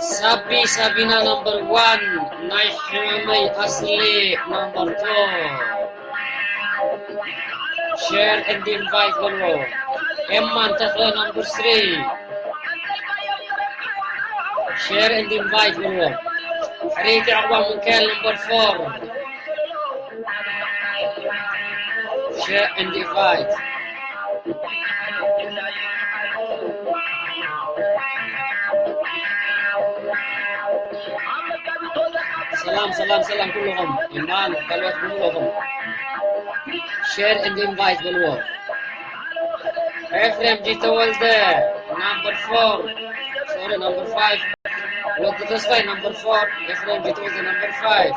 ሳቢ ሳቢና number one፣ ናይ ሕመመይ ኣስሊ number two። Share and invite በልዎ። ኤማን ተኽለ number three። Share and invite በልዎ። ሕርይቲ ዕቑባ ሚካኤል number four። Share and invite. ሰላም ሰላም ሰላም ኩልኹም፣ ኢማን ካልኦት ብምልኹም share and invite በልዎ። ኤፍሬም ጂ ተወልደ number four፣ sorry, number five። ወዲ ተስፋይ number four፣ ኤፍሬም ጂ ተወልደ number five።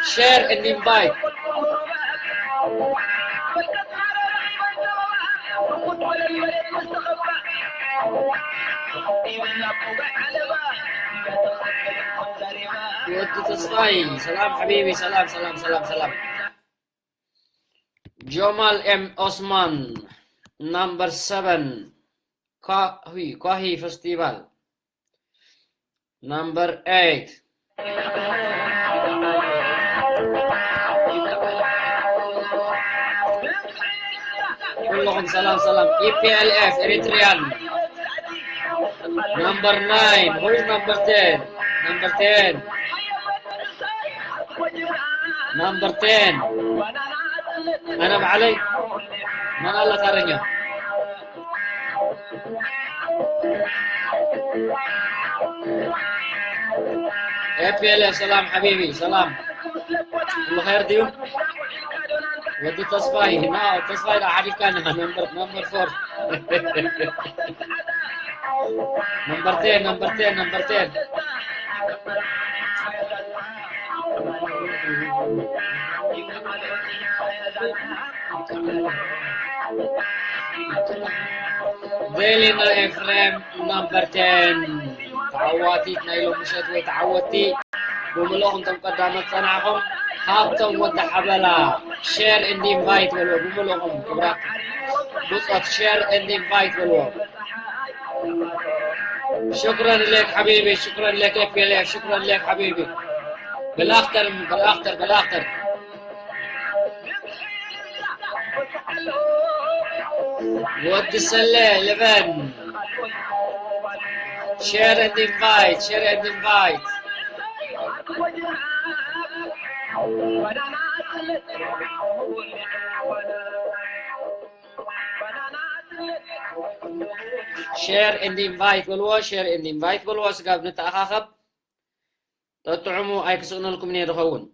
Share and invite. ወዲ ተስፋይ፣ ሰላም ሓቢቢ፣ ሰላም፣ ሰላም፣ ሰላም፣ ሰላም። ጆማል ኤም ኦስማን፣ number seven፣ ኳሂ፣ ኳሂ ፈስቲቫል። Number eight። ኩልኹም ሰላም ሰላም። ኢ ፒ ኤል ኤፍ ኤሪትሪያን። Number nine። Who is number ten? Number ten። Number ten። ኣነ ባዕለይ። መን ኣላ ታረኛ? ኤ ፒ ኤል ኤፍ፣ ሰላም ሓቢቢ፣ ሰላም። ኩሉ ኸይር ድዩ? ወዲ ተስፋይ፣ ና፣ ተስፋይ ዳ ሓሊፍካ ና፣ ነምበር፣ ነምበር ፎር። ነምበር ቴን፣ ነምበር ቴን፣ ነምበር ቴን። ዜሊና ኤፍሬም፣ ነምበር ቴን። ተዓዋቲት ናይ ሎሚ ምሸት ወይ ተዓወትቲ ብምልኦም እቶም ቀዳሞት ጸናሕኹም፣ ሃብቶም ወዲ ሓበላ፣ ሼር ኤንድ ኢንቫይት በልዎ። ብምልኦም ክብራት ብጾት፣ ሼር ኤንድ ኢንቫይት በልዎ። ሽክረን ለክ ሓቢቢ፣ ሽክረን ለክ ኤፍ ኤል ኤፍ፣ ሽክረን ለክ ሓቢቢ። በል ኣክተር፣ በል ኣክተር፣ በል ኣክተር። ወዲ ሰለ ልበን። Share and invite, share and invite. Share and invite በልዎ፣ share and invite በልዎ። ስጋብ ንተኣኻኸብ። ጠጥዕሙ ኣይክስእነልኩም እየ ዝኸውን።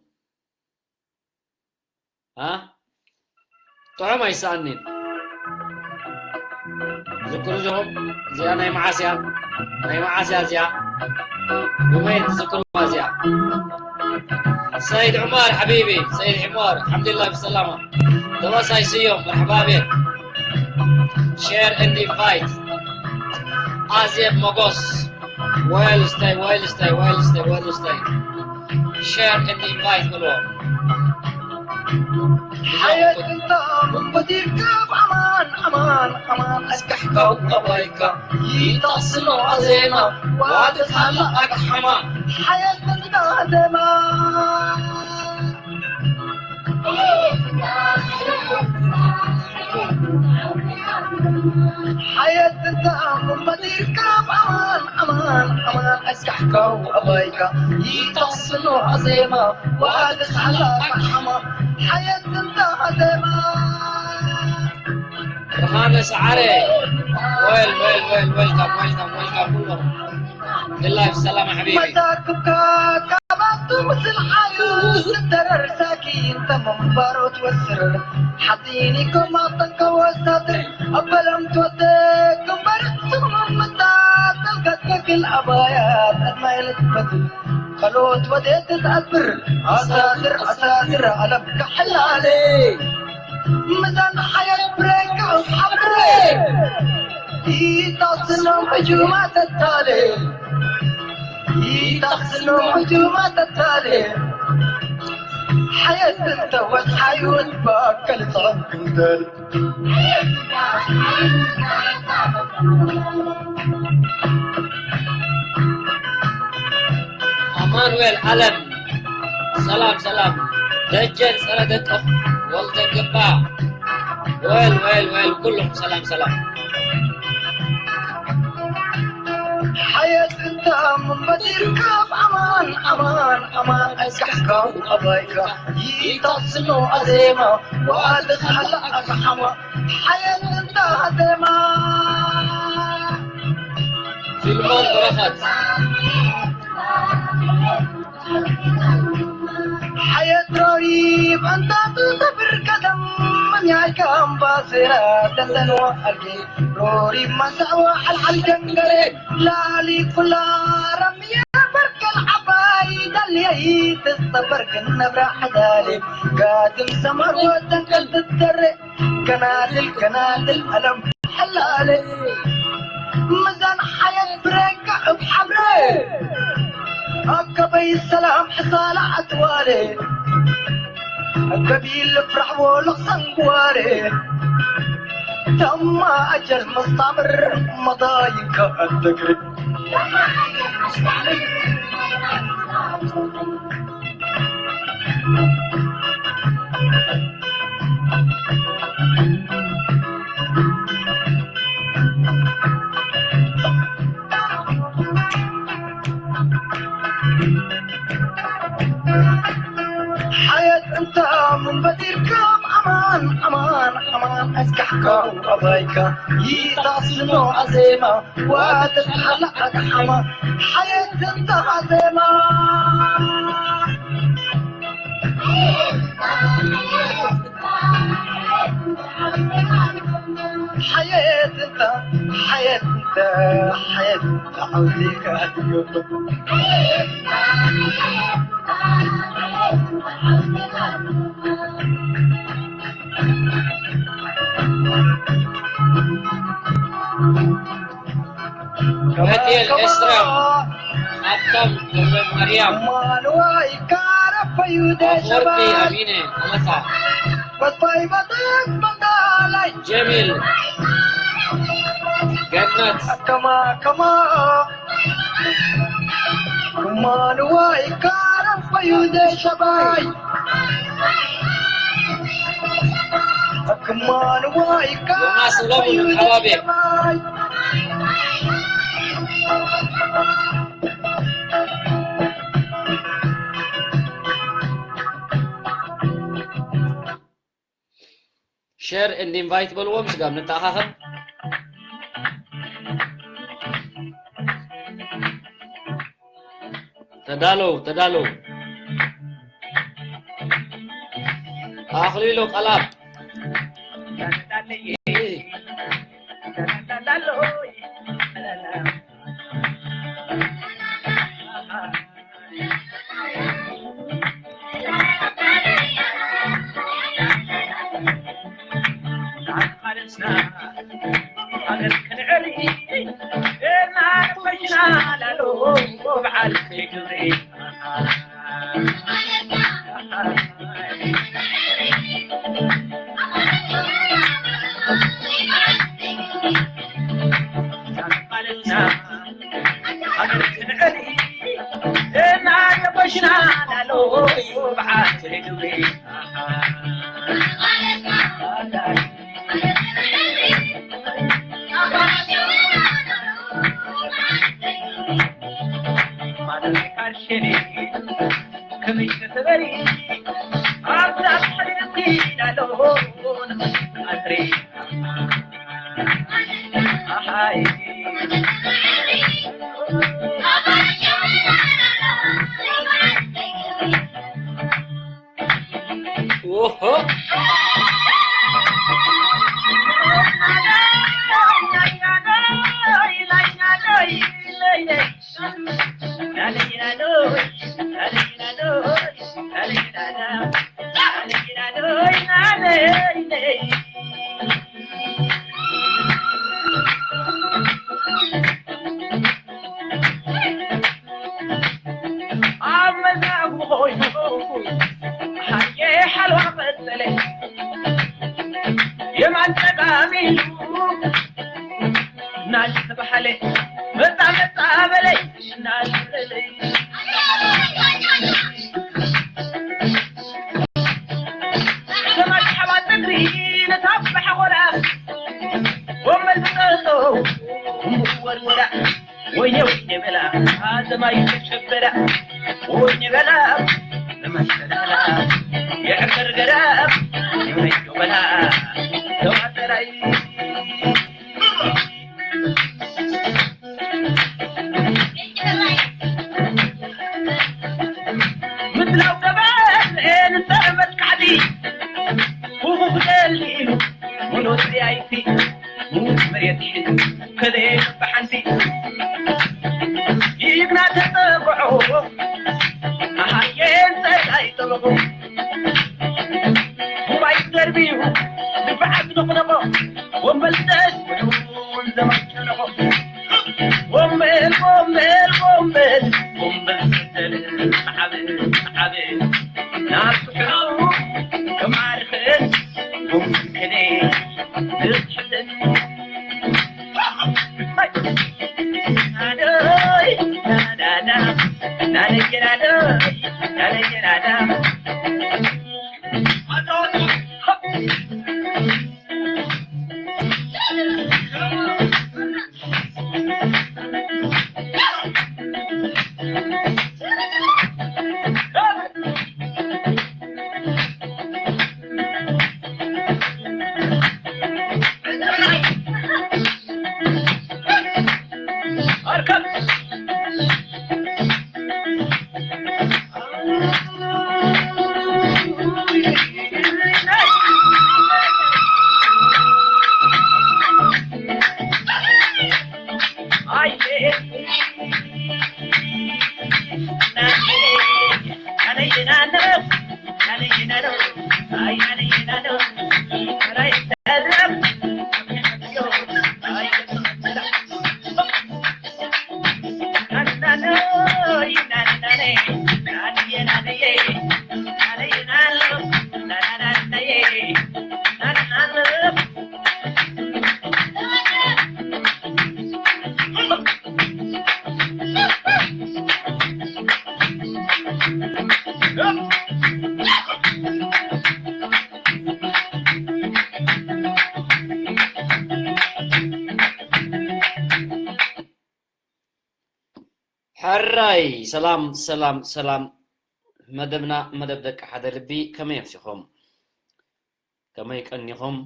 ኣ? ጥዑም ኣይሰኣንን። ዝክሩ ዲኹም? እዚኣ ናይ መዓስ እያ? ናይ መዓስ እያ እዚኣ? ሎመይ ትዝክሩዋ እዚኣ? ሰይድ ዑመር ሓቢቢ፣ ሰይድ ዑመር፣ ኣልሓምዱሊላህ ብሰላማ። ተባሳይ ስዮም፣ መርሓባ ቤት። Share and invite. ኣዜብ ሞጎስ። Well stay, well stay, well stay, well stay. Share and invite በልዎ። ሓየት እንታ ምን በዲርካ ብኣማን፣ ኣማን፣ ኣማን ኣስካሕካ ኣባይካ ይጣስሎ ኣዜማ ዋድካላ ኣክሓማ። ሓየት እንታ ዜማ። በዲርካ ኣማን ኣማን ኣማን ኣስካሕካው ኣባይካ ይታስኖ ኣዜማ ዋድስ ሓላ ኣቅሓማ ሓየት እንታ ኣዜማ ብርሃነ ሰዓረ well well well welcome welcome welcome ኩሎም ክላይ ብሰላም ሓቢቢ መዛግብካ ካባቱ ምስል ሓዩ ዝተረርሳኪ እንተ ምንባሮ ትወስር ሓፂኒኩም ኣጠንቀ ወሳትር ኣበለም ትወደግ ግንባር ስሙም ምታ ጠልቀት ከክል ኣባያ ጠድማይ ልትፈት ከሎት ወዴት ትኣስር ኣሳስር ኣሳስር ኣለም ካሕላለ ምዛን ሓየት ብሬክ ሓብሬ ይታስኖም ሕጁማ ተታለ ይታስኖም ሕጁማ ተታለ ሓየት እንተወት ሓይወት ባከል ጽዕም ክንደል ኣማኑኤል ኣለም ሰላም ሰላም ደጀን ጸረ ደቀፍ ወልደ ገባ well well well ኩሎም ሰላም ሰላም ሓየት እንተ ምንበዲርካ ኣማን ኣማን ኣማን ኣስካሕካ ኣባይካ ይታስኖ ኣዜማ ዋድስ ሓላ ኣቅሓማ ሓየት እንተ ኣዜማ ፊልሞን በረኸት ሓየት ሮሪብ ኣንታ ትሰፍር ከተም መን ያይካ ኣምባሰራ ተንተንዋ ኣልጌ ሮሪብ ማንሳዕዋ ዓልዓል ጀንገሬ ላሊ ኩላ ረምያ በርከል ዓባይ ዳልየይ ትስተበርክን ነብራ ሓዳሌ ጋድም ሰማር ወተንከል ትተሬ ገናድል ገናድል ኣለም ሓላለ ምዛን ሓየት ብረካ እብ ሓብረ ኣከበይ ሰላም ሕሳላ ኣትዋለ ከቢል ፍራሕዎ ለኽሰንግዋለ ተማ ኣጀል መስታምር መዳይንካ ኣደግሪ ሓየት እንተ ምንበዲርካ ኣማን ኣማን ኣማን ኣስካሕካ ኣባይካ ይታስኖ ኣዜማ ዋተትሓላ ኣቅሓማ ሓየት እንተ ኣዜማ ሓየት እንተ ሓየት እንተ ሓየት እንተ ዓውዜካ ትገብር በቴል ኤስራ ሃብታም ገብረ ማርያም ማንዋይ ካረፈዩ ኣፈወርቂ ደሸባል ኣሚነ ቀለታ ወጥባይ በጠቅ በንዳላይ ጀሚል ገነት ከማ ከማ ከማንዋይ ካረፈዩ ደሸባይ ከማንዋይ ዮናስ ሰሎሞን ካረፈዩ ከባቢ። ደሸባይ share and invite በልዎም ስጋብ ንተኣኻኸብ ተዳለው ተዳለው ኣኽሊሉ ቀላብ ኦሆ። ኣብ መዛግቡ ኮይኑ ሃየ ሓልዋ መሰለ የማን ጸጋም ኢሉ ናሽ ተባሓለ መጻ መጻ በለ ናሽ በለ ሰማይ ሓባት እግሪ ነታ ብሓጎራ ወመል ብጠጠው ወርወራ ወይኔ ወይኔ በላ ኣዘማይ ተሸበራ ወይኔ በላ ለመሸዳላ የዕበር ገዳ ወይኔ በላ ተዋደራይ ምድላው ገበሬ ንጠመት ካዕዲ ሁቡብ ደሊሉ ሙሉእ ጥያይቲ ሙሉእ መሬት ሒዙ ከደየ ብሓንቲ ይግና ተጠግዖ ኣሃየን ጸላይ ጠበቑ ሙባይ ደርቢዩ ድፋዓት ነቕነቖ ወንበል ደስ ብሉን ዘመጨነቖ ወንበል ወንበል ወንበል ወንበል ስትል ዓብ ዓብ ናብ ስሕሉ ክማርኽን ወንበል ከደ ዝስሕትን ሕራይ ሰላም ሰላም ሰላም። መደብና መደብ ደቂ ሓደ ልቢ። ከመይ ኣምሲኹም? ከመይ ቀኒኹም?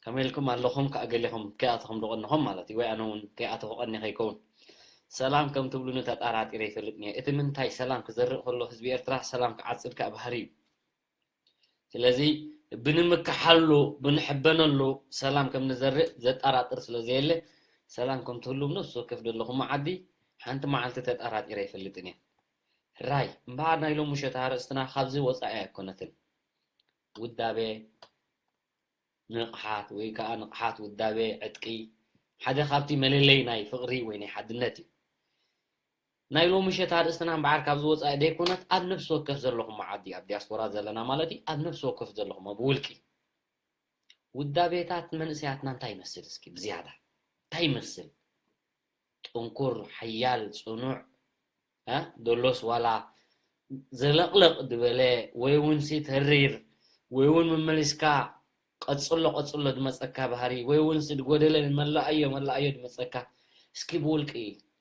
ከመይ ኢልኩም ኣለኹም? ከኣ ገሊኹም ከይኣተኹም ዝቐንኹም ማለት እዩ፣ ወይ ኣነ እውን ከይኣተኹ ቀኒኸ ይከውን። ሰላም ከም ትብሉኒ ተጣራጢረ ይፈልጥ እየ። እቲ ምንታይ ሰላም ክዘርእ ከሎ ህዝቢ ኤርትራ ሰላም ክዓጽድ ከኣ ባህሪ እዩ። ስለዚ ብንምክሓሉ ብንሕበነሉ ሰላም ከም ንዘርእ ዘጠራጥር ስለ ዘየለ ሰላም ከም ትህሉ ነፍሲ ወከፍ ዘለኹም ዓዲ ሓንቲ መዓልቲ ተጠራጢረ ኣይፈልጥን እየ። ሕራይ እምበኣር ናይ ሎሚ ምሸት ኣርእስትና ካብዚ ወጻኢ ኣይኮነትን። ውዳቤ ንቕሓት ወይ ከኣ ንቕሓት ውዳቤ ዕጥቂ ሓደ ካብቲ መለለይ ናይ ፍቕሪ ወይ ናይ ሓድነት እዩ። ናይ ሎሚ ምሸት ኣርእስትና እምበኣር ካብዚ ወጻኢ ዘይኮነት ኣብ ነፍሲ ወከፍ ዘለኹም ዓዲ ኣብ ዲያስፖራ ዘለና ማለት እዩ ኣብ ነፍሲ ወከፍ ዘለኹም ኣብ ውልቂ ውዳቤታት መንእሰያትና እንታይ ይመስል እስኪ ብዝያዳ እንታይ ይመስል ጥንኩር ሓያል ጽኑዕ እ ዶሎስ ዋላ ዘለቕለቕ ዝበለ ወይ እውን ሲ ተሪር ወይ እውን መመሊስካ ቀጽሎ ቀጽሎ ዝመጸካ ባህሪ ወይ እውን ሲ ዝጎደለ መላኣዮ መላኣዮ ዝመጸካ እስኪ ብውልቂ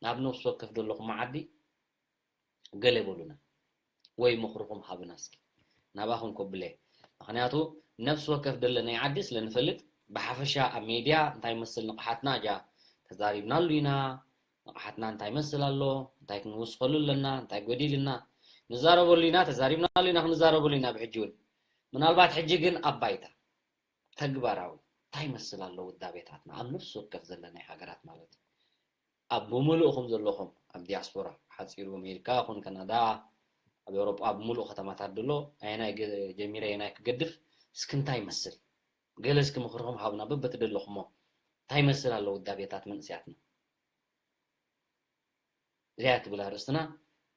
ናብ ነፍሲ ወከፍ ዘለኹም ዓዲ ገለ በሉና ወይ ምኽርኹም ሃብና እስኪ ናባኹም ኮብለ ምኽንያቱ ነፍሲ ወከፍ ደለናይ ዓዲ ስለ ንፈልጥ፣ ብሓፈሻ ኣብ ሜድያ እንታይ መስል ንቕሓትና እጃ ተዛሪብናሉ ኢና። ንቕሓትና እንታይ መስል ኣሎ፣ እንታይ ክንውስኸሉ ኣለና፣ እንታይ ጎዲልና፣ ንዛረበሉ ኢና፣ ተዛሪብናሉ ኢና፣ ክንዛረበሉ ኢና። ብሕጂ እውን ምናልባት ሕጂ ግን ኣብ ባይታ ተግባራዊ እንታይ መስል ኣሎ ውዳቤታትና ኣብ ነፍሲ ወከፍ ዘለናይ ሃገራት ማለት እዩ። ኣብ ብምሉእኹም ዘለኹም ኣብ ዲያስፖራ ሓፂሩ ኣሜሪካ ይኹን ካናዳ ኣብ ኤውሮጳ ኣብ ምሉእ ከተማታት ድሎ ኣየናይ ገ- ጀሚረ ኣየናይ ክገድፍ እስኪ እንታይ ይመስል ገለ እስኪ ምኽርኹም ሃቡና በበትደለኹሞ እንታይ ይመስል ኣሎ ውዳቤታት መንእስያትና እዚኣ ትብል ኣርእስትና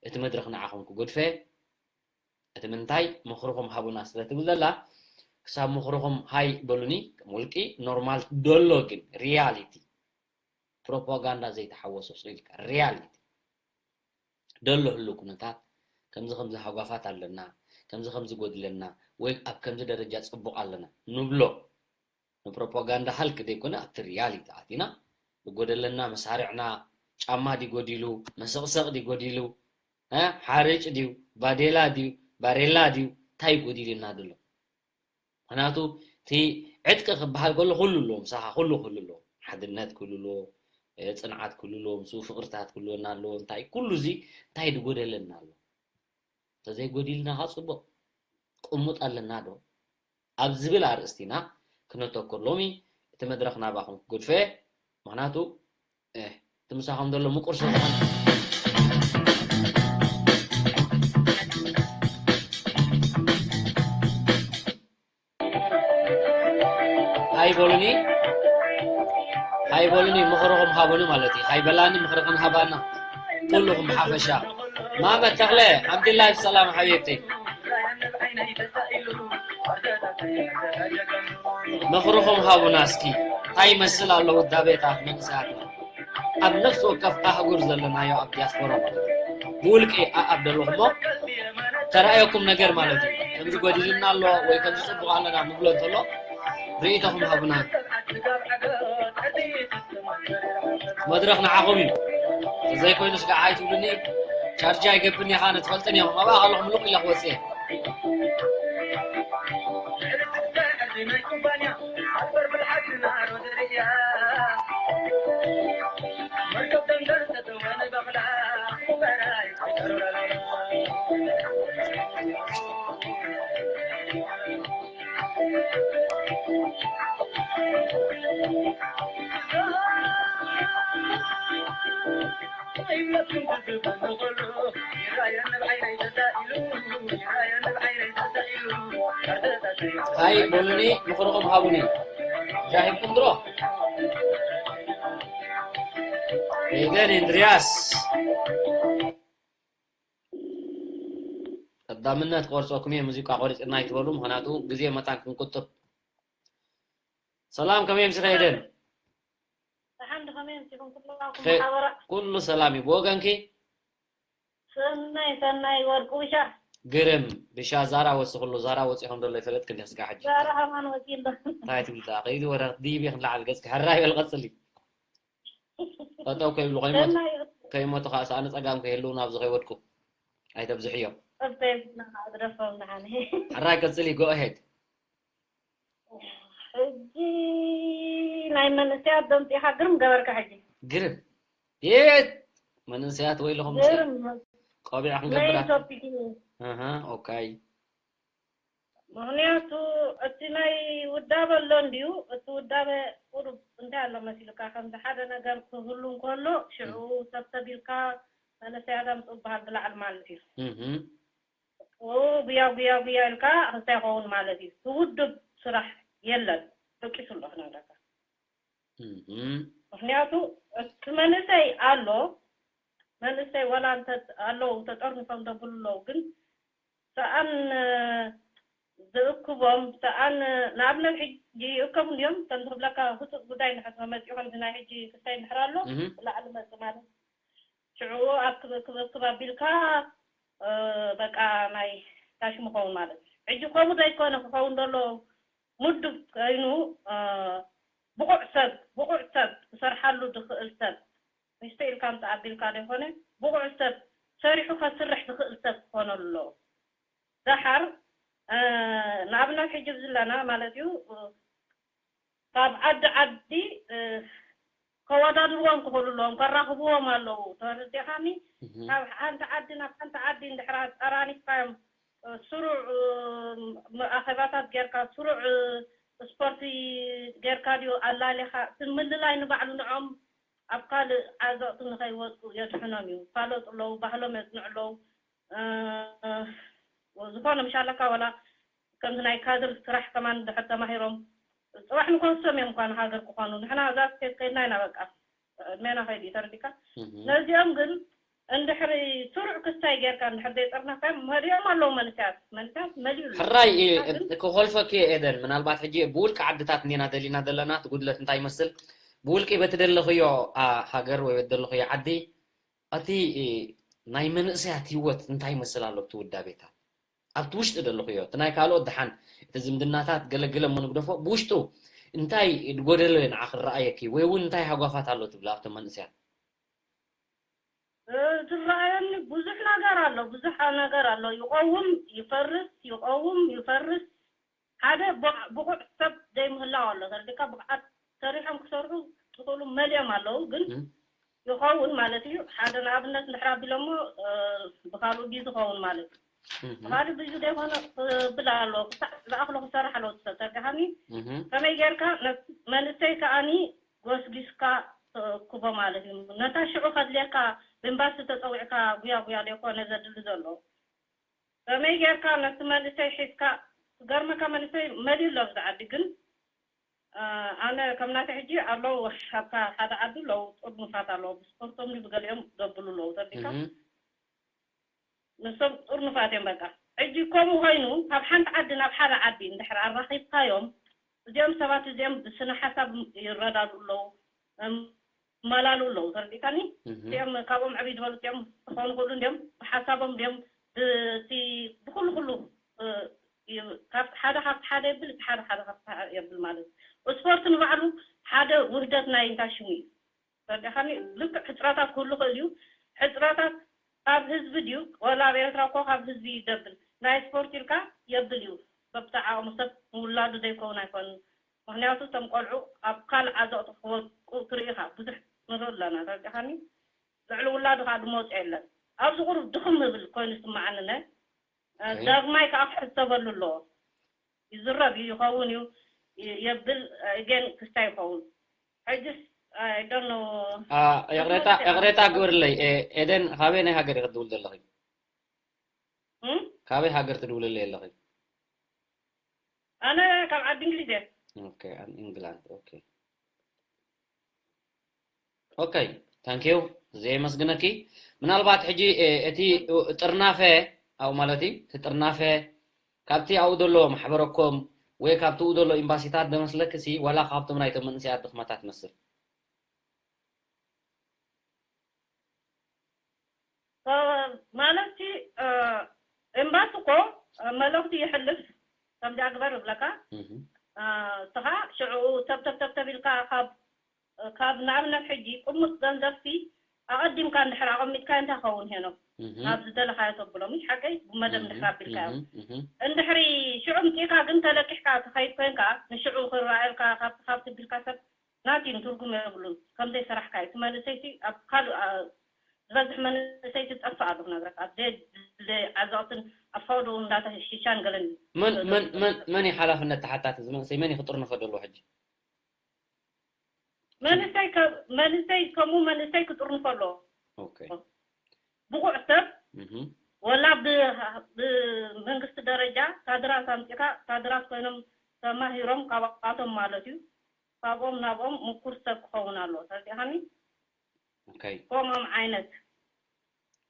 እቲ መድረኽ ንዓኹም ክጎድፈ እቲ ምንታይ ምኽርኹም ሃቡና ስለ ትብል ዘላ ክሳብ ምኽርኹም ሃይ በሉኒ ከም ውልቂ ኖርማል ደሎ ግን ሪያሊቲ ፕሮፓጋንዳ ዘይተሓወሶ ስቕ ኢልካ ሪያሊቲ ደሎ ህሉ ኩነታት ከምዚ ከምዚ ሃጓፋት ኣለና ከምዚ ከምዚ ጎድለና ወይ ኣብ ከምዚ ደረጃ ፅቡቕ ኣለና ንብሎ ንፕሮፓጋንዳ ሃልክ ዘይኮነ ኣብቲ ሪያሊቲ ኣቲና ዝጎደለና መሳርዕና ጫማ ድዩ ጎዲሉ መሰቕሰቕ ድዩ ጎዲሉ ሓርጭ ድዩ ባዴላ ድዩ ባሬላ ድዩ እንታይ ጎዲልና ድሎ ምክንያቱ እቲ ዕጥቂ ክበሃል ከሎ ኩሉ ኣለዎ ምሳኻ ኩሉ ኩሉ ኣለዎ ሓድነት ኩሉ ኣለዎ ፅንዓት ኩሉ ኣለዎ ምስኡ ፍቅርታት ክልወና ኣለዎ እንታይ ኩሉ እዚ እንታይ ድጎደለና ኣሎ እንተዘይጎዲልና ከዓ ፅቡቅ ቅሙጥ ኣለና ዶ ኣብ ዝብል ኣርእስቲ ኢና ክነተኩር ሎሚ እቲ መድረክ ናባኹም ክገድፎ እየ ምክንያቱ እቲ ምሳኹም ዘሎ ምቁር ስለ ዝኾነ ሃይ በሉኒ ሃይ በሉኒ ምኽርኹም ሃቡኒ ማለት እዩ ሃይ በላኒ ምኽርኽን ሃባና ኩልኹም ብሓፈሻ ማመ ተኽለ ሓምድላይ ብሰላም ሓቢብቲ ምኽርኹም ሃቡና እስኪ እንታይ ይመስል ኣሎ ውዳቤታት መንእሰያትና ኣብ ነፍሲ ወከፍ ኣህጉር ዘለናዮ ኣብ ዲያስፖራ ማለት እዩ ብውልቂ ኣኣብ ዘለኹሞ ተራእየኩም ነገር ማለት እዩ ከምዚ ጎዲልና ኣሎ ወይ ከምዚ ፅቡቅ ኣለና ንብሎ እንተሎ ርእይቶኹም ሃቡና መድረኽ ንዓኹም እዩ ዘይኮይኑስ ከዓ ኣይትብሉኒ ቻርጅ ኣይገብን ኢኻ ንትፈልጥን እዮም ኣብኣ ከለኹም ልቕ ኢለ ክወፅእ ሃይ በሉኒ ምኽርኹም ሃቡኒ ሻሂኩም ድሮ ኤደን እንድርያስ ቀዳምነት ቆርፀኩም እየ ሙዚቃ ቆሪፅና ይትበሉ ምክንያቱ ግዜ መታን ክንቁጥብ ሰላም ከመይ ምሲኻ ኤደን ደሓን ዶ ከመይ ምሲኹም ኩልኹም ሓበራ ኩሉ ሰላም እዩ ብወገንኪ ሰናይ ሰናይ ወርቁ ብሻ ግርም ብሻ ዛራ ወፂ ኩሉ ዛራ ወፂ ከም ዘሎ ይፈለጥክ እንዲያ ስጋ ሕጂ ዛራ ሃማን ወፂ ኣሎ እንታይ ትብሊ ከይዲ ወረ ዲቢ ክንላዓል ገፅኪ ሕራይ በል ቀፅሊ ጠጠው ከይብሉ ከይሞቱ ከይሞቱ ከዓ ሰኣነ ፀጋም ከይህልው ናብዚ ከይወድቁ ኣይተብዝሕዮም ሕራይ ቀፅሊ go ahead ሕጂ ናይ መንእሰያት ደምፂኻ ግርም ገበርካ ሕጂ ግርም የት መንእሰያት ወይለኹም ግርም ቆቢዕ ክንገብራ ናይ ቶፒክ እዩ ኣሃ ኦካይ ምኽንያቱ እቲ ናይ ውዳበ ኣሎ እንድዩ እቲ ውዳበ ቁሩብ እንታይ ኣሎ መሲሉካ ከምዚ ሓደ ነገር ክህሉ እንከሎ ሽዑ ሰብ ሰብ ኢልካ መንእሰያት ኣምፅኡ በሃል ብላዕሊ ማለት እዩ እህ ጉያ ጉያ ጉያ ኢልካ ክስታይ ይኸውን ማለት እዩ። እቲ ውድብ ስራሕ የለን ደቂሱ ኣሎ ክነግረካ። ምኽንያቱ እቲ መንእሰይ ኣሎ መንእሰይ ዋላ ኣለዉ ተጠርኒፎም ዘብሉ ኣለዉ ግን ሰኣን ዝእክቦም ሰኣን ንኣብነት ሕጂ ይእከቡ እንድዮም ከም ዝብለካ ህፁፅ ጉዳይ እንድሕር ተመፂኡ ከምዚ ናይ ሕጂ ክስታይ እንድሕር ኣሎ ብላዕሊ መፂ ማለት ሽዑ ኣብ ክብእክብ እክብ ኣቢልካ በቃ ናይ ታሽ ምኸውን ማለት እዩ። ሕጂ ከምኡ ዘይኮነ ክኸውን ዘሎ ምዱብ ኮይኑ ብቑዕ ሰብ ብቑዕ ሰብ ክሰርሓሉ ዝኽእል ሰብ ሚስተ ኢልካ ምፃ ኣቢልካ ዘይኮነ ብቑዕ ሰብ ሰሪሑ ከስርሕ ዝኽእል ሰብ ክኾነሉ ኣለዎ። ደሓር ንኣብነት ሕጂ ብዝለና ማለት እዩ ካብ ዓዲ ዓዲ ከወዳድርዎም ክኽእሉ ኣለዎም፣ ከራኽብዎም ኣለዉ። ተረዲኻኒ? ካብ ሓንቲ ዓዲ ናብ ሓንቲ ዓዲ እንድሕር ኣጠራኒፍካዮም ስሩዕ ኣኼባታት ጌርካ ስሩዕ ስፖርቲ ጌርካ ድዩ ኣላሊኻ እቲ ምልላይ ንባዕሉ ንዖም ኣብ ካልእ ዓዘቕቲ ንኸይወፁ የድሕኖም እዩ። ይፋለጡ ኣለዉ፣ ባህሎም የፅንዑ ኣለዉ። ዝኾነ ምሻለካ ዋላ ከምዚ ናይ ካድር ስራሕ ከማን ድሕር ተማሂሮም ፅባሕ ንኮንሶም እዮም እኳ ንሃገር ክኾኑ። ንሕና እዛ ስቴት ከይድና ኢና በቃ ዕድሜና ከይዱ እዩ ተረዲካ። ነዚኦም ግን እንድሕሪ ስሩዕ ክስታይ ጌርካ እንድሕር ዘይጠርነፍካዮም መሊኦም ኣለዉ መንስያት መንስያት መሊኡ ኣሎ። ሕራይ እየ፣ ግን ክኾልፈኪ እየ ኤደን። ምናልባት ሕጂ ብውልቂ ዓድታት እንዲና ደሊና ዘለና፣ እቲ ጉድለት እንታይ ይመስል? ብውልቂ በቲ ደለኽዮ፣ ኣ፣ ሃገር ወይ በቲ ደለኽዮ ዓዲ፣ እቲ፣ እ፣ ናይ መንእሰያት ህይወት እንታይ ይመስል ኣሎ? ኣብቲ ውዳቤታት፣ ኣብቲ ውሽጢ ደለኽዮ፣ እቲ ናይ ካልኦት ደሓን፣ እቲ ዝምድናታት ገለገለ እሞ ንግደፎ፣ ብውሽጡ እንታይ ዝጎደለ ንዓ ክረኣየኪ ወይ እውን እንታይ ሃጓፋት ኣሎ ትብሊ ኣብቶም መንእሰያት? እ፣ ዝረኣየኒ ብዙሕ ነገር ኣሎ፣ ብዙሕ ነገር ኣሎ። ይቐውም፣ ይፈርስ፣ ይቐውም፣ ይፈርስ። ሓደ ብቕ-፣ ብቑዕ ሰብ ዘይምህላው ኣሎ። ተረዲካ? ብቕዓት ሰሪሖም ክሰርሑ ዝኽእሉ መሊኦም ኣለዉ፣ ግን እም። ይኸውን ማለት እዩ። ሓደ ንኣብነት እንድሕር ኣቢሎሞ፣ እ፣ ብኻልኡ ቢዚ ይኸውን ማለት እዩ። እም። ብኻልእ ቢዚ ዘይኮነ ክብል ኣለዎ። ክሳዕ ዝኣኽሎ ክሰርሕ ኣለዎ እቲ ሰብ። ተረዲኻኒ? እም። ከመይ ጌርካ ነቲ መንእሰይ ከኣኒ ጎስጊስካ ተእክቦ ማለት እዩ። ነታ ሽዑ ከድልየካ ብኤምባሲ ተጸዊዕካ ጉያ ጉያ ደይኮነ ዘድሊ ዘሎ። ከመይ ጌርካ ነቲ መንእሰይ ሒዝካ፣ ክገርመካ መንእሰይ መሊኡ ኣሎ ኣብዚ ዓዲ፣ ግን፣ እ፣ ኣነ ከም ናተይ ሕጂ ኣለዉ ኣብታ ሓደ ዓዲ ኣለዉ ጥርኑፋት ኣለዉ፣ ብስፖርቶም ድዩ ብገሊኦም ዘብሉ ኣለዉ፣ ተረዲእካ? እህ። ንሶም ጥርኑፋት እዮም በቃ። ሕጂ ከምኡ ኮይኑ ካብ ሓንቲ ዓዲ ናብ ሓደ ዓዲ እንድሕር ኣራኺብካዮም፣ እዚኦም ሰባት እዚኦም ብስነ ሓሳብ ይረዳዱ ኣለዉ፣ እም፣ ይመላሉ ኣለዉ። ተረዲእካኒ? እህ። እዚኦም ካብኦም ዕብይ ዝበሉ እዚኦም ክኾኑ ክእሉ እንዲኦም፣ ብሓሳቦም እንዲኦም፣ ብቲ፣ ብኹሉ ኩሉ፣ እ፣ ዩ-፣ ካብ ሓደ ካብቲ ሓደ የብል፣ እቲ ሓደ ሓደ ካብቲ ሓደ የብል ማለት እዩ። ስፖርት ንባዕሉ ሓደ ውህደት ናይ እንታይ ሽሙ እዩ። ተረዲእካኒ? ልክዕ ሕጽረታት ክህሉ ክእል እዩ። ሕጽረታት ካብ ህዝቢ ድዩ? ወላ ኣብ ኤርትራ እኮ ካብ ህዝቢ እዩ ዘብል። ናይ ስፖርት ኢልካ የብል እዩ። በብተዓቕሙ ሰብ ንውላዱ ዘይከውን ኣይኮንን። ምኽንያቱ እቶም ቆልዑ ኣብ ካልእ ዓዘቕቲ ክወድቁ ትርኢ ኢኻ። ብዙሕ ንርኢ ኣለና። ተረዲእካኒ? ልዕሊ ውላዱ ከዓ ድመውፅኦ የለን። ኣብዚ ቁሩብ ድኽም ይብል ኮይኑ ይስምዓኒ። ነ-፣ ኦኬ። ዳግማይ ከዓ ክሕሰበሉ ኣለዎ። ይዝረብ እዩ፣ ይኸውን እዩ፣ ይ-፣ የብል፣ እ፣ ግን ክስታይ ይኸውን። ሕጅስ፣ I don't know። አ፣ ይቕሬታ፣ ይቕሬታ ግበርለይ። ኤ-፣ ኤደን፣ ካበይ ናይ ሃገር ኢኺ ትድውል ዘለኺ? እም? ካበይ ሃገር ትድውልለይ ኣለኺ? ኣነ ካብ ዓዲ እንግሊዝ እየ። ኦኬ፣ ኣብ ኢንግላንድ። ኦኬ። ኦኬ፣ ታንክ ዩ። እዚ የመስግነኪ። ምናልባት ሕጂ፣ እ፣ እቲ ጥርናፈ፣ ኣብኡ ማለት እዩ፣ እቲ ጥርናፈ ካብቲ ኣብኡ ዘሎ ማሕበረኮም ወይ ካብቲ ኣብኡ ዘሎ ኤምባሲታት ደመስለክሲ፣ ዋላ ካብቶም ናይቶም መንእሰያት ድኽመታት ትመስል? እ፣ ማለትሲ፣ እ፣ ኤምባሲ እኮ፣ እ፣ መልእኽቲ ይሕልፍ፣ ከምዚኣ ግበር ይብለካ። እህ። እ፣ እስኻ ሽዑ ተብተብ ተብተብ ኢልካ ካብ፣ ካብ ንኣብነት ሕጂ ቅሙስ ገንዘብሲ ኣቐዲምካ እንድሕር ኣቐሚጥካ እንታይ ኸውን ሄኖ? እህ። ናብ ዝደለኻዮ ተብሎም፣ ሓቀይ ብመደብ እህ፣ እንድሕር ኣቢልካዮ። እህ፣ እህ። እንድሕሪ ሽዑ ምጺእካ ግን ተለቂሕካ ትኸይድ ኮንካ፣ ንሽዑ ክረኣየልካ ካብቲ ካብቲ ቢልካ ሰብ ናቲን ትርጉም የብሉን። ከም ዘይሰራሕካ እዩ። እቲ መንእሰይቲ ኣብ ካልእ፣ ኣ-፣ ዝበዝሕ መንእሰይቲ ዝጠፍእ ኣሎ ክነግረካ። ኣብ ዘየድሊ ዓዘቕትን ኣብ ፈቐድኡ እንዳተሽሻን ገለን መን፣ መን፣ መን፣ መን እዩ ሓላፍነት ተሓታቲ? እዚ መንእሰይ መን እዩ ክጥርንፎ ዘለዎ ሕጂ? መንእሰይ ከ-፣ መንእሰይ ከምኡ መንእሰይ ክጥርንፎ ኣለዎ። ኦኬ። ብቑዕ ሰብ እህ። ወላ ብ-፣ ብመንግስቲ ደረጃ ካድራት ኣምፂእካ፣ ካድራት ኮይኖም ተማሂሮም ካብኣቶም ማለት እዩ። ካብኦም ናብኦም ምኩር ሰብ ክኸውን ኣለዎ። ተረዲእካኒ? ኦኬ። ከምኦም ዓይነት።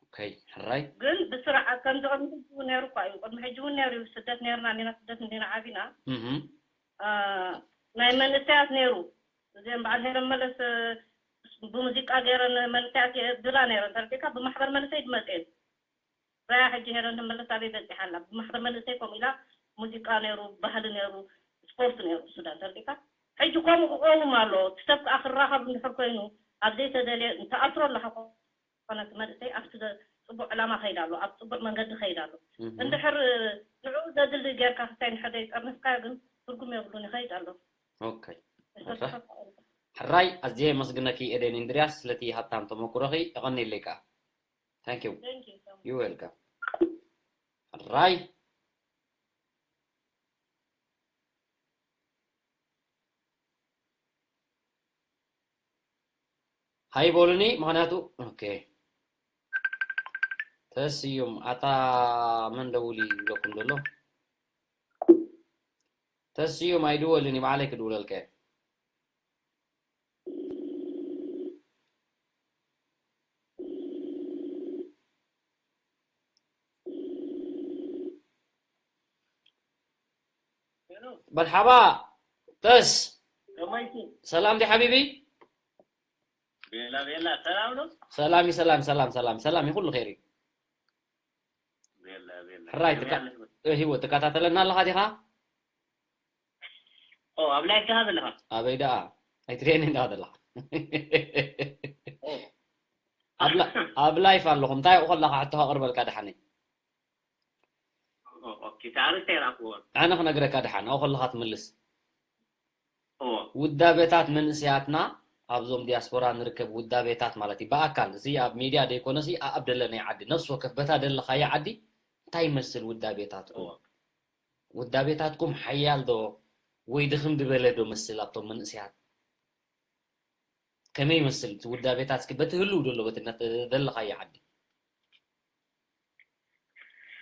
ኦኬ፣ ሕራይ። ግን ብስርዓት ከምዚ ቅድሚ ሕጂ እውን ነይሩ እኳ እዩ። ቅድሚ ሕጂ እውን ነይሩ እዩ። ስደት ነይርና እንዲና፣ ስደት እንዲና ዓቢና። እህ። አ፣ ናይ መንእሰያት ነይሩ። እዚኦም በዓል ሄለን መለስ፣ እ፣ ብሙዚቃ ገይረን መንእሰያት የብላ ነይረን። ተረዲእካ? ብማሕበር መንእሰይ ዝመፀ እዩ። ራያ ሕጂ ሄለን መለስ ኣበይ በፂሓ ኣላ? ብማሕበር መንእሰይ ከምኡ ኢላ ሙዚቃ ነይሩ፣ ባህሊ ነይሩ፣ ስፖርት ነይሩ ሱዳን። ተረዲእካ? ሕጂ ከምኡ ክቐውም ኣለዎ። እቲ ሰብ ከዓ ክራኸብ እንድሕር ኮይኑ፣ ኣብ ዘይተደልየ፣ እንተኣስሮ ኣለኻ ኮነ እቲ መንእሰይ ኣብቲ ዘ-፣ ጽቡቕ ዕላማ ከይድ ኣሎ፣ ኣብ ጽቡቕ መንገዲ ከይድ ኣሎ። እህ። እንድሕር ንዕኡ ዘድሊ ጌርካ ክሳይ እንድሕር ዘይጠርንፍካዮ ግን ትርጉም የብሉን፣ ይኸይድ ኣሎ። ኦኬ። እሺ፣ ሕራ-፣ ተፈቀደ። ሕራይ፣ ኣዝየ የመስግነኪ ኤደን እንድርያስ ስለቲ ሃብታም ተመኩሮኺ፣ የቐንየለይ ከኣ። Thank you። Thank you so much። You welcome። ሕራይ። ሃይ በሉኒ፣ ምኽንያቱ፣ ኦኬ። ተስዩም፣ ኣታ መን ደውል ይብለኩም ዘሎ? ተስዩም ኣይድወልን እዩ፣ ባዕለይ ክድውለልካ እየ። መርሓባ፣ ተስ። ከመይሲ? ሰላም ዲ ሓቢቢ? ቤላ፣ ቤላ፣ ሰላም ነው? ሰላም እዩ፣ ሰላም፣ ሰላም፣ ሰላም፣ ሰላም እዩ፣ ኩሉ ኸይር እዩ። ቤላ፣ ቤላ። ሕራይ፣ ከመይ ትካ-፣ ኣለሽ? እ፣ ህይወት፣ ትከታተለና ኣለኻ ዲኻ? ኦ፣ ኣብ ላይፍ ዲኻ ዘለኻ? ኣበይ ደኣ? ኣይትርእየኒ እንዲኻ ዘለኻ። ኦ። ኣብ ላ-፣ ኣብ ላይፍ ኣለኹ። እንታይ ከለኻ ሕቶ ከቕርበልካ ደሓነይ? ኦ፣ ኦኬ። እቲ ኣርእስቲ ኣይረኣኽዎን። ኣነ ክነግረካ ደሓን፣ ኣብኡ ከለኻ ትምልስ። እዎ። ውዳቤታት መንእሰያትና ኣብዞም ዲያስፖራ ንርከብ ውዳቤታት ማለት እዩ። ብኣካል፣ እዚ ኣብ ሚድያ ዘይኮነሲ ኣብ ደለናይ ዓዲ፣ ነፍሲ ወከፍ በታ ደለኻዮ ዓዲ እንታይ ይመስል ውዳቤታትኩም? እዎ። ውዳቤታትኩም ሓያል ዶ ወይ ድኽም ዝበለ ዶ መስል ኣብቶም መንእሰያት? ከመይ ይመስል እቲ ውዳቤታት? እስኪ በቲ ህልው ደሎ፣ በቲ እናተ-፣ ዘለኻዮ ዓዲ።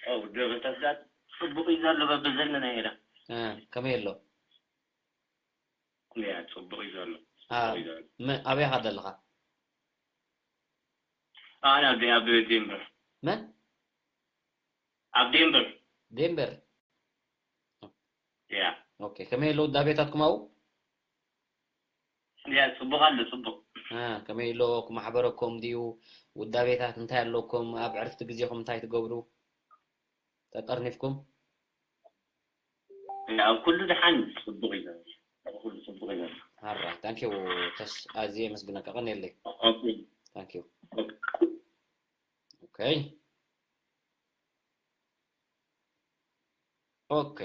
ኦ፣ ውዳቤታት ጽቡቕ እዩ ዘሎ፣ በብዘለናዮ ኢና። እ፣ ከመይ ኣሎ? ያ፣ ጽቡቕ እዩ ዘሎ። አ፣ ጽቡቕ እዩ ዘሎ። መ-፣ ኣበይ ኢኻ ዘለኻ? ኣነ ኣብ፣ ኣብ ዴንቨር። መን? ኣብ ዴንቨር። ዴንቨር። ያ። ኦኬ፣ ከመይ ኣሎ ውዳቤታትኩም ኣብኡ? ያ፣ ጽቡቕ ኣሎ፣ ጽቡቕ። አ፣ ከመይ ኣሎ? ክመሓበረኩም ድዩ? ውዳቤታት እንታይ ኣለኩም? ኣብ ዕርፍቲ ግዜኹም እንታይ ትገብሩ? ተጠርኒፍኩም? ያ፣ ኣብ ኩሉ ደሓን፣ ጽቡቕ እዩ ዘሎ። ኣብ ኩሉ ጽቡቕ እዩ ዘሎ። ኣራ፣ ታንክ ዩ ተስ፣ ኣዝየ የመስግነካ። ቀንየለይ። ኦኬ። ታንክ ዩ። ኦኬ። ኦኬ። ኦኬ።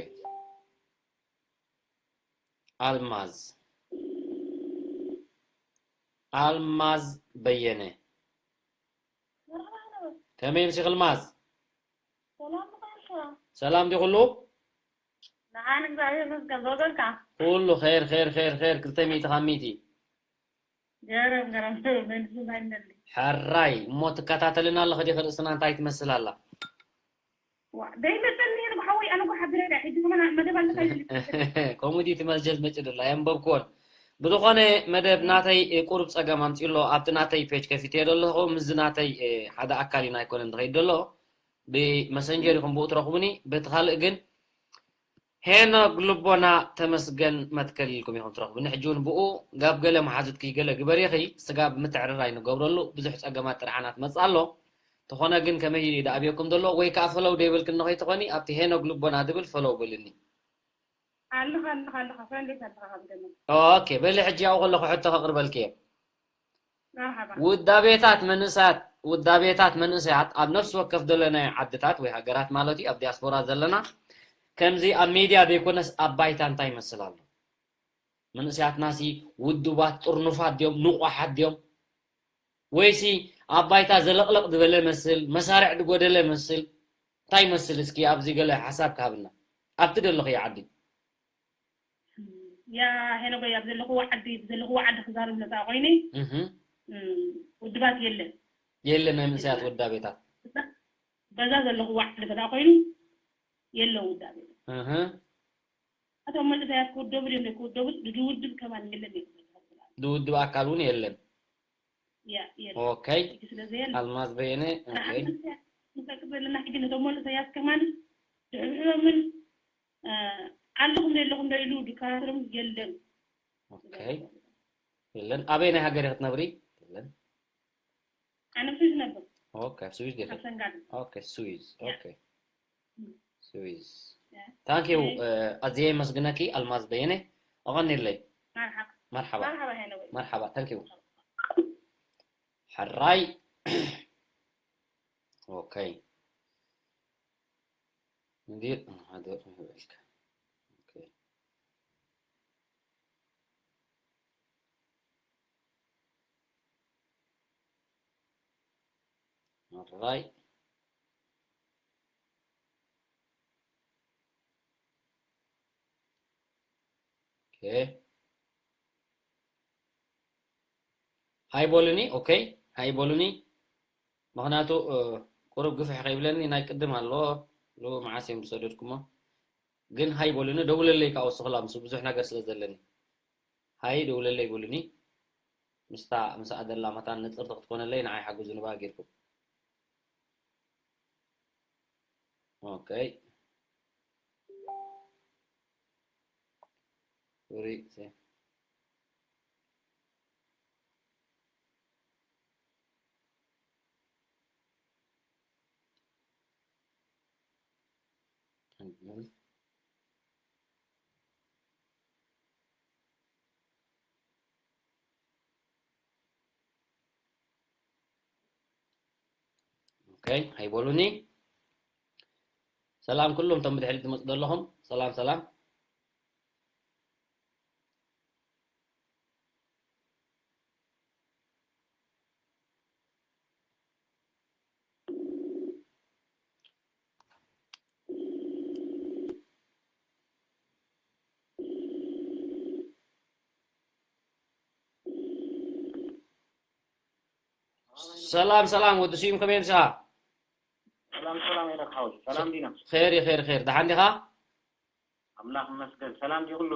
ኣልማዝ፣ ኣልማዝ በየነ። መርሓባ። ከመይ ምሲኺ ኣልማዝ? ሰላም ምዃንካ? ሰላም ድዩ ኩሉ? ደሓን እግዚኣብሔር ይመስገን። ብወገንካ? ኩሉ ኸይር፣ ኸይር፣ ኸይር፣ ኸይር፣ ክልተ ሚእቲ ካብ ሚእቲ። ገረም፣ ገረም፣ መልሲ ማይነሊ። ሕራይ፣ እሞ ትከታተልና ኣለኺ ዲኺ? ርእስና እንታይ ትመስል ኣላ? ዋ፣ ደይመሰልኒ እየ፣ ብሓወይ፣ ኣነ እኮ ሓቢረ እየ። ሕጂ ከማን መደብ ኣለካ ኢሉ። ከምኡ ድዩ እቲ መስጀል መጭ ደላ? ኣየንበብክዎን። ብዝኾነ መደብ ናተይ፣ እ፣ ቁሩብ ጸገም ኣምጺኡ ኣሎ። ኣብቲ ናተይ ፔጅ ከፊተ እየ ዘለኹ። ምስዚ ናተይ፣ እ፣ ሓደ ኣካል እዩ ኣይኮነን ዝኸይድ ዘሎ። ብመሰንጀር ኢኹም ብኡ ትረኽቡኒ። በቲ ካልእ ግን ሄኖግ ልቦና ተመስገን መትከል ኢልኩም ኢኹም ትረኽቡኒ። ሕጂ እውን ብኡ ጋብ ገለ መሓዙትኪ ገለ ግበሪ ኢኺ፣ ስጋብ ምትዕርራይ ንገብረሉ ብዙሕ ጸገማት ጥርዓናት መጽእ ኣሎ። ተኾነ ግን ከመይ ኢሉ እዩ ደኣብየኩም ዘሎ? ወይ ከኣ ፈለው ደይበልክኒ ከይትኾኒ ኣብቲ ሄኖግ ልቦና ዝብል ፈለው በልኒ። ኣለኻ፣ ኣለኻ፣ ኣለኻ፣ ፍሬንደይ ኣለኻ ካብ ደመ። ኦኬ፣ በሊ ሕጂ ኣብኡ ከለኹ ሕቶ ከቕርበልኪ እየ። መርሓባ። ውዳቤታት መንእሰያት፣ ውዳቤታት መንእሰያት ኣብ ነፍሲ ወከፍ ዘለናዮ ዓድታት ወይ ሃገራት ማለት እዩ፣ ኣብ ዲያስፖራ ዘለና፣ ከምዚ ኣብ ሚድያ ዘይኮነስ ኣብ ባይታ እንታይ ይመስል ኣሎ? መንእሰያትናሲ ውዱባት፣ ጥርኑፋት ድዮም፣ ንቑሓት ድዮም? ወይሲ ኣብ ባይታ ዘለቕለቕ ዝበለ መስል፣ መሳርዕ ዝጎደለ መስል? እንታይ ይመስል? እስኪ ኣብዚ ገለ ሓሳብ ክሃብና። ኣብቲ ዘለኽዮ ዓዲ። ያ ሄኖጎይ፣ ኣብ ዘለኽዎ ዓዲ፣ ዘለኽዎ ዓዲ ክዛረብ ነፃ ኮይነ፣ እህ። እም፣ ውድባት የለን። የለን ናይ መንእሰያት የለን። ውዳቤታት። በዛ ዘለኽዎ ዓዲ በዛ ኮይኑ የለን ውዳቤ። እህ። እቶም መንእሰያት ክውደቡ ድዮም ዘይክውደቡ፣ ድውድብ ከማን የለን እዩ። ድውድብ ኣካል እውን የለን። ያ፣ የለን። ኦኬ። ሕጂ ስለ ዘየለ፣ ኣልማዝ በየነ፣ ኦኬ። ንሓንቲ መንእሰያት ክንጠቅስ ዘለና ሕጂ ነቶም መንእሰያት ከማን ድሕብሕቦምን፣ እ፣ ኣለኹም ዶ የለኹም ዶ ኢሉ ድከታተሎም የለን። ኦኬ። የለን። ኣበይ ናይ ሃገር ክትነብሪ? የለን። ኣነ ኣብ ስዊዝ ነበር። ኦኬ፣ ኣብ ስዊዝ ዲኺ? ኣብ ሰንጋል። ኦኬ፣ ስዊዝ። ያ። ኦኬ። እም። ስዊዝ። ያ። ታንክ ዩ፣ እሺ። እ፣ ኣዝየ የመስግነኪ ኣልማዝ በየነ። ኣቐንየለይ። መርሓባ። መርሓባ። መርሓባ ሄኖጎይ። መርሓባ፣ ታንክ ዩ። መርሓባ። ሕራይ። Okay. Dir hada. Okay. All right. Okay. ሃይ በሉኒ። ኦኬ፣ ሃይ በሉኒ። ምኽንያቱ ቁሩብ ግፍሕ ከይብለኒ ናይ ቅድም ኣሎ። ሉ መዓስ እዮም ዝሰደድኩሞ? ግን ሃይ በሉኒ፣ ደውለለይ ካብ ወስኽላ ምስ ብዙሕ ነገር ስለ ዘለኒ። ሃይ ደውለለይ በሉኒ። ምስታ ምስኣ ዘላ መታን ንጽርቲ ክትኮነለይ ንዓይ ሓግዙኒ ባእ ጌርኩም። ኦኬ። ሶሪ። ኦኬ፣ ሃይ በሉኒ። ሰላም ኩሎም እቶም ብድሕሪት ትመፁ ዘለኹም፣ ሰላም ሰላም። ሰላም ሰላም፣ ወዲ ስዩም ከመይ ምሳኻ? ሰላም ሰላም፣ ሄኖክ ሓወይ፣ ሰላም ዲና? ኸይር እዩ፣ ኸይር፣ ኸይር። ደሓን ዲኻ? ኣምላኽ ይመስገን። ሰላም ድዩ ኩሉ?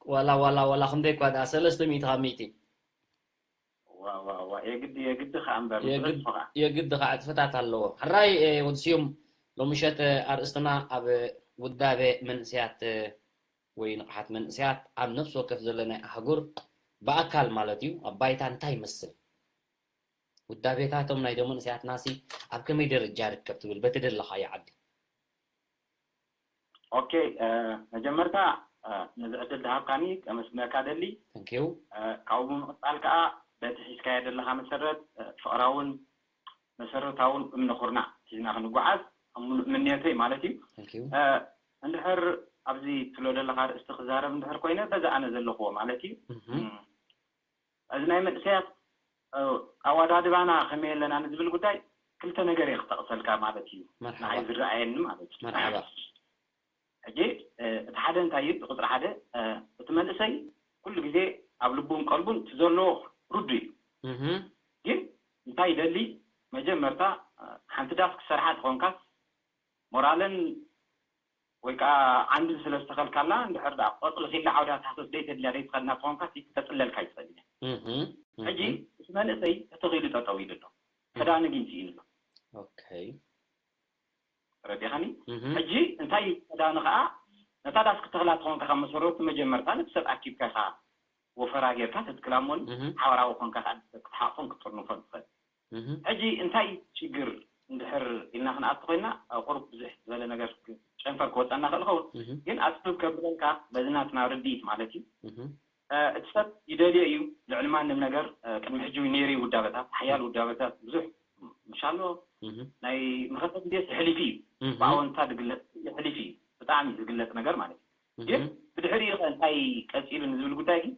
ዋላ ዋላ ዋላ፣ ክንደይ እኳ ደኣ፣ ሰለስተ ሚእቲ ካብ ሚእቲ። ዋ ዋ ዋ፣ የግዲ የግዲ ኸኣ እምበር፣ የግድ-፣ ብትረስፎ ኸኣ። የግዲ ኸኣ ዕጽፍታት ኣለዎ። ሕራይ፣ እ፣ ወዲ ስዩም፣ ሎምሸት፣ እ፣ ኣርእስትና ኣብ ውዳቤ መንእሰያት፣ እ፣ ወይ ንቕሓት መንእሰያት ኣብ ነፍሲ ወከፍ ዘሎ ናይ ኣህጉር ብኣካል ማለት እዩ፣ ኣብ ባይታ እንታይ ይመስል? ውዳቤታቶም ናይ ዶ መንእሰያትናሲ ኣብ ከመይ ደረጃ ይርከብ ትብል በቲ ደለኻዮ ዓዲ? ኦኬ፣ እ፣ መጀመርታ፣ እ፣ ነዚ ዕድል ዝሃብካኒ ከመስግነካ ደሊ። Thank you። እ፣ ካብኡ ብምቕጻል ከኣ በቲ ሒዝካዮ ዘለኻ መሰረት፣ እ፣ ፍቕራውን መሰረታውን እምነ ኩርናዕ ሒዝና ክንጓዓዝ ኣብ ምሉእ ምንየተይ ማለት እዩ። Thank you። እ፣ እንድሕር ኣብዚ ትብሎ ዘለኻ ኣርእስቲ ክዛረብ እንድሕር ኮይነ፣ በዚ ኣነ ዘለኽዎ ማለት እዩ። እህ። እም፣ እዚ ናይ መንእሰያት፣ እ፣ ኣወዳድባና ከመይ ኣለና ንዝብል ጉዳይ ክልተ ነገር እየ ክጠቕሰልካ ማለት እዩ። መርሓባ። ንዓይ ዝረኣየኒ ማለት እዩ። መርሓባ። ሕጂ፣ እ፣ እቲ ሓደ እንታይ እዩ? እቲ ቁጽሪ ሓደ፣ እ፣ እቲ መንእሰይ ኩሉ ግዜ ኣብ ልቡን ቀልቡን እቲ ዘለዎ ርዱ እዩ። እህ። ግን እንታይ ይደሊ? መጀመርታ፣ እ፣ ሓንቲ ዳስ ክሰርሓ ተኾንካስ ሞራልን ወይ ከኣ ዓንድን ስለ ዝተኸልካላ፣ እንድሕር ደኣ ቆጽሊ ኺላ ዓውዳ ታህሰስ ደይተድልያ ደይትኸድና ተኾንካስ ተጽለልካ ይትኽእል እያ። እህ። ሕጂ እህ። እቲ መንእሰይ ተተኺሉ ጠጠው ኢሉ ኣሎ። እህ። ከዳኒ ግን ስኢኑ ኣሎ። ኦኬ። ተረዲኻኒ? እህ። ሕጂ እንታይ ከዳኒ ኸኣ፣ ነታ ዳስ ክትኽላ ተኾንካ ካብ መሰረቱ መጀመርታ ነቲ ሰብ ኣኪብካ ኢኻ ወፈራ ጌርካ ተትክላ እሞኒ እህ። ሓበራዊ ኮንካ ከኣ ክትሓቕፎን ክትጥርንፎን ትኽእል። እህ። ሕጂ እንታይ ሽግር እንድሕር ኢልና ክንኣቱ ኮይና፣ ኣብ ቁሩብ ብዙሕ ዝበለ ነገር ጨንፈር ክወጸና ክእል ይኸውን። እህ። ግን ኣጽብብ ከብለልካ በዚ ናትና ርድኢት ማለት እዩ። እህ። እ፣ እቲ ሰብ ይደልዮ እዩ፣ ልዕሊ ማንም ነገር፣ እ፣ ቅድሚ ሕጂ እውን ነይሩ እዩ ውዳበታት፣ ሓያል ውዳበታት ብዙሕ ምሻሎ እህ። ናይ መኸተ ግዜስ የሕሊፉ እዩ። እህ። ብኣወንታ ዝግለጽ የሕሊፉ እዩ። ብጣዕሚ ዝግለጽ ነገር ማለት እዩ። እህ። ግን ብድሕሪኡ ኸ እንታይ ቀጺሉ ንዝብል ጉዳይ ግን፣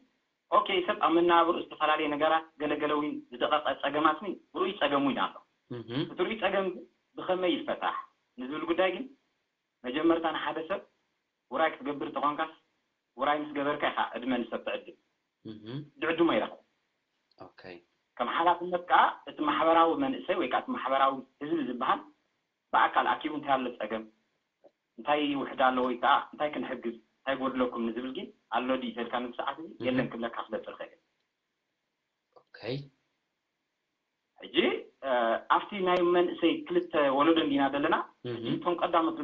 ኦኬ፣ ሰብ ኣብ መነባብርኡ ዝተፈላለየ ነገራት፣ ገለገለ እውን ዝደቐቐ ጸገማት እውን ርኡይ ጸገም እውን ኣሎ። እህ። እቲ ርኡይ ጸገም ግን ብኸመይ ይፈታሕ ንዝብል ጉዳይ ግን መጀመርታ ንሓደ ሰብ ውራይ ክትገብር ተኾንካስ፣ ውራይ ምስ ገበርካ ኢኻ ዕድመ ንሰብ ትዕድም። እህ። ዝዕድሞ ይረኽብ። ኦኬ። ከም ሓላፍነት ከኣ እቲ ማሕበራዊ መንእሰይ ወይ ከኣ እቲ ማሕበራዊ ህዝቢ ዝበሃል ብኣካል ኣኪቡ እንታይ ኣሎ ጸገም፣ እንታይ ውሕድ ኣሎ ወይ ከኣ እንታይ ክንሕግዝ፣ እንታይ ጎድለኩም ንዝብል ግን ኣሎ ድዩ ተልካ ንብሰዓት እዚ እህ። የለን ክብለካ ክበጽሕ ይኽእል። ኦኬ። ሕጂ፣ እ፣ ኣብቲ ናይ መንእሰይ ክልተ ወለዶ እንዲና ዘለና፣ እህ። ሕጂ እቶም ቀዳሞት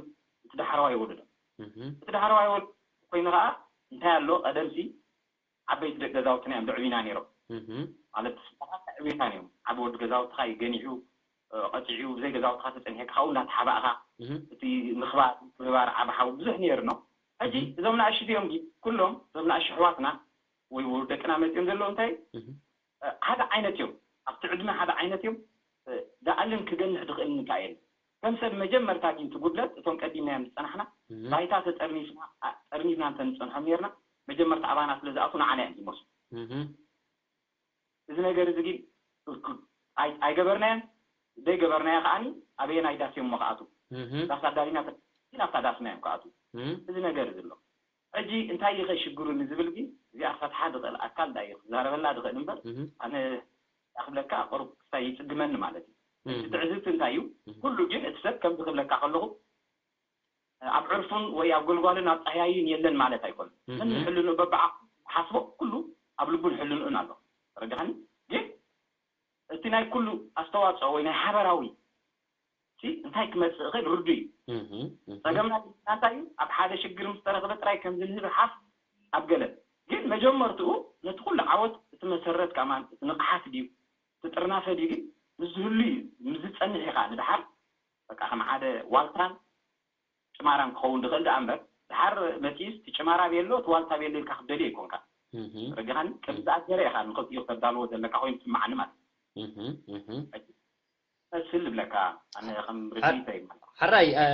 እቲ ዳሕረዋይ ወለዶ። እህ። እቲ ዳሕረዋይ ወለዶ ኮይኑ ከኣ እንታይ ኣሎ፣ ቀደምሲ ዓበይቲ ደቂ ገዛውትና እዮም ዘዕብዩና ነይሮም። እህ። ማለት ስድራኻ የዕብዩካ ነይሮም። ዓቢ ወዲ ገዛውትኻ እዩ ገኒሑ፣ እ፣ ቀጺዑ፣ ብዘይ ገዛውትኻ ተጸኒሕካ፣ ካብኡ እንዳተሓባእኻ፣ እህ። እቲ ምኽባር፣ ምክብባር ዓቢ ሓው ብዙሕ ነይሩ ነው። ሕጂ እህ። እዞም ንኣሽቱ እዮም ድዩ? ኩሎም እዞም ንኣሽቱ ኣሕዋትና ወይ ደቅና መጺኦም ዘለዉ እንታይ? እህ። እ፣ ሓደ ዓይነት እዮም። ኣብቲ ዕድመ ሓደ ዓይነት እዮም። እ፣ ደኣልን ክገንሕ ዝኽእል እንታይ የለን። ከም ሰብ መጀመርታ ግን እቲ ጉድለት እቶም ቀዲምናዮም ዝጸናሕና እህ፣ ባይታ ተጠርኒፍና፣ ኣ-፣ ጠርኒፍና እንተ ንጸንሖም ኔርና፣ መጀመርታ ኣባና ስለ ዝኣትዉ ንዓና እዮም ዝመስሉ። እህ፣ እዚ ነገር እዚ ግን ኣይ-፣ ኣይገበርናዮን፣ ዘይገበርናዮ ከኣኒ ኣበየናይ ዳስ እዮም እሞ ክኣትዉ? እህ፣ ዳስ ኣዳሊና ተ-፣ ናብታ ዳስና እዮም ክኣትዉ። እህ፣ እዚ ነገር እዚ ኣሎ። ሕጂ እንታይ እዩ ኸ ሽግሩ ንዝብል ግን፣ እዚኣ ክፈትሓ ዝኽእል ኣካል እንታይ እዩ ክዛረበላ ዝኽእል እምበር፣ እህ፣ ኣነ ክብለካ ቁሩብ ክስታይ ይጽግመኒ ማለት እዩ። እቲ እህ፣ ትዕዝብቲ እንታይ እዩ? እህ፣ ኩሉ ግን እቲ ሰብ ከምዚ ክብለካ ከለኹ፣ ኣብ ዕርፉን ወይ ኣብ ጎልጓልን ኣብ ጻህያይን የለን ማለት ኣይኮነን። እህ፣ ነንሕልንኡ በብዓ-፣ ሓስቦ ኩሉ ኣብ ልቡን ሕልንኡን ኣሎ። ተረዳኸኒ? ግን እቲ ናይ ኩሉ ኣስተዋጽኦ ወይ ናይ ሓበራዊ ሲ እንታይ ክመጽእ ይኽእል ርዱእ እዩ። እህ፣ እህ፣ ጸገምና ግን እንታይ እዩ? ኣብ ሓደ ሽግር ምስ ተረኽበ ጥራይ ከም ዝንህብ ሓፍ ኣብ ገለ። ግን መጀመርትኡ ነቲ ኩሉ ዓወት እቲ መሰረት ከማን እቲ ንቕሓት ድዩ? እቲ ጥርናፈ ድዩ? ግን ምስ ዝህሉ እዩ፣ ምስ ዝጸንሕ ኢኻ ንድሓር በቃ ከም ሓደ ዋልታን ጭማራን ክኸውን ዝኽእል ደኣ እምበር፣ ድሓር መጺኡስ እቲ ጭማራ ቤሎ፣ እቲ ዋልታ ቤሎ ኢልካ ክትደልዮ ኣይኮንካን። እህ፣ ተረዲኻኒ? ቅድሚ እህ፣ ዝኣገረ ኢኻ ንኸልቲኡ ክተዳልዎ ዘለካ ኮይኑ ይስምዓኒ ማለት እዩ። እህ፣ እህ። መስል ዝብለካ፣ ኣነ ከም ሓ-፣ ርድኢተይ ማለት እዩ። ሓራይ፣ እ፣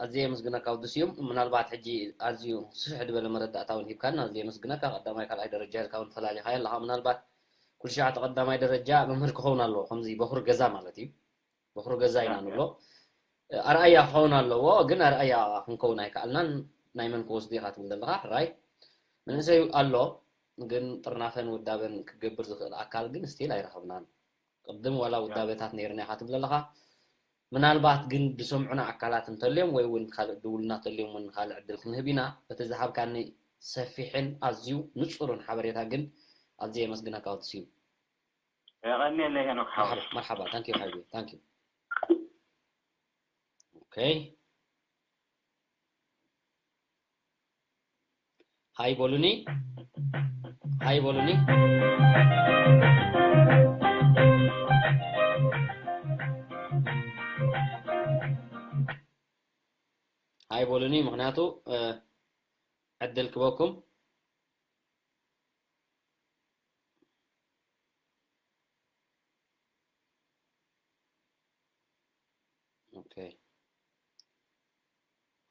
ኣዝየ የመስግነካ ወዲ ስዩም። ምናልባት ሕጂ ኣዝዩ ስፍሕ ዝበለ መረዳእታ እውን ሂብካና፣ ኣዝየ የመስግነካ። ቀዳማይ ካልኣይ ደረጃ ኢልካ እውን ፈላሊኻዮ ኣለኻ። ምናልባት ኩሉ ሻዕ እቲ ቀዳማይ ደረጃ መምህር ክኸውን ኣለዎ፣ ከምዚ በኹሪ ገዛ ማለት እዩ። በኹሪ ገዛ ኢና ያ፣ ያ። ንብሎ። ኣርኣያ ክኸውን ኣለዎ፣ ግን ኣርኣያ ክንከውን ኣይከኣልናን። ናይ መን ክወስዱ ኢኻ ትብል ዘለኻ? ሕራይ መንእሰይ ኣሎ፣ ግን ጥርናፈን ውዳበን ክገብር ዝኽእል ኣካል ግን ስቲል ኣይረኸብናን። ቅድም ዋላ ያ። ውዳበታት ነይርና ኢኻ ትብል ዘለኻ። ምናልባት ግን ዝሰምዑና ኣካላት እንተልዮም ወይ እውን ካልእ ድውልና እንተልዮም እውን ካልእ ዕድል ክንህብ ኢና። በቲ ዝሃብካኒ ሰፊሕን ኣዝዩ ንጹርን ሓበሬታ ግን ኣዝየ የመስግነካ ወዲ ስዩም። የቐንየለይ ሄኖክ ሓወይ። መርሓባ፣ መርሓባ። ታንክ ዩ ሓይቢ፣ ታንክ ዩ። ኦኬ። ሃይ በሉኒ፣ ሃይ በሉኒ። ሃይ በሉኒ፣ ምኽንያቱ፣ እ፣ ዕድል ክበኩም። ኦኬ።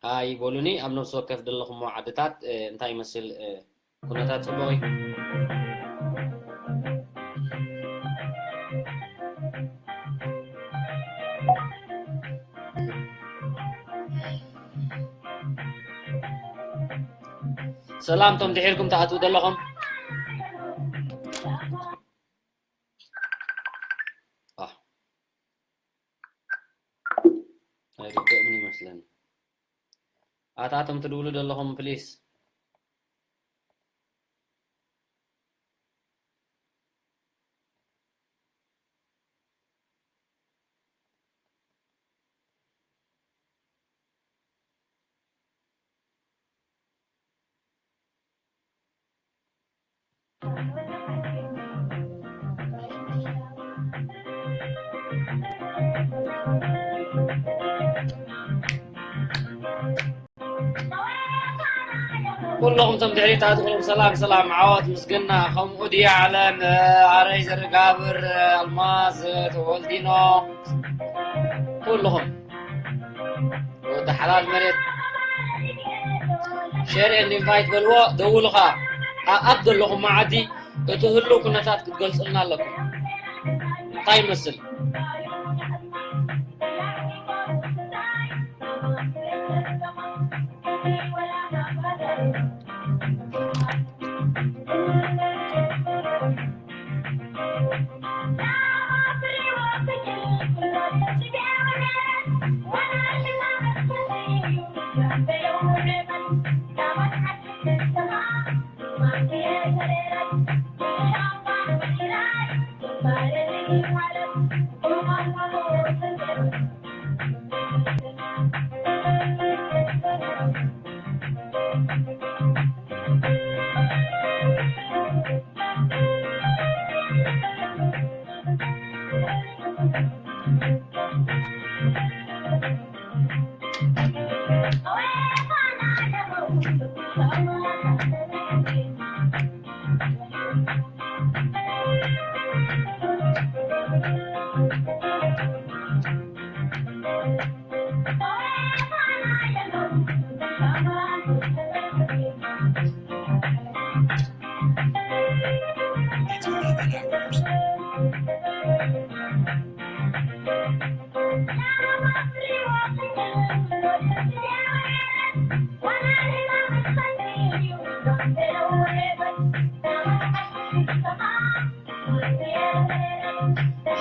ሃይ በሉኒ፣ ኣብ ነፍሲ ወከፍ ዘለኹሞ ዓድታት፣ እ፣ እንታይ ይመስል፣ እ፣ ኩነታት ጽቡቕ እዩ? ሰላም፣ ቶም ድሒርኩም ትኣትዉ ዘለኹም። ኣህ። ኣይርድእምን ይመስለኒ። ኣታ እቶም ትድውሉ ዘለኹም፣ ፕሊስ። ኩለኹም እቶም ድሕሪት ኣትኹሎም ሰላም፣ ሰላም፣ ዓወት፣ ምስግና፣ ከምኡ ድያ ዓለም፣ ኣረይ ዘርጋብር፣ ኣልማዝ፣ ተወልዲኖ፣ ኩልኹም ወዲ ሓላል መሬት፣ ሼር ኤንድ ኢንቫይት በልዎ፣ ደውሉ ኸኣ። ኣ-፣ ኣብ ዘለኹም መዓዲ እቲ ህሉው ኩነታት ክትገልጹልና ኣለኩም። እንታይ ይመስል?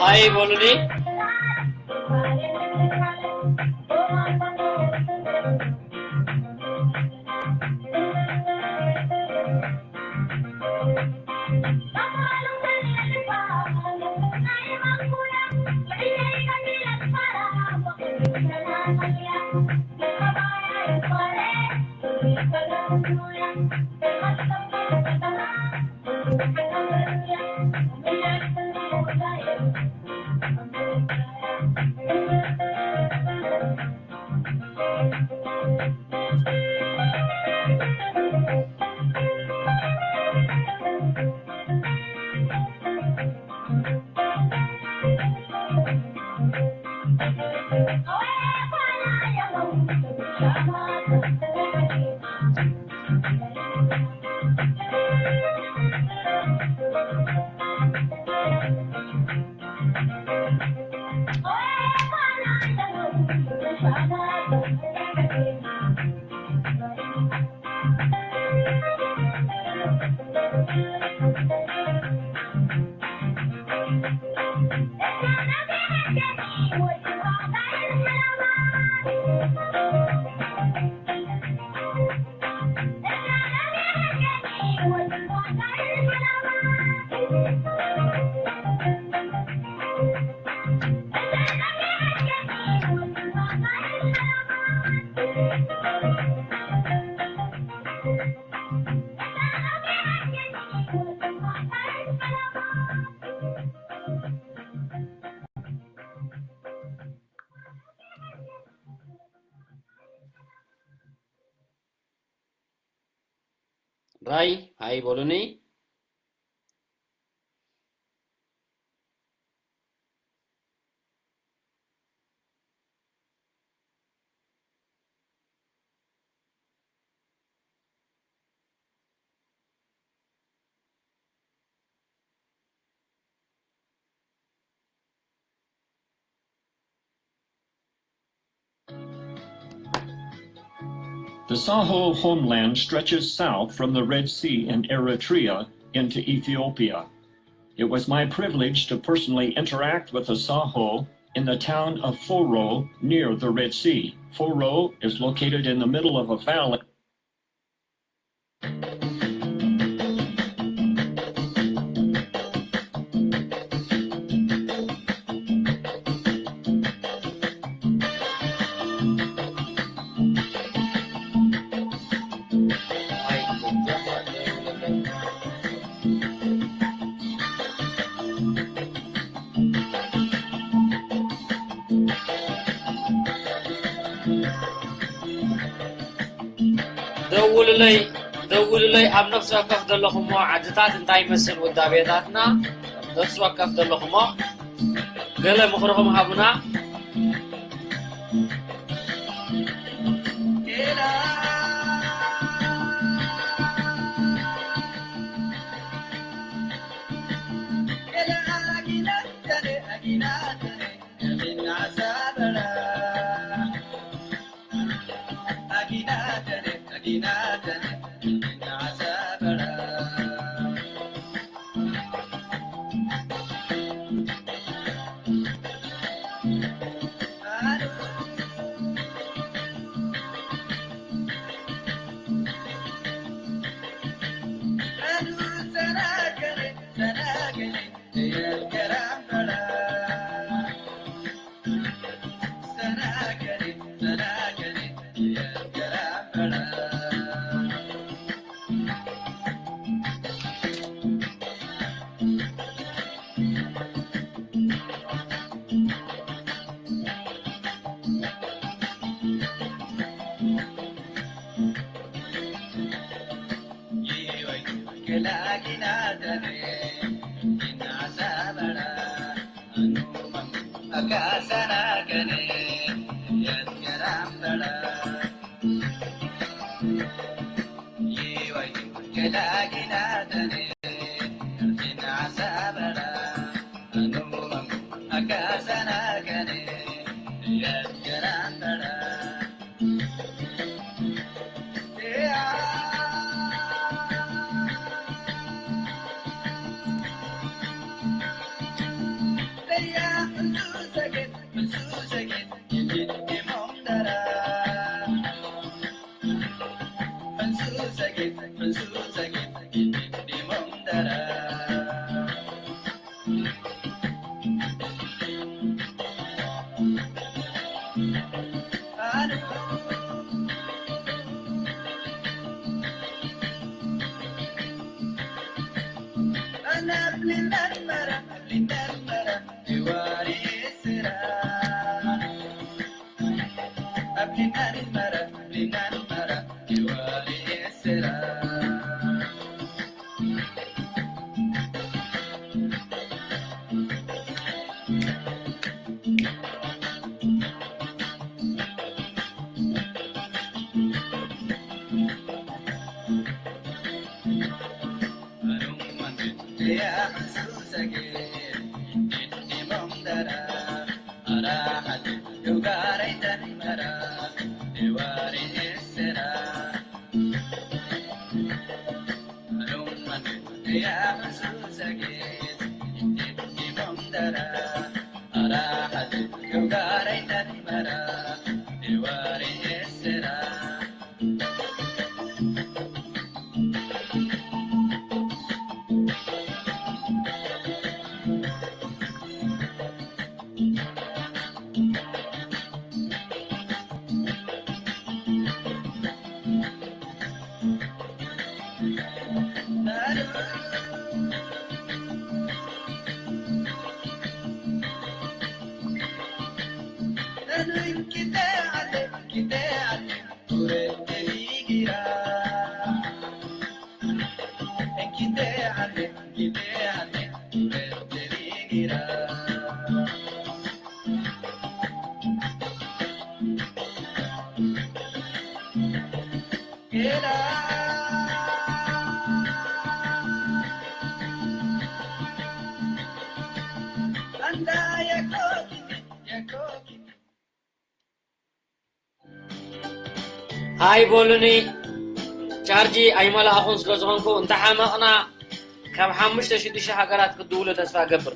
ሃይ በሉኒ። ራይ ሃይ በሉኒ። The Saho homeland stretches south from the Red Sea in Eritrea into Ethiopia. It was my privilege to personally interact with the Saho in the town of Foro near the Red Sea. Foro is located in the middle of a valley. ደውሉለይ፣ ደውሉለይ። ኣብ ነፍሲ ወከፍ ዘለኹሞ ዓድታት እንታይ ይመስል ውዳቤታትና? ነፍሲ ወከፍ ዘለኹሞ ገለ ምኽርኹም ሃቡና። ሃይ በሉኒ። ቻርጂ ኣይመላእኹን ስለ ዝኾንኩ እንተሓመቕና ካብ ሓሙሽተ ሽዱሽተ ሃገራት ክትድውሉ ተስፋ እገብር።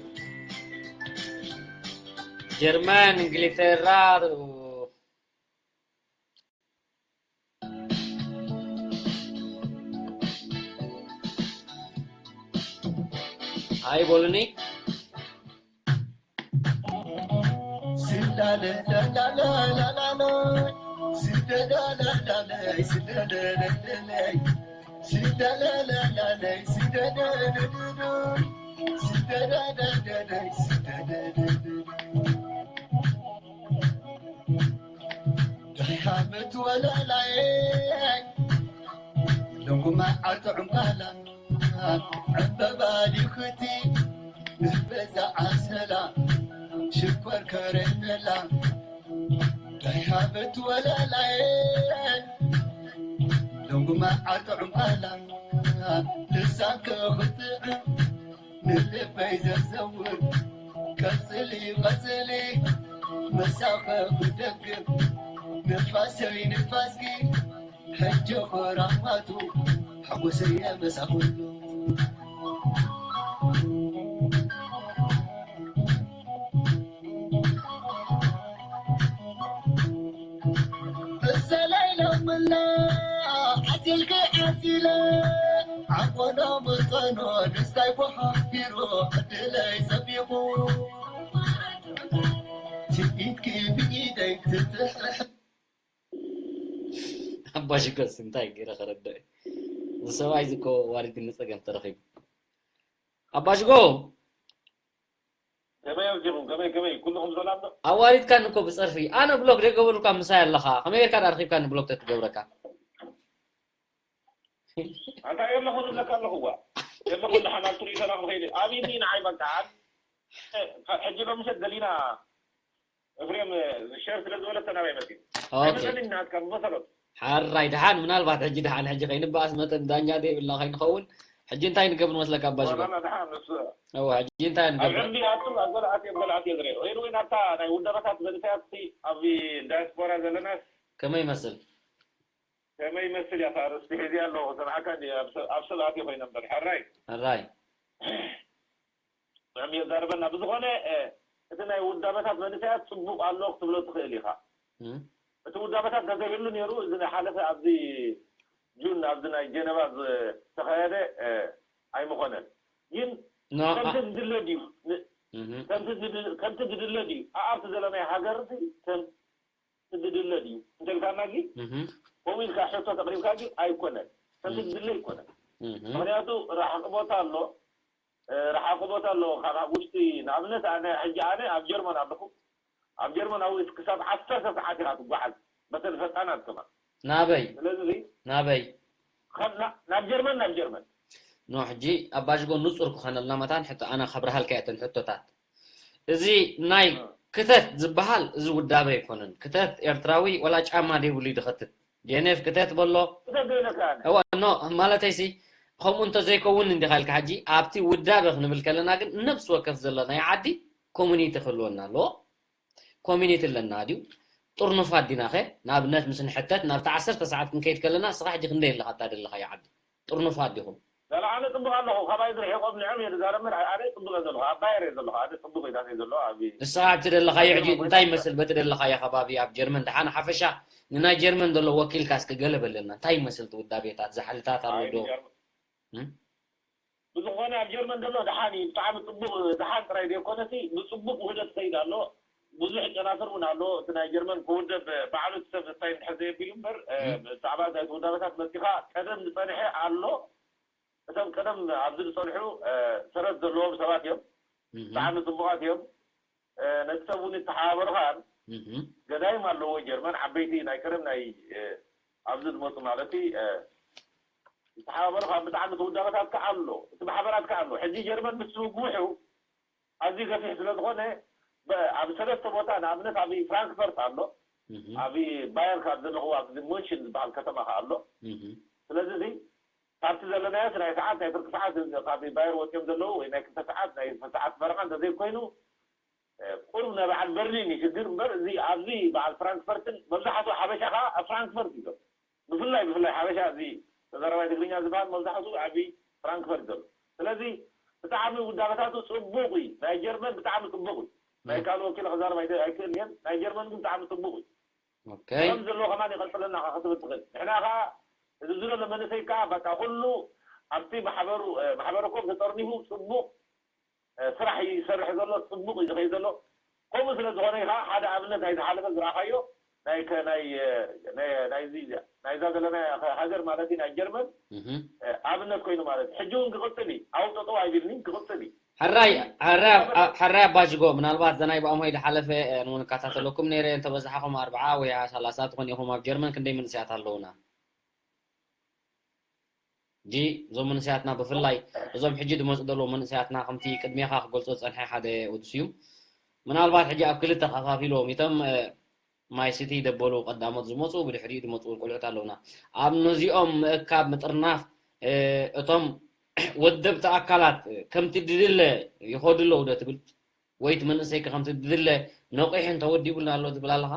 ጀርመን፣ እንግሊተራ። ሃይ በሉኒ። ደሓመት ወለላየ ሎንጉ መዓልቲ ዕንቃላ ዕምበባ ዲኽቲ ንበዛ ዓሰላ ሽኮር ከረመላ ደሓመት ወለላየ ሎንጉ መዓልቲ ዕንቃላ ልሳንከ ኽጥዕም ንልበይ ዘዘውር ቀጽሊ ቀጽሊ መሳኸ ክደግም ንፋሰይ ንፋስኪ ሕጂ ኸራማቱ ሓጎሰይ የመሳኹሉ። እሰለይ ለምላ ዓሲልኪ ዓሲለ ዓቆኖ መጠኖ ደስታይ ኮሓቢሩ ዕድለይ ሰቢቑ ትኢትኪ ብኢደይ ክትሕሕ ኣባ ሽጎስ እንታይ ገይረ ከረድኦ? እዚ ሰብኣይ እዚ እኮ ዋሪድኒ ጸገም ተረኺቡ። ኣባ ሽጎ! ከመይ ኣምሲኹም? ከመይ፣ ከመይ? ኩልኹም ሰላም ዶ? ኣዋሪድካኒ እኮ ብጸርፊ። ኣነ ብሎክ ዘይገበሩካ ምሳይ ኣለኻ። ከመይ ጌርካ ደኣ ረኺብካኒ ብሎክ ተትገብረካ? ኣንታ የለኹን እብለካ ኣለኹ እዋ። የለኹን ደሓን ኣብ ትርኢት ሰላም ኸይደ። ኣብይኒ ንዓይ በቃ። ሕጂ ሎምሸት ደሊና ኤፍሬም ሸር ስለ ዝበለቶ ናባይ መጺኡ። ኦኬ። ኣይመሰልን ናትካ ብመሰረቱ። ሓራይ ደሓን ምናልባት ሕጂ ደሓን ሕጂ ከይንበኣስ መጠን ዳኛ ዘይብልና ከይንኸውን ሕጂ እንታይ ንገብር መስለካ ኣባ ሽጎ? ዋላ ደሓን ንሱ። እወ፣ ሕጂ እንታይ ኣብ ንገብር? ዕንዲ ኣቱ ኣብ ገለ ኣትዮ ኣብ ገለ ኣትዮ ዝረአ። ወይ ወይ ናብታ ናይ ውዳበታት መንእሰያት እስቲ ኣብ ዳያስፖራ ዘለናስ ከመይ ይመስል? ከመይ ይመስል እያ እታ ኣርእስቲ ሒዘያ ኣለኹ። ሰምዓካ እንዲ ኣብ ሰብ፣ ኣብ ሰብ ኣትዮ ኮይነ እምበር። ሕራይ። ሕራይ። ጥዑም የዛርበና። ብዝኾነ፣ እ፣ እቲ ናይ ውዳበታት መንእሰያት ጽቡቕ ኣሎ ክትብሎ ትኽእል ኢኻ። እም። እቲ ውዳበታት እንተዘይህሉ ነይሩ፣ እዚ ናይ ሓለፈ ኣብዚ ጁን ኣብዚ ናይ ጀነቫ ዝተኻየደ ኣይምኾነን። ግን ከምቲ ዝድለ ድዩ? ከምቲ ዝድለ ድዩ? ኣብቲ ዘለናይ ሃገር ከምቲ ዝድለ ድዩ እንተልካና፣ ግን ከምኡ ኢልካ ሕቶ ተቕሪብካ፣ ግን ኣይኮነን። ከምቲ ዝድለ ኣይኮነን። ምክንያቱ ርሓቕ ቦታ ኣሎ፣ ርሓቕ ቦታ ኣሎ። ካብ ውሽጢ፣ ንኣብነት፣ ኣነ ሕጂ፣ ኣነ ኣብ ጀርመን ኣለኹ። ኣብ ጀርመን ኣብ ክሳብ ዓሰርተ ሰዓት ኢኻ ትጓዓዝ፣ በተን ፈጣናት ከማን። ናበይ? ስለዚ ናበይ? ናብ ጀርመን፣ ናብ ጀርመን። ኖ፣ ሕጂ ኣባጅጎ ንጹር ክኾነልና መታን ሕቶ ኣነ ከብርሃልካ እተን ሕቶታት። እዚ ናይ ክተት ዝበሃል እዚ ውዳበ ኣይኮነን። ክተት ኤርትራዊ ወላ ጫማ ደይብሉ ይድኸትት። ጄኔቭ ክተት በሎ። እዋ ኖ፣ ማለተይሲ ከምኡ እንተዘይከውን እንዲኻ ኢልካ፣ ሕጂ ኣብቲ ውዳበ ክንብል ከለና ግን ነብሲ ወከፍ ዘሎ ናይ ዓዲ ኮሚኒቲ ክህልወና ኣለዎ። ኮሚኒቲ ኣለና ድዩ? ጥርኑፋት ዲናኸ? ንኣብነት ምስ ንሕተት ናብቲ ዓሰርተ ሰዓት ክንከይድ ከለና፣ እስኻ ሕጂ ክንደይ ኣለኻ እታ ደለኻዮ ዓዲ? ጥርኑፋት ዲኹም? ላላ ኣነ ጽቡቕ ኣለኹ። ካባይ ዝርሒቖም ንዕም እየ ዝዛረብ እምበር ኣነ ጽቡቕ እየ ዘለኹ። ኣብ ባየር እየ ዘለኹ። ኣነ ጽቡቕ እየ ዳስ እየ ዘለኹ። ኣብ ንስኻ ኣብቲ ደለኻዮ ሕጂ እንታይ ይመስል? በቲ ደለኻዮ ከባቢ ኣብ ጀርመን ደሓን ሓፈሻ ንናይ ጀርመን ዘሎ ወኪልካ እስኪ ገለ በለና። እንታይ ይመስል እቲ ውዳቤታት? ዛሕልታት ኣሎ ዶ? ብዝኾነ ኣብ ጀርመን ዘሎ ደሓን እዩ። ብጣዕሚ ጽቡቕ ደሓን ጥራይ ዘይኮነሲ ብጽቡቕ ውህደት ይኸይድ ኣሎ። ብዙሕ ጨናፍር እውን ኣሎ። እቲ ናይ ጀርመን ክውደብ ባዕሉ እቲ ሰብ እንታይ እንድሕር ዘየቢሉ እምበር ብዛዕባ ናይ ውዳበታት መጺኻ ቀደም ዝጸንሐ ኣሎ። እቶም ቀደም ኣብዚ ዝጸንሑ ሰረት ዘለዎም ሰባት እዮም። ብጣዕሚ ጽቡቓት እዮም። ነቲ ሰብ እውን ይተሓባበሩኻን ገዳይም ኣለዎ። ጀርመን ዓበይቲ ናይ ቀደም ናይ ኣብዚ ዝመፁ ማለት ይተሓባበሩኻን። ብጣዕሚ እቲ ውዳበታትካ ኣሎ፣ እቲ ማሕበራትካ ኣሎ። ሕጂ ጀርመን ምስ ምግውሑ ኣዝዩ ገፊሕ ስለ ዝኾነ ኣብ ሰለስተ ቦታ ንኣብነት ኣብ ፍራንክፈርት ኣሎ፣ ኣብ ባየር ካብ ዘለኹ ኣብዚ ሙንሽን ዝበሃል ከተማ ከ ኣሎ። ስለዚ እዚ ካብቲ ዘለናዮስ ናይ ሰዓት ናይ ፍርቂ ሰዓት ካብ ባየር ወፂኦም ዘለዉ ወይ ናይ ክልተ ሰዓት ናይ ሰዓት ፈረቓ እንተዘይኮይኑ ቁሩብ ናይ በዓል በርሊን እዩ ሽግር እምበር እዚ ኣብዚ በዓል ፍራንክፈርትን መብዛሕትኡ ሓበሻ ከዓ ኣብ ፍራንክፈርት እዩ ዘሎ። ብፍላይ ብፍላይ ሓበሻ እዚ ተዛራባይ ትግርኛ ዝበሃል መብዛሕትኡ ዓቢ ፍራንክፈርት ዘሎ። ስለዚ ብጣዕሚ ውዳበታቱ ጽቡቕ እዩ። ናይ ጀርመን ብጣዕሚ ጽቡቕ እዩ። ናይ ካልእ ወኪለ ክዛረብ ኣይክእል እየን። ናይ ጀርመን ግን ብጣዕሚ ጽቡቕ እዩ። ከም ዘለዎ ከማን ይቐጽለና ክትብል ትኽእል። ንሕና ከዓ እዚ ዝሎ መንእሰይ ከዓ በቃ ኩሉ ኣብቲ ማሕበሩ ማሕበረኮም ተጠርኒፉ ጽቡቕ ስራሕ ይሰርሕ ዘሎ፣ ጽቡቕ እዩ ዝኸይድ ዘሎ። ከምኡ ስለ ዝኾነ ከዓ ሓደ ኣብነት ናይ ዝሓለፈ ዝረኣኻዮ ናይ ናይዚ ናይዛ ዘለና ሃገር ማለት ናይ ጀርመን ኣብነት ኮይኑ ማለት እዩ። ሕጂ እውን ክቕጽል እዩ። ኣብኡ ጠጠው ኣይብልኒ ክቕጽል እዩ። ሕራይ ሕራይ ኣባጅጎ ምናልባት ዘናይ ብኣምሆይ ዝሓለፈ ንክከታተለኩም ነይረ እንተበዛሓኹም ኣርብዓ ወይ ሰላሳ ትኾን ኢኹም ኣብ ጀርመን ክንደይ መንእሰያት ኣለውና? ሕጂ እዞም መንእሰያትና ብፍላይ እዞም ሕጂ ዝመፁ ዘለዉ መንእሰያትና ከምቲ ቅድሜኻ ክገልፆ ዝፀንሐ ሓደ ወዲ ስዩም ምናልባት ሕጂ ኣብ ክልተ ከፋፊልዎም እቶም ማይ ሲቲ ደበሉ ቀዳሞት ዝመፁ ብድሕሪኡ ዝመፁ ቆልዑት ኣለውና ኣብ ነዚኦም ምእካብ ምጥርናፍ እቶም ወደብቲ ኣካላት ከምቲ ድድለ ይኸዱ ኣለዉ ዶ ትብል ወይ እቲ መንእሰይ ከምቲ ድድለ ነቂሑ እንተወዲቡልና ኣሎ ትብል ኣለኻ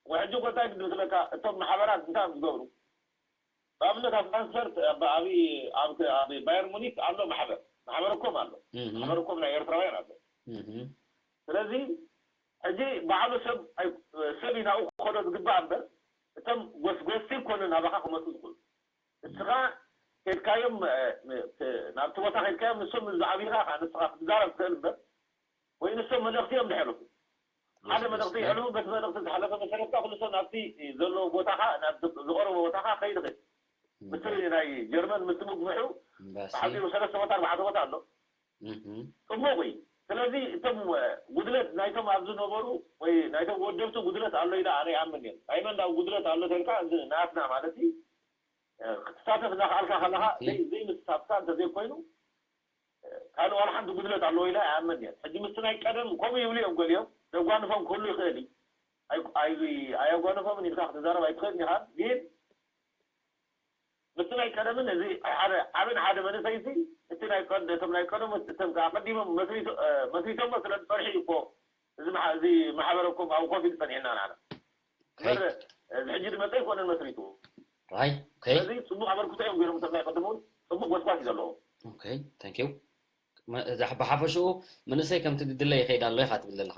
ወሕጂ ጎታይ ክድምስለካ እቶም ማሕበራት እንታይ እዮም ዝገብሩ? ንኣብነት ኣብ ፍራንክፈርት ኣብ ባየር ሙኒክ ኣሎ ማሕበር ማሕበር እኮም ኣሎ ማሕበር እኮም ናይ ኤርትራውያን ኣሎ። ስለዚ ሕጂ ባዕሉ ሰብ ሰብ ናብኡ ክኸዶ ዝግባእ እምበር እቶም ጎስጎስቲ ይኮኑ ናባኻ ክመፁ ዝኽእሉ እስኻ ከድካዮም ናብቲ ቦታ ከድካዮም ንሶም ዝዓብኻ ንስኻ ክትዛረብ ትኽእል እምበር ወይ ንሶም መልእኽቲ እዮም ዝሕልፉ ሓደ መልእኽቲ ይሕልፉ በቲ መልእኽቲ ዝሓለፈ መሰረት ከዓ ኩሉ ሰብ ናብቲ ዘለዎ ቦታኻ ናብቲ ዝቐረበ ቦታኻ ከይድ ኽእል ምስቲ ናይ ጀርመን ምስቲ ምግምሑ ብሓፂሩ ሰለስተ ቦታ ኣርባዕተ ቦታ ኣሎ ፅቡቕ እዩ ስለዚ እቶም ጉድለት ናይቶም ኣብዚ ነበሩ ወይ ናይቶም ወደብቲ ጉድለት ኣሎ ኢለ ኣነ ይኣምን እየ ናይ መን ናብ ጉድለት ኣሎ ተልካ ናትና ማለት እዩ ክትሳተፍ እናኽኣልካ ከለኻ ዘይምስታፍካ እንተዘይኮይኑ ካልእ ዋላ ሓንቲ ጉድለት ኣለዎ ኢለ ኣይኣምን እየ ሕጂ ምስቲ ናይ ቀደም ከምኡ ይብሉ እዮም ገሊኦም ዘጓንፎም ክህሉ ይኽእል እዩ ኣየጓንፎምን ኢልካ ክትዛረብ ኣይትኽእልን ኢኻ ግን ምስቲ ናይ ቀደምን እዚ ሓደ ዓብን ሓደ መንእሰይሲ እቲ ናይ ቀድ እቶም ናይ ቀደም እቶም ኣቀዲሞም መስሪቶሞ ስለ ዝፀንሑ እዩ እኮ እዚ እዚ ማሕበረኩም ኣብ ኮፍ ኢሉ ፀኒሕና ንዓና እምበር እዚ ሕጂ ዝመፀ ኣይኮነን መስሪቱ ራይ ኦኬ ስለዚ ፅቡቅ ኣበርክቶ እዮም ገይሮም እቶም ናይ ቀደም እውን ፅቡቅ ጎስጓስ እዩ ዘለዎ ኦኬ ታንክ ዩ ብሓፈሽኡ መንእሰይ ከምቲ ድድለ ይኸይድ ኣሎ ኢኻ ትብል ዘለኻ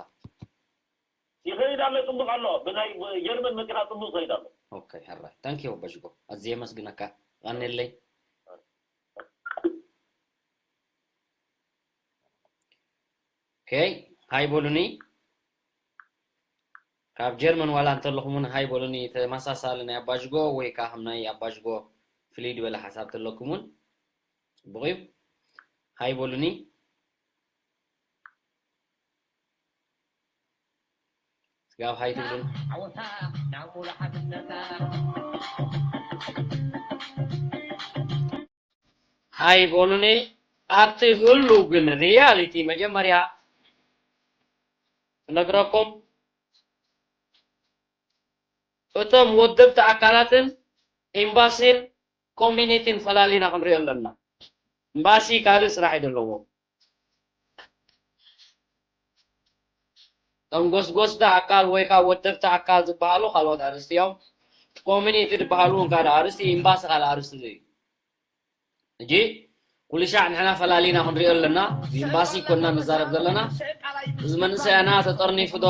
ይኸይድ ኣሎ፣ ጽቡቕ ኣሎ። ብናይ ጀርመን መኪና ጽቡቕ ይኸይድ ኣሎ። ኦኬ፣ ሕራይ። ታንክ ዩ ኣባጅጎ። ኣዝየ የመስግነካ። ቀንየለይ። ኦኬ፣ ሃይ በሉኒ። ካብ ጀርመን ዋላ እንተለኹም እውን ሃይ በሉኒ። ተመሳሳሊ ናይ ኣባጅጎ ወይ ከዓ ከም ናይ ኣባጅጎ ፍልይ ዝበለ ሓሳብ ተለኩም እውን ጽቡቕ እዩ። ሃይ በሉኒ። ስጋብ ሃይ ትብሉን። ሓይ በሉኒ። ኣብቲ ህሉ ግን ሪያሊቲ መጀመርያ እነግረኩም፣ እቶም ወደብቲ ኣካላትን ኤምባሲን ኮሚኒቲን ፈላሊና ክንሪኦ ኣለና። ኤምባሲ ካልእ ስራሕ እዩ ዘለዎ። እቶም ጎስጎስቲ ኣካል ወይ ከዓ ወደብቲ ኣካል ዝበሃሉ ካልኦት ኣርእስቲ እዮም። ኮሚኒቲ ዝበሃሉ እውን ካልእ ኣርእስቲ፣ ኤምባሲ ካልእ ኣርእስቲ እዩ። ሕጂ ኩሉ ሻዕ ንሕና ፈላሊና ክንሪኦ ኣለና። ብኤምባሲ ኮና ንዛረብ ዘለና። እዚ መንእሰያና ተጠርኒፉ ዶ?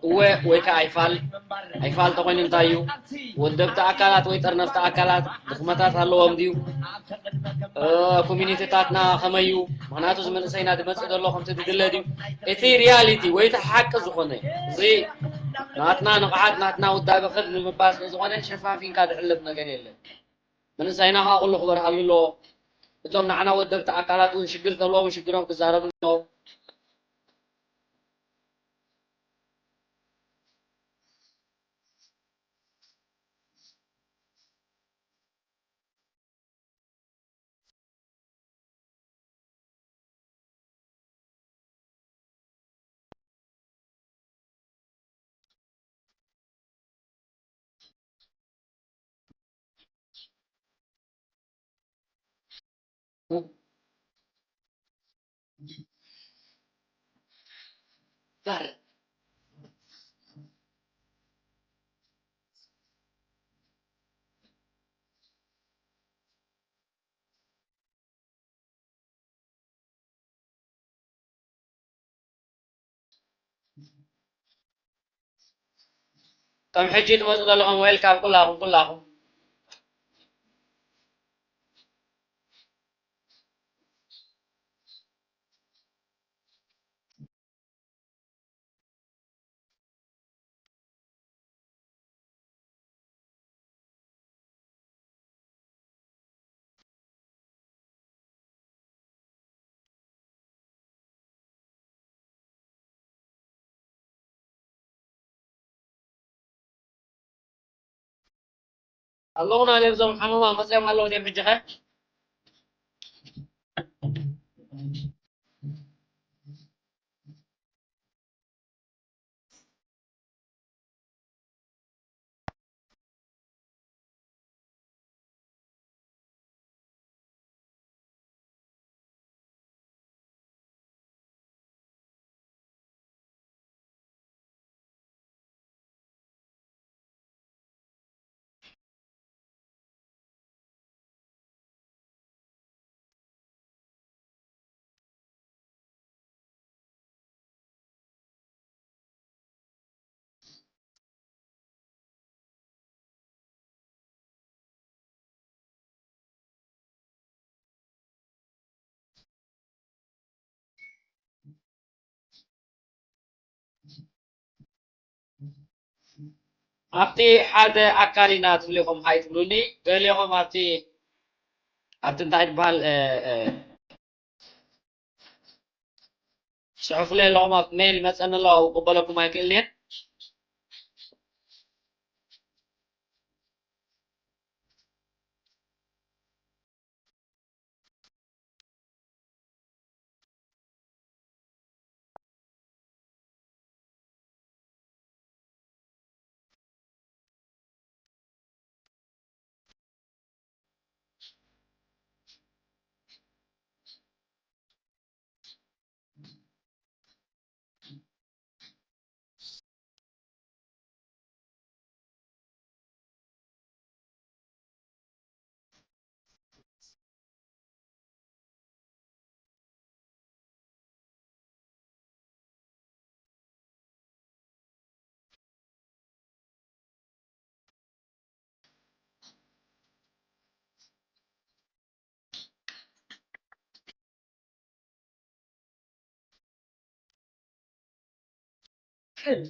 እወ ወይ ከዓ ኣይፋል? ኣይፋል ተኮይኑ እንታይ እዩ? ወደብቲ ኣካላት ወይ ጠርነፍቲ ኣካላት ድኽመታት ኣለዎም ድዩ? እ፣ ኮሚኒቲታትና ከመይ እዩ? ምኽንያቱ እዚ መንእሰይና ዝመጽእ ዘሎ ከምቲ ዝድለ ድዩ? እቲ ሪያሊቲ ወይ እቲ ሓቂ ዝኾነ፣ እዚ ናትና ንቕሓት፣ ናትና ውዳበ ከብ ንምባል ስለ ዝኾነ ሸፋፊንካ ዝሕለፍ ነገር የለን። መንእሰይና ከዓ ኩሉ ክበርሃሉ ኣለዎ። እቶም ንዓና ወደብቲ ኣካላት እውን ሽግር ዘለዎም ሽግሮም ክዛረቡ ኣለዎም። ከም ሕጂ ትመፁ ዘለኹም ዌልካም ኩላኹም ኩላኹም። ኣለኹና ነብዞም ሓመማ መፅኦም ኣለዉ ድዮም ሕጂ ኸ? ኣብቲ ሓደ ኣካል ኢና ትብሉ ኢኹም ሃይ ትብሉኒ፣ ገሊኹም ኣብቲ ኣብቲ እንታይ ትበሃል፣ እ፣ እ፣ ጽሑፉለይ ኣለኹም፣ ኣብ ሜይል ይመጸኒ ኣሎ፣ ክቕበለኩም ኣይክእልን እየ። ሕል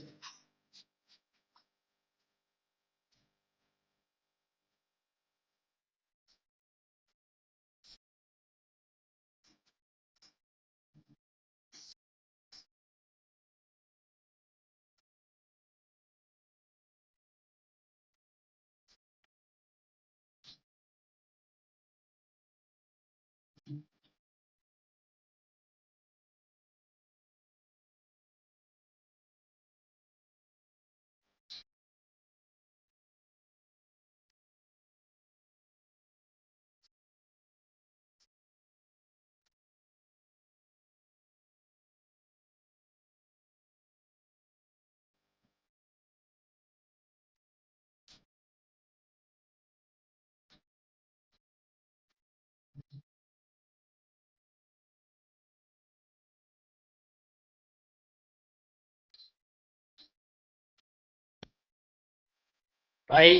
ኣይ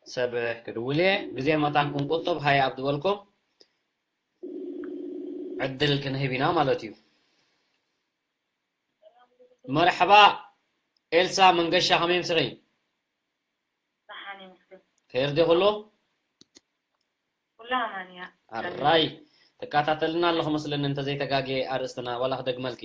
ሰብ ክድውል እየ፣ ግዜ መታን ክንቁጥብ ሃይ ኣብ ዝበልኩም ዕድል ክንህብ ኢና ማለት እዩ። መርሐባ ኤልሳ መንገሻ፣ ከመይ ምስኺ? ደሓን ይመስገን። ከይርዲ ኩሉ? ኩላ ኣማን እያ። ኣራይ ተከታተልና ኣለኹ መስለኒ፣ እንተዘይተጋግየ ኣርእስትና ዋላ ክደግመልኪ።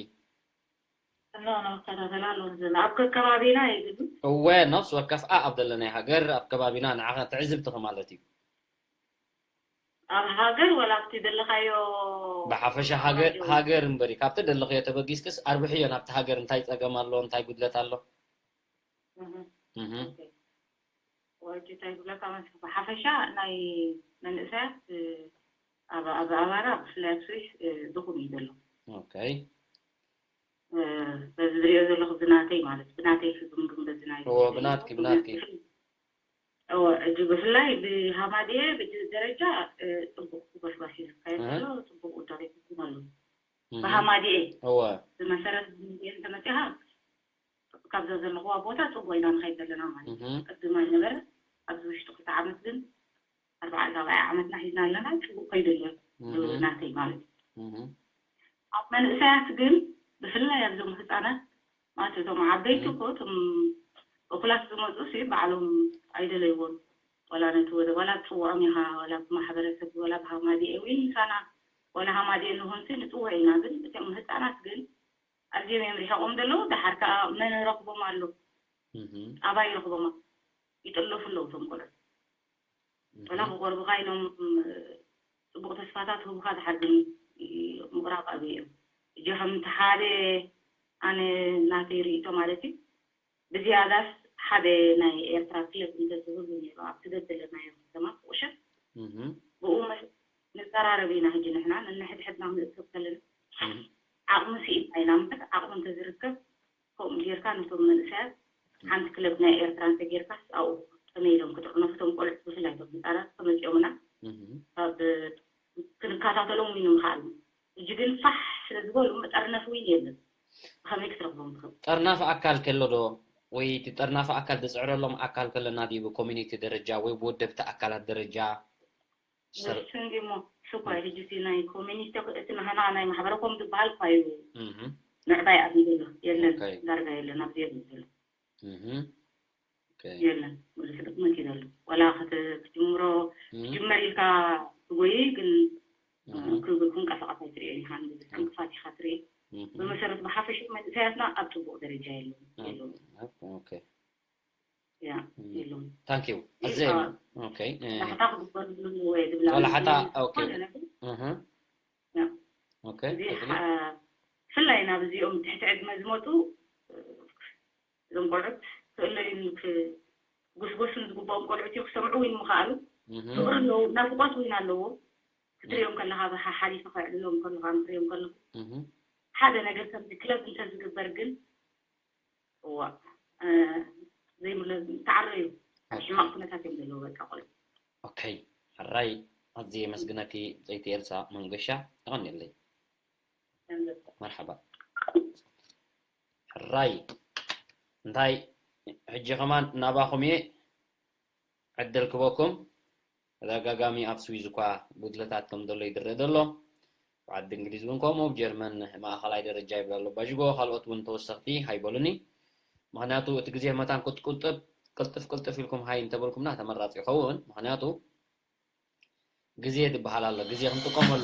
እነሆ ንከታተላ ኣለኹ ዘለና። ኣብ ከከባቢና እዩ ዝብል። እወ፣ ነፍሲ ወከፍ ኣብ ዘለናይ ሃገር፣ ኣብ ከባቢና ንዓኸ ትዕዝብትኺ ማለት እዩ። ኣብ ሃገር ወላ ኣብቲ ዘለኻዮ ብሓፈሻ ሃገር፣ ሃገር እምበሪ፣ ካብቲ ደለኽዮ ተበጊስክስ ኣርብሕዮ ናብቲ ሃገር፣ እንታይ ጸገም ኣሎ፣ እንታይ ጉድለት ኣሎ? እህ። እህ። ኦኬ። ወዲ እንታይ ይብለካ መስ-፣ ብሓፈሻ ናይ መንእሰያት፣ እ፣ ኣብ፣ ኣብ ኣባራ ብፍላይ ኣብ ስዊስ፣ እ፣ ድኹም እዩ ዘሎ። ኦኬ። እ፣ በዚ ዝሪኦ ዘለኹ ብናተይ ማለት፣ ብናተይ ክግምግም በዚ ናይ እዎ፣ ብናትኪ፣ ብናትኪ። እዎ፣ እዚ ብፍላይ ብሃማድኤ ብደረጃ፣ እ፣ ጽቡቕ ጎስጓስ እዩ ዝካየድ እህ። ዘሎ፣ ጽቡቕ ውዳቤ ክግም ኣሎ። እህ። ብሃማድኤ እዎ። ብመሰረት ሃማድኤ እንተመጺኻ፣ ካብዛ ዘለኽዋ ቦታ ጽቡቕ ኢና ንኸይድ ዘለና ማለት እዩ። እህ። ቅድም ኣይነበረ፣ ኣብዚ ውሽጢ ክልተ ዓመት ግን ኣርባዓ ራብዓይ ዓመትና ሒዝና ኣለና፣ ጽቡቕ ከይዱ ኣሎ እህ። ናተይ ማለት እዩ። እህ። ኣብ መንእሰያት ግን ብፍላይ ኣብዞም ህጻናት ማለት እቶም ዓበይቲ እህ። እኮ እቶም እኹላት ዝመጹ ሲ ባዕሎም ኣይደለይዎን። ዋላ ነቲ ወደ፣ ዋላ ትጽውዖም ኢኻ፣ ዋላ ብማሕበረሰብ፣ ዋላ ብሃማድኤ ወይ ምሳና፣ ዋላ ሃማድኤ ንኹን ሲ ንጽውዕ ኢና። ግን እቶም ህጻናት ግን ኣዝዮም እዮም ርሒቖም ዘለዉ። ደሓር ከኣ መን ረኽቦም ኣሎ? እህ። ኣባይ ረኽቦም ኣሎ? ይጥለፉ ኣለዉ እቶም ቆልዑ። እህ። ወላ ክቆርቡኻ ኢሎም፣ ጽቡቕ ተስፋታት ህቡኻ፣ ደሓር ግን ምቑራብ ኣብዮም። እጆ ከም እቲ ሓደ ኣነ ናተይ ርእይቶ ማለት እዩ። ብዝያዳስ ሓደ ናይ ኤርትራ ክለብ እንተዝህሉ ነይሩ ኣብቲ ዘበለናዮ ከተማ ቁሸት። እህ። ብኡ መስ-፣ ንዘራረብ ኢና። ሕጂ ንሕና ነንሕድሕድና ክንእከብ ከለና እህ። ዓቕሚ ስኢንና ኢና እምበር፣ ዓቕሚ እንተዝርከብ ከምኡ ጌርካ ነቶም መንእሰያት ሓንቲ ክለብ ናይ ኤርትራ እንተጌርካስ ኣብኡ ከመይ ኢሎም ክጥርነፉ እቶም ቆልዑት፣ ብፍላይ እቶም ህጻናት ተመጺኦምና እህ። ካብ ክንከታተሎም እውን ምኽኣልና። ሕጂ ግን ፋሕ ስለ ዝበሉ መጠርነፊ እውን የለን። ብኸመይ ክትረኽቦም ትኽእል? ጠርናፊ ኣካል ከሎ ዶ? ወይ እቲ ጠርናፊ ኣካል ዝጽዕረሎም ኣካል ከለና ድዩ ብኮሚኒቲ ደረጃ ወይ ብወደብቲ ኣካላት ደረጃ? ሰር- እሱ እንዲሞ፣ እሱ እኮ ሕጂ እቲ ናይ ኮሚኒቲ እኮ፣ እቲ ናህና ናይ ማሕበረኮም ዝበሃል እኳ እዩ እህ። ምዕባይ ኣብ ዘሎ የለን፣ ኦኬ። ዳርጋ የለን፣ ኣብዚ የለን ዘሎ። እህ። ኦኬ። የለን፣ ብዙሕ ድክመት እዩ ዘሎ። ዋላ ክት-፣ ክትጅምሮ፣ እህ። ክትጅመር ኢልካ ትጎይ፣ ግን እህ። ክብ-፣ ክንቀሳቐስ ኣይትርእዮን ኢኻ፣ ንብዙሕ እህ። ዕንቅፋት ኢኻ ትርኢ። እህ። ብመሰረት ብሓፈሻ መንእሰያትና ኣብ ጽቡቕ ደረጃ የለን፣ እህ። የለውን። ኦኬ። ያ፣ እህ። የለውን። ታንክ ዩ። እዚ ኣዝየ፣ ኣዎ። ኦኬ፣ እ፣ ላሕታ ክግበረሉ ኣለዎ እየ ዝብል ኣሎ። ላሕታ፣ ዝኾነ ኦኬ። ነገር። እህ። ያ። ኦኬ፣ እዚ ቀጽሊ። ሓ-፣ ብፍላይ ናብ እዚኦም ትሕቲ ዕድመ ዝመጡ፣ እዞም ቆልዑት ክእለዩን ክጉስጎሱን ዝግብኦም ቆልዑት እዮም፣ ክሰምዑ እውን ምኽኣሉ። እህ። ፍቕሪ ኣለዎ፣ ናፍቖት እውን ኣለዎ። ክትሪኦም ከለኻ፣ ብሓ-፣ ሓሊፉ ከዕልሎም ከለኻ፣ ክትሪኦም ከለኻ። እህ። ሓደ ነገር ከምዚ ክለብ እንተዝግበር ግን፣ እዋእ፣ እ፣ ዘይብሎ ተዓረዩ። ኣብ ኦኬ። ሕማቕ ኩነታት እዮም ዘለዉ፣ በቃ፣ ቆልዑ። ኦኬ፣ ሕራይ፣ ኣዝየ የመስግነኪ ብጸይቲ ኤልሳ መንገሻ፣ የቐንየለይ። መርሓባ። ሕራይ፣ እንታይ፣ ሕጂ ከማን ናባኹም እየ። ዕድል ክበኩም። ተደጋጋሚ ኣብ ስዊዝ እኳ ጉድለታት ከም ዘሎ ይድረ ዘሎ። ኣብ ዓዲ እንግሊዝ እውን ከምኡ፣ ኣብ ጀርመን ማእኸላይ ደረጃ ይብል ኣሎ ባዥጎ፣ ካልኦት እውን ተወሰኽቲ ሃይበሉኒ። ምኽንያቱ እቲ ግዜ መታን ክትቁጥብ ቅልጥፍ ቅልጥፍ ኢልኩም ሃይ እንተበልኩምና ተመራፂ ይኸውን። ምኽንያቱ ግዜ ዝበሃል ኣሎ፣ ግዜ ክንጥቀመሉ።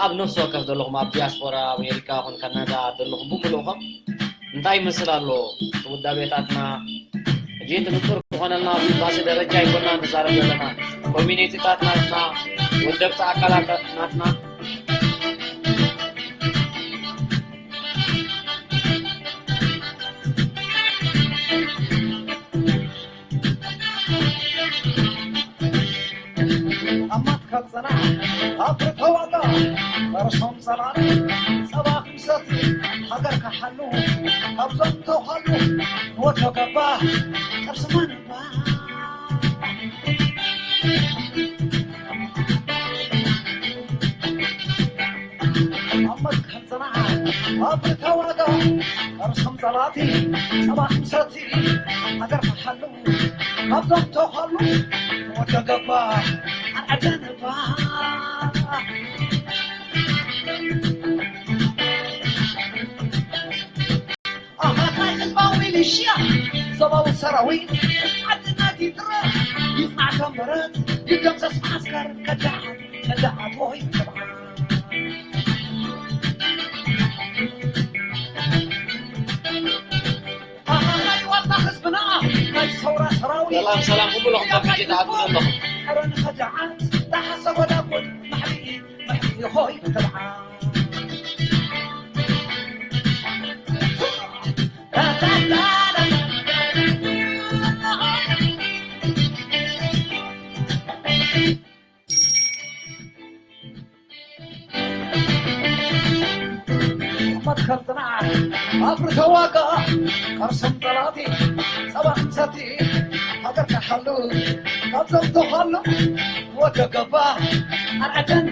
ኣብ ነፍሲ ወከፍ ዘለኹም ኣብ ዲያስፖራ ኣሜሪካ ኹን ካናዳ ዘለኹም ብምልእኹም እንታይ ይመስል ኣሎ ውዳቤታትና? ሕጂ እቲ ንጹር ክኾነልና ኣብ ኤምባሲ ደረጃ ኣይኮና ንዛረብ ዘለና፣ ኮሚኒቲታት ናትና፣ ወደብቲ ኣካላት ናትና። ኣብ መትከል ጽናሕ ኣብ ተዋጋ ርእሶም ጸላኢ ጸባ ክምሰቲ ሃገር ክሓሉ ካብዞም ተውሃሉ ንወዶ ገባ ቅርሲ መንባ ኣብ መትከል ጽናሕ ኣብ ተዋጋ ርእሶም ጸላቲ ጸባ ክምሰቲ ሃገር ክሓሉ ካብዞም ተውሃሉ ንወዶ ገባ ኣርዓደ ነባ ኣሃታይ ህዝባዊ ሚሊሽያ ዞባዊ ሰራዊት ዓድና ዲትረ ይጽናዕ ከም ብረት ይደምሰስ ዓስከር ከዳዓት ከዳዓት ወይ ኣሃታይ ዋልታ ህዝብና ናይ ሰውራ ሰራዊት ሰላም ሰላም ኩሉ ለኹም ካብ ሕጂ ተኣትዉ ዘለኹም። ኧረ ንኸዳዓት ተሓሰ ጎዳጉድ ማሕቢኢ ማሕቢኢ ሆይ ተባዓ መትከል ጽናሕ ኣፍሪ ተዋጋ ከርሶም ጸላቲ ጸባ ክንሰቲ ሃገር ክሓሉ ካብ ዘምተኻሉ ወደ ገባ ኣርዓደን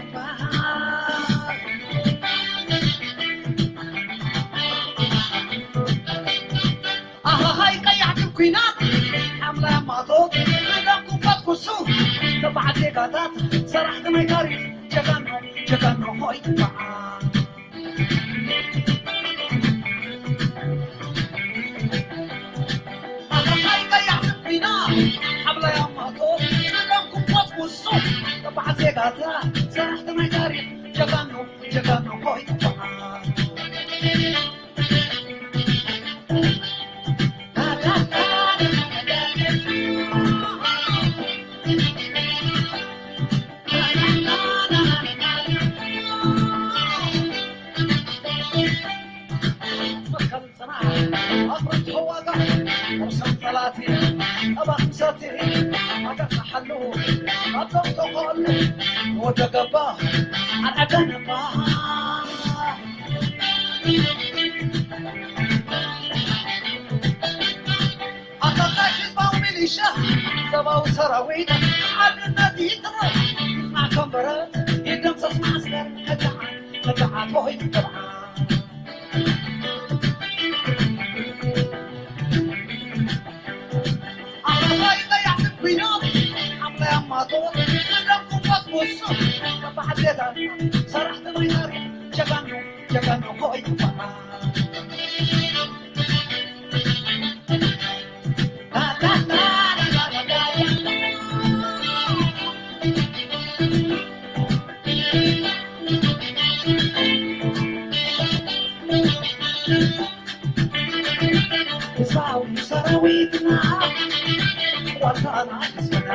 ኣሃሃይ ቀያሕቲ ኲናት ሓምላይ ኣማቶ ሜዳ ኩባት ኩሱ ተባዓት ዜጋታት ሰራሕቲ ናይ ታሪኽ ጀጋኑ ጀጋኑ ሆይ በዓል ኣሃሃይ ቀያሕቲ ኲናት ሓምላይ ኣማቶ ሜዳ ኩባት ኩሱ ተባዓት ዜጋታት ሰራሕቲ ናይ ታሪኽ ጀጋኑ ጀጋኑ ሆይ በዓል ወደ ገባ ኣቀደንባ ኣታታሽ ህዝባዊ ሚሊሻ ሰባዊ ሰራዊት ሓድነት ይጥረ ይጽናዕ ከም ብረት ይደምሰስ ማዕስከር ህግሓት ህግሓት ሆይ ትብዓ ኣረፋይ ቀያሕቲ ኲናት ሓምላይ ኣማቶ ዝደምኩም በስቡሱ ተባዕት ዜጋ ሰራሕቲ ናይ ታሪኽ ጀጋኑ ጀጋኑ ሆይ ትብዓ ህዝባዊ ሰራዊትና ዋልታና ህዝብና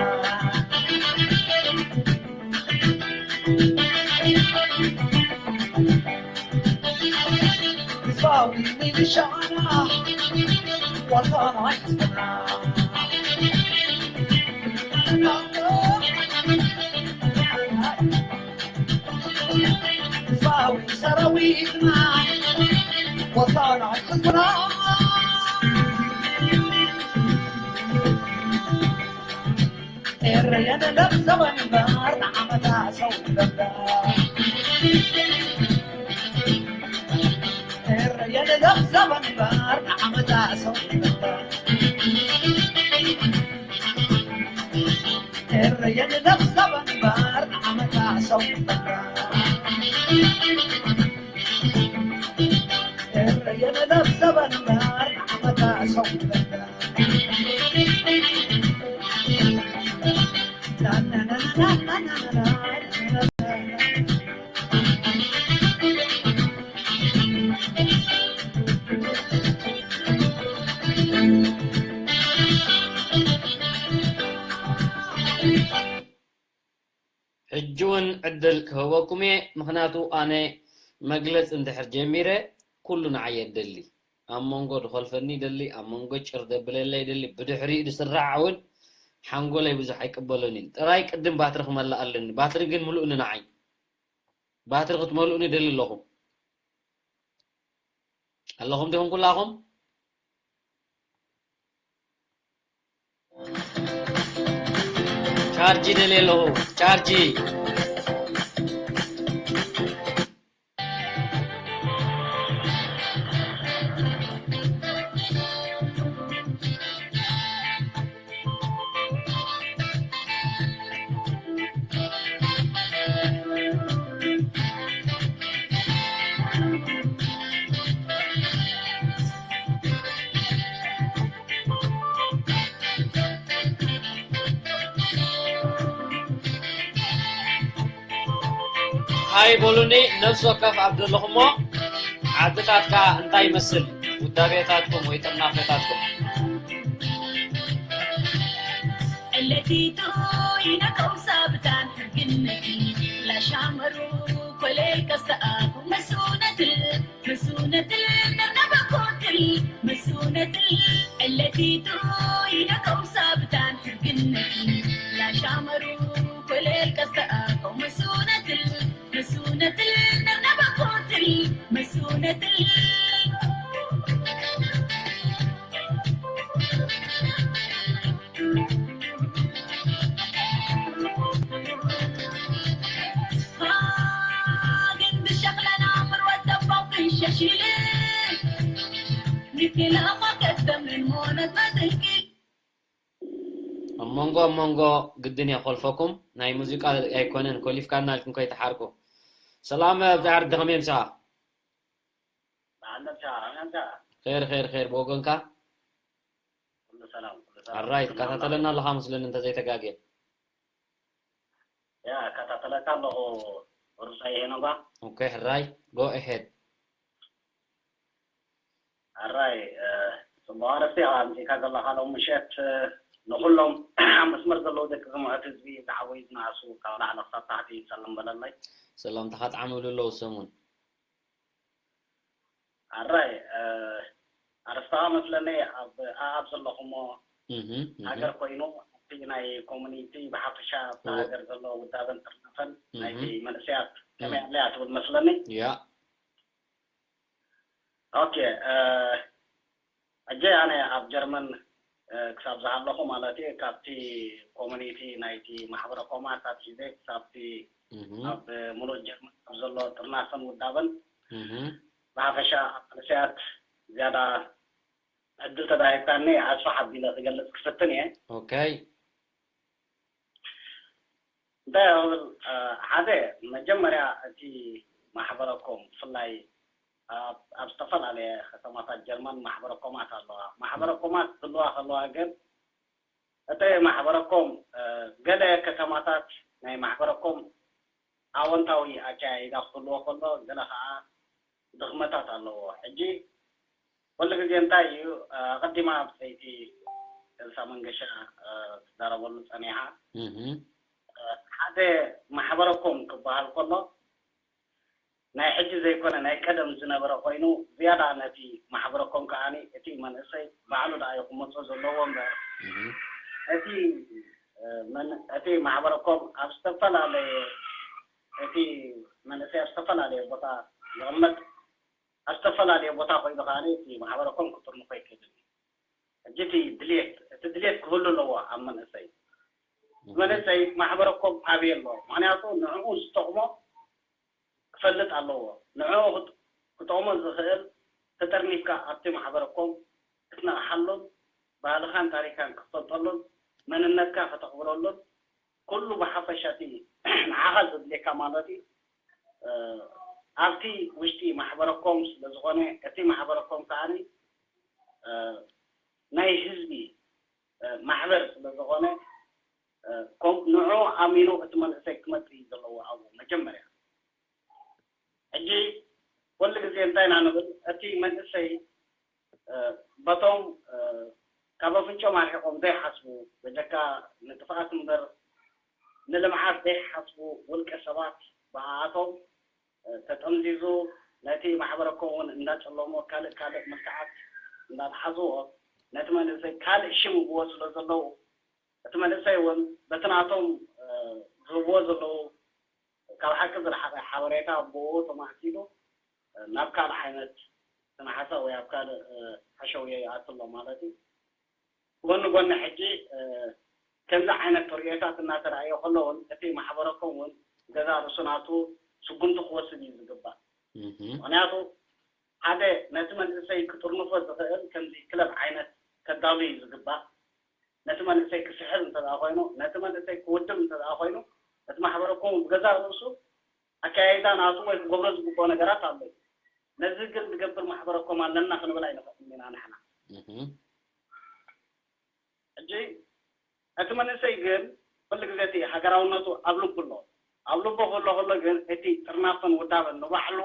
ህዝባዊ ሚሊሻና ዋልታና ህዝብና ህዝባዊ ሰራዊትና ዋልታና ህዝብና ኤረየን ለብሰወን ባር ንዓመታ ሰው ነበር ኤረየን ለብሰወን ባር ንዓመታ ሰው ነበር ኤረየን ለብሰወን ባር ንዓመታ ሰው ነበር ሕጂ እውን ዕድል ክህበኩም እየ፣ ምኽንያቱ ኣነ መግለጺ እንድሕር ጀሚረ ኩሉ ንዓይ የደሊ። ኣብ መንጎ ዝኾልፈኒ ይደሊ፣ ኣብ መንጎ ጭር ዘብለለይ ይደሊ፣ ብድሕሪኡ ዝስራዕ እውን ሓንጎለይ ብዙሕ ኣይቅበሎን እዩ። ጥራይ ቅድም ባትሪ ክመልእ ኣለኒ። ባትሪ ግን ምልኡኒ ንዓይ። ባትሪ ክትመልኡኒ ይደሊ ኣለኹም። ኣለኹም ዲኹም ኩላኹም? ቻርጅ ይደልየ ኣለኹ። ቻርጅ። ሃይ በሉኒ፣ ነፍሲ ወከፍ ኣብ ዘለኹሞ ዓድታትካ እንታይ ይመስል ውዳቤታትኩም ወይ ጥርናፈታትኩም? እለቲቱ ይነቀው ሳብታን ግነቲ ላሻመሩ ኮሌ ከሰኣኹ መሱነትል መሱነትል ነርነበኮትል መሱነትል እለቲቱ ይነቀው ሳብታን ግነቲ ላሻመሩ ኮሌ ከሰኣኹ መሱነትል መሱነትል ነርነበኮትል መሱነትል ኣብ መንጎ ኣብ መንጎ ግድን እየ ኮልፈኩም። ናይ ሙዚቃ ኣይኮነን ኮሊፍካና ኢልኩም ከይትሓርቁ። ሰላም ኣብዛ ዓርዲ ከመይ ምሳኻ? ኸይር ኸይር ኸይር ብወገንካ? ኣራይ ትከታተለና ኣለኻ መስለኒ እንተዘይተጋግየ። ያ እከታተለካ ኣለኹ። ሩሳይ ሄኖጋ። ኦኬ ሕራይ፣ go ahead። ኣራይ ጽቡቕ ኣርእስቲ ኢኻ ኣምጺእካ ዘለኻ ሎም ምሸት። ንኹሎም ኣብ መስመር ዘለዉ ደቂ ዝምዕት ህዝቢ ዝዓበዩ ዝነኣሱ ካብ ላዕሊ ክሳብ ታሕቲ ሰላም በለለይ። ሰላምታኻ ጣዕሚ ይብሉ ኣለዉ ሰሙን። ኣራይ ኣረስታዋ መስለኒ ኣብ ኣኣብ ዘለኹሞ ሃገር ኮይኑ ኣብቲ ናይ ኮሙኒቲ ብሓፈሻ ኣብቲ ሃገር ዘሎ ውዳበን ጥርናፈን ናይቲ መንእሰያት ከመይ ኣለያ ትብል መስለኒ። ያ ኦኬ። ሕጂ ኣነ ኣብ ጀርመን ክሳብ ዝሃለኹ ማለት እዩ ካብቲ ኮሙኒቲ ናይቲ ማሕበረ ኮማት ኣትሒዘ ክሳብቲ ኣብ ሙሉእ ጀርመን ኣብ ዘሎ ጥርናፈን ውዳበን ብሓፈሻ ኣብ መንእሰያት ዝያዳ ዕድል ተዳሂብካኒ ኣስፍሕ ኣቢለ ክገልፅ ክፍትን እየ። ኦኬ። እንታይ ክብል ሓደ መጀመርያ እቲ ማሕበረኮም ብፍላይ ኣብ ዝተፈላለየ ከተማታት ጀርመን ማሕበረኮማት ኣለዋ። ማሕበረኮማት ክህልዋ ከለዋ ግን እቲ ማሕበረኮም ገለ ከተማታት ናይ ማሕበረኮም ኣወንታዊ ኣካያይዳ ክህልዎ ከሎ ገለ ከዓ ድኽመታት ኣለዎ። ሕጂ ኩሉ ግዜ እንታይ እዩ ኣቐዲማ ብሰይቲ ኤልሳ መንገሻ ትዛረበሉ ፀኒሓ ሓደ ማሕበረኮም ክበሃል ከሎ ናይ ሕጂ ዘይኮነ ናይ ቀደም ዝነበረ ኮይኑ ዝያዳ ነቲ ማሕበረኮም ከዓኒ እቲ መንእሰይ ባዕሉ ደኣ እዩ ክመፅኦ ዘለዎ እምበር እቲ እቲ ማሕበረኮም ኣብ ዝተፈላለየ እቲ መንእሰይ ኣብ ዝተፈላለየ ቦታ ዝቕመጥ ኣብ ዝተፈላለየ ቦታ ኮይኑ ከዓኒ እቲ ማሕበረኮም ክጥርንፎ ይክእል እዩ። ሕጂ እቲ ድልየት እቲ ድልየት ክህሉ ኣለዎ ኣብ መንእሰይ መንእሰይ ማሕበረኮም ኣበይ ኣሎ ምክንያቱ ንዕኡ ዝጠቕሞ ክፈልጥ ኣለዎ። ንዕኡ ክጠቕሞ ዝኽእል ተጠርኒፍካ ኣብቲ ማሕበረኮም ክትነቕሓሉን ባህልኻን ታሪካን ክትፈልጠሉን መንነትካ ከተኽብረሉን ኩሉ ብሓፈሻ እቲ ንዓኻ ዘድልየካ ማለት እዩ ኣብቲ ውሽጢ ማሕበረኮም ስለዝኾነ እቲ ማሕበረኮም ከዓኒ ናይ ህዝቢ ማሕበር ስለ ዝኾነ፣ ንዑ ኣሚኑ እቲ መንእሰይ ክመፅእ እዩ ዘለዎ ኣብኡ መጀመርያ። ሕጂ ኩሉ ግዜ እንታይ ኢና ንብል? እቲ መንእሰይ በቶም ካብ ኣፍንጮም ኣርሒቖም ዘይሓስቡ፣ በጀካ ንጥፍኣት እምበር ንልምዓት ዘይሓስቡ ውልቀ ሰባት፣ ብኣኣቶም ተጠምዚዙ፣ ነቲ ማሕበረኮም እውን እንዳጨለሞ፣ ካልእ ካልእ መልክዓት እንዳተሓዝዎ፣ ነቲ መንእሰይ ካልእ ሽም ይብዎ ስለ ዘለዉ፣ እቲ መንእሰይ እውን በቲ ናቶም ዝህብዎ ዘለዉ ካብ ሓቂ ዝረሓቐ ሓበሬታ ብኡ ተማእኪሉ ናብ ካልእ ዓይነት ስነ ሓሳብ ወይ ኣብ ካልእ ሓሸውየ ይኣቱ ኣሎ ማለት እዩ። ጎኒ ጎኒ ሕጂ ከምዚ ዓይነት ርእዮታት እናተረኣየ ከሎ እውን እቲ ማሕበረኮም እውን ገዛ ርእሱ ናቱ ስጉምቲ ክወስድ እዩ ዝግባእ። ምክንያቱ ሓደ ነቲ መንእሰይ ክጥርንፎ ዝኽእል ከምዚ ክለብ ዓይነት ከዳሉ እዩ ዝግባእ። ነቲ መንእሰይ ክስሕብ እንተ ኮይኑ፣ ነቲ መንእሰይ ክውድብ እንተ ኮይኑ፣ እቲ ማሕበረኮም እውን ብገዛ ርእሱ ኣከያይዳ ናቱ ወይ ክገብሮ ዝግብኦ ነገራት ኣሎ። ነዚ ግን ዝገብር ማሕበረኮም ኣለና ክንብል ኣይንኽእልን ኢና ንሕና። ሕጂ እቲ መንእሰይ ግን ኩሉ ግዜ እቲ ሃገራውነቱ ኣብ ልቡ ኣሎ። ኣብ ልቡ ከሎ ከሎ ግን እቲ ጥርናፈን ውዳበን ንባዕሉ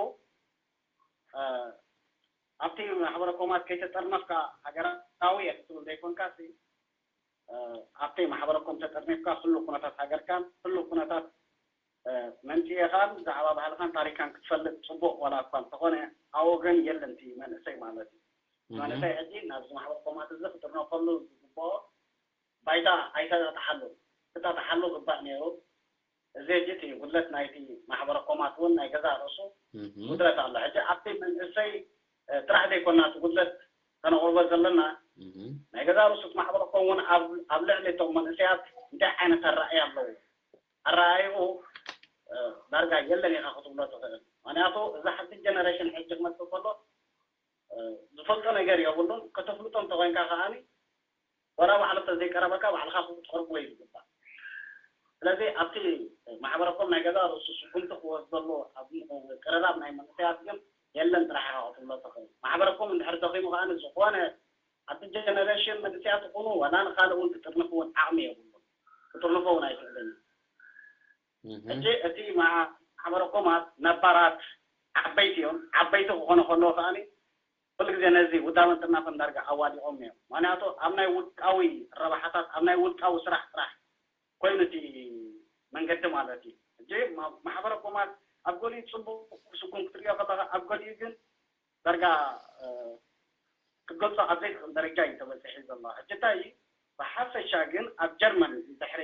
ኣብቲ ማሕበረኮማት ከይተጠርነፍካ ሃገራዊ እየ ክትብል ዘይኮንካ፣ ኣብቲ ማሕበረኮም ተጠርኒፍካ ህሉ ኩነታት ሃገርካን ህሉ ኩነታት መንፅኤኻን ብዛዕባ ባህልኻን ታሪካን ክትፈልጥ ፅቡቅ ዋላ እኳ እንተኾነ፣ ኣብኡ ግን የለን እቲ መንእሰይ ማለት እዩ። መንእሰይ ሕጂ ናብዚ ማሕበረኮማት እዚ ክጥርነፈሉ ዝግብኦ ባይታ ኣይተጣጥሓሉ፣ ክጣጥሓሉ ግባእ ነይሩ። እዚ ሕጂ እቲ ጉድለት ናይቲ ማሕበረኮማት እውን ናይ ገዛ ርእሱ ጉድለት ኣሎ። ሕጂ ኣብቲ መንእሰይ ጥራሕ ዘይኮና እቲ ጉድለት ከነቕርቦ ዘለና፣ ናይ ገዛ ርእሱ እቲ ማሕበረኮም እውን ኣብ ልዕሊ እቶም መንእሰያት እንታይ ዓይነት ኣረኣእያ ኣለዎ? ኣረኣእይኡ ዳርጋ የለን ኢኻ ክትብሎ ትኽእል። ምክንያቱ እዛ ሓንቲ ጀነሬሽን ሕጂ ክመፅእ ከሎ ዝፈልጦ ነገር የብሉን። ከተፍልጦ እንተኮይንካ ከዓኒ ወላ ባዕሉ ተዘይቀረበካ ባዕልኻ ክትቀርብዎ እዩ ዝግባእ። ስለዚ ኣብቲ ማሕበረኮም ናይ ገዛ ርእሱ ስጉምቲ ክወስደሉ ኣብ ቅርራብ ናይ መንእሰያት ግን የለን ጥራሕ ኢኻ ክትብሎ ትኽእል። ማሕበረኮም እንድሕር ደኺሙ ከዓኒ ዝኾነ ኣብቲ ጀነሬሽን መንእሰያት ይኹኑ ዋላ ንኻልእ እውን ክጥርንፍ እውን ዓቕሚ የብሉን። ክጥርንፎ እውን ኣይክእልን እዩ። ሕጂ እቲ ማሕበረኮማት ነባራት ዓበይቲ እዮም። ዓበይቲ ክኾኑ ከለዉ ከዓኒ ኩሉ ግዜ ነዚ ውዳበን ጥርናፈን ዳርጋ ኣዋዲቖም እዮም። ምክንያቱ ኣብ ናይ ውልቃዊ ረብሓታት፣ ኣብ ናይ ውልቃዊ ስራሕ ጥራሕ ኮይኑ እቲ መንገዲ ማለት እዩ። ሕጂ ማሕበረኮማት ኣብ ገሊኡ ፅቡቅ ስጉም ክትሪኦ ከለካ፣ ኣብ ገሊኡ ግን ዳርጋ ክትገልፆ ኣብ ዘይትኽእል ደረጃ እዩ ተበፂሑ ዘሎ። ሕጂ እንታይ እዩ ብሓፈሻ ግን ኣብ ጀርመን ድሕሪ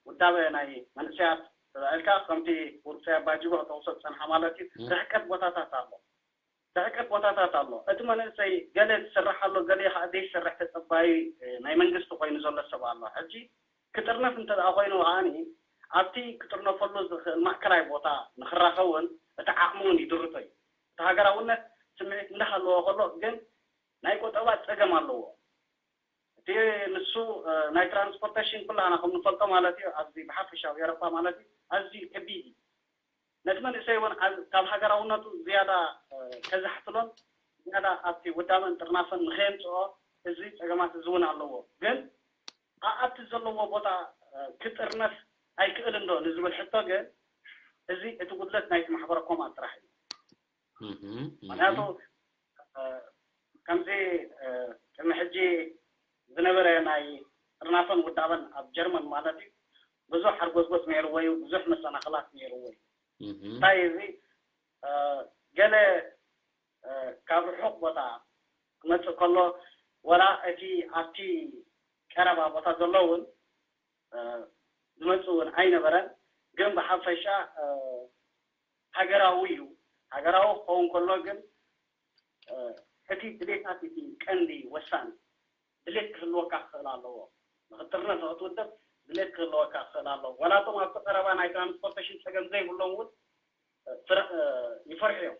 ውዳበ ናይ መንእሰያት ተባሂልካ ከምቲ ውርፀ ኣባጅጎ ተውሰድ ፀንሓ ማለት እዩ። ርሕቀት ቦታታት ኣሎ። ርሕቀት ቦታታት ኣሎ። እቲ መንእሰይ ገለ ዝስራሕ ኣሎ፣ ገለ ከዓ ዘይሰርሕ ተፀባይ ናይ መንግስቲ ኮይኑ ዘሎ ሰብ ኣሎ። ሕጂ ክጥርነፍ እንተ ደኣ ኮይኑ ከዓኒ ኣብቲ ክጥርነፈሉ ዝኽእል ማእከላይ ቦታ ንክራኸብን እቲ ዓቕሚ እውን ይድርቶ እዩ። እቲ ሃገራውነት ስምዒት እንዳሃለዎ ከሎ ግን ናይ ቆጠባ ፀገም ኣለዎ። እቲ ንሱ ናይ ትራንስፖርቴሽን ኩላና ከም ንፈልጦ ማለት እዩ ኣብዚ ብሓፈሻ ኣብ ኤሮፓ ማለት እዩ ኣዝዩ ከቢድ እዩ። ነቲ መንእሰይ እውን ካብ ሃገራውነቱ ዝያዳ ከዛሕትሎን ዝያዳ ኣብቲ ውዳበን ጥርናፈን ንኸየምፅኦ እዚ ፀገማት እዚ እውን ኣለዎ። ግን ኣብቲ ዘለዎ ቦታ ክጥርነፍ ኣይክእልን ዶ ንዝብል ሕቶ ግን እዚ እቲ ጉድለት ናይቲ ማሕበረ ኮማት ጥራሕ እዩ። ምክንያቱ ከምዚ ቅድሚ ሕጂ ዝነበረ ናይ ጥርናፈን ውዳበን ኣብ ጀርመን ማለት እዩ ብዙሕ ሓርጎፅጎፅ ነይርዎ እዩ፣ ብዙሕ መሰናኽላት ነይርዎ እዩ። እንታይ እዚ ገለ ካብ ርሑቕ ቦታ ክመፅእ ከሎ ወላ እቲ ኣብቲ ቀረባ ቦታ ዘሎ እውን ዝመፅእ እውን ኣይነበረን። ግን ብሓፈሻ ሃገራዊ እዩ። ሃገራዊ ክኸውን ከሎ ግን እቲ ድሌታት እቲ ቀንዲ ወሳኒ ድሌት ክህልወካ ክኽእል ኣለዎ። ንክጥርነፍ ንክትውደብ ድሌት ክህልወካ ክኽእል ኣለዎ። ዋላ እቶም ኣብቲ ቀረባ ናይ ትራንስፖርቴሽን ፀገም ዘይብሎም እውን ይፈርሑ እዮም።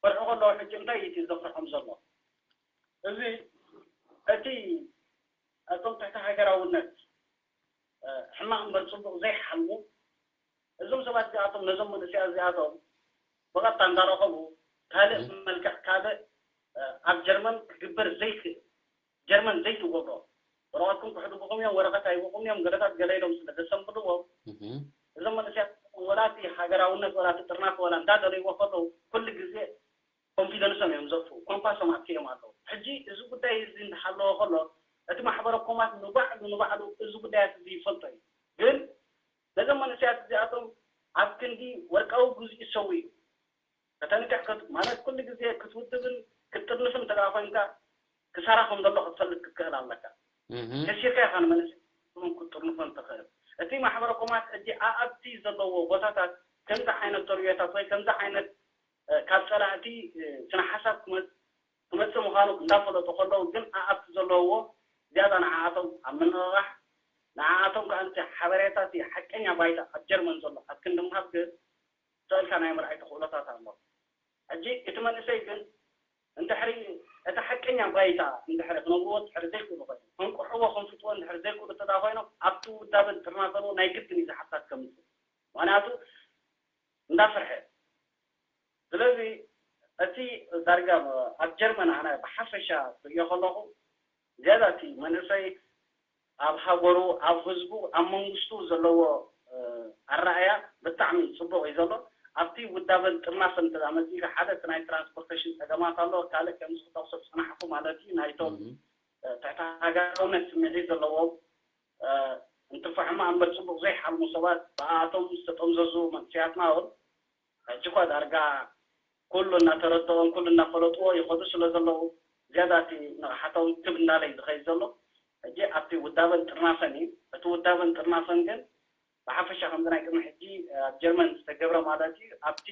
ፈርሑ ከለዉ ሕጂ እንታይ እዩ እቲ ዘፍርሖም ዘሎ? እዚ እቲ እቶም ትሕቲ ሃገራውነት ሕማቕ እምበር ፅቡቕ ዘይሓልሙ እዞም ሰባት እዚኣቶም ነዞም መንእሰያት እዚኣቶም ብቐጥታ እንዳረኸቡ ካልእ መልክዕ ካልእ ኣብ ጀርመን ክግበር ዘይክእል ጀርመን ዘይትገብሮ። ወረቐትኩም ክሕድጉኹም እዮም፣ ወረቐት ኣይህቡኹም እዮም፣ ገለታት ገለ ኢሎም ስለ ዘሰንብድዎም፣ እዞም መንእሰያት ወላቲ ሃገራውነት፣ ወላቲ ጥርናፍ፣ ወላ እንዳደለይዎ ከለዉ፣ ኩሉ ግዜ ኮንፊደንሶም እዮም ዘጥፍኡ። ኮምፓሶም ኣጥፊኦም ኣለዉ። ሕጂ እዚ ጉዳይ እዚ እንዳሃለወ ከሎ፣ እቲ ማሕበረ ኮማት ንባዕሉ፣ ንባዕሉ እዚ ጉዳያት እዚ ይፈልጦ እዩ። ግን ነዞም መንእሰያት እዚኣቶም ኣብ ክንዲ ወርቃዊ ግዜኡ ይሰው እዩ። ከተንቅሕ ከት-፣ ማለት ኩሉ ግዜ ክትውድብን ክትጥርንፍን እንተ ደኣ ኮይንካ፣ ክሳራ ከም ዘሎ ክትፈልጥ ክትክእል ኣለካ። እህ። ከሲርካ ኢኻ ንመንእሰይ ክትጥርንፎን ትኽእል። እቲ ማሕበረ ኮማት ሕጂ ኣኣብቲ ዘለዎ ቦታታት ከምዚ ዓይነት ተርእዮታት ወይ ከምዚ ዓይነት፣ እ፣ ካብ ጸላእቲ፣ እ፣ ስነ ሓሳብ ክመጽ-፣ ክመጽእ ምዃኑ እንዳፈለጡ ከለዉ ግን ኣኣብቲ ዘለውዎ ዝያዳ ንዓኣቶም ኣብ ምንቕቓሕ፣ ንዓኣቶም ከኣ እቲ ሓበሬታ እቲ ሓቀኛ ባይታ ኣብ ጀርመን ዘሎ ኣብ ክንዲ ምሃብ ግን ዝኽእልካ ናይ ምርኣይ ተኽእሎታት ኣሎ። ሕጂ እቲ መንእሰይ ግን እንድሕሪ እቲ ሓቀኛ ባይታ እንድሕሪ ክነግርዎ እንድሕሪ ዘይክእሉ ኮይኖም፣ ከንቅሕዎ፣ ከንፍጥዎ እንድሕሪ ዘይክእሉ እንተ ደኣ ኮይኖም፣ ኣብቲ ውዳበን ጥርናፈን እውን ናይ ግድን እዩ ዝሓታት ከምጽእ። ምኽንያቱ እንዳፍርሐ። ስለዚ እቲ ዳርጋ ኣብ ጀርመን ኣነ ብሓፈሻ ክርእዮ ከለኹ፣ ዝያዳ እቲ መንእሰይ ኣብ ሃገሩ፣ ኣብ ህዝቡ፣ ኣብ መንግስቱ ዘለዎ፣ እ፣ ኣረኣእያ ብጣዕሚ ጽቡቕ እዩ ዘሎ። ኣብቲ ውዳበን ጥርናፈን እንተ መጺእካ፣ ሓደ እቲ ናይ ትራንስፖርቴሽን ጸገማት ኣሎ፣ ካልእ ከምዚ ክጠቕሶ ዝጸናሕኩ ማለት እዩ፣ ናይቶም፣ እም። እ፣ ትሕቲ ሃገራውነት ስምዒት ዘለዎም፣ እ፣ እንትፋሕማ እምበር ጽቡቕ ዘይሓልሙ ሰባት፣ ብኣቶም ዝተጠምዘዙ መንእሰያትና እውን ሕጂ እኳ ዳርጋ ኩሉ እናተረድኦም፣ ኩሉ እናፈለጥዎ ይኸዱ ስለ ዘለዉ፣ ዝያዳ እቲ ንቕሓቶም ክብ እንዳለ እዩ ዝኸይድ ዘሎ። ሕጂ ኣብቲ ውዳበን ጥርናፈን እዩ። እቲ ውዳበን ጥርናፈን ግን ብሓፈሻ ከምዚ ናይ ቅድሚ ሕጂ ኣብ ጀርመን ዝተገብረ ማለት እዩ። ኣብቲ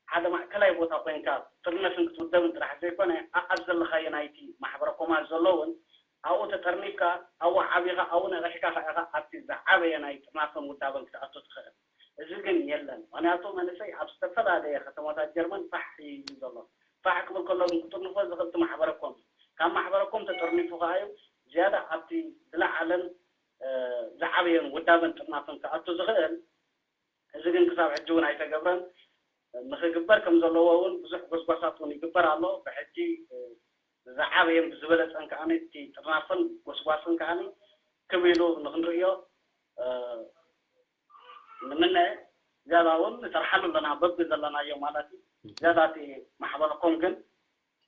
ሓደ ማእከላይ ቦታ ኮይንካ ክትጥርነፍን ክትውደብን ጥራሕ ዘይኮነ፣ ኣብ ዘለኻዮ ናይቲ ማሕበረ ኮማት ዘሎ እውን ኣብኡ ተጠርኒፍካ፣ ኣብኡ ዓቢኻ፣ ኣብኡ ነቒሕካ ከኣ ኢኻ ኣብቲ ዝዓበየ ናይ ጥርናፈን ውዳበን ክትኣቱ ትኽእል። እዚ ግን የለን። ምኽንያቱ መንእሰይ ኣብ ዝተፈላለየ ከተማታት ጀርመን ፋሕ ኢሉ ዘሎ። ፋሕ ክብል ከሎ ግን ክጥርንፎ ዝኽእል እቲ ማሕበረ ኮም እዩ። ካብ ማሕበረ ኮም ተጠርኒፉ ከኣ እዩ ዝያዳ ኣብቲ ዝለዓለን፣ እ፣ ዝዓበየን ውዳበን ጥርናፈን ክኣቱ ዝኽእል። እዚ ግን ክሳብ ሕጂ እውን ኣይተገብረን። ንኽግበር ከም ዘለዎ እውን ብዙሕ ጎስጓሳት እውን ይግበር ኣሎ። ብሕጂ፣ እ፣ ብዝዓበየን ብዝበለጸን ከኣ እቲ ጥርናፈን ጎስጓስን ከኣ ክብ ኢሉ ንኽንርእዮ፣ እ፣ ንምነ። ዝያዳ እውን ንሰርሓሉ ኣለና፣ በቢ ዘለናዮ ማለት እዩ። ዝያዳ እቲ ማሕበረ ኮም ግን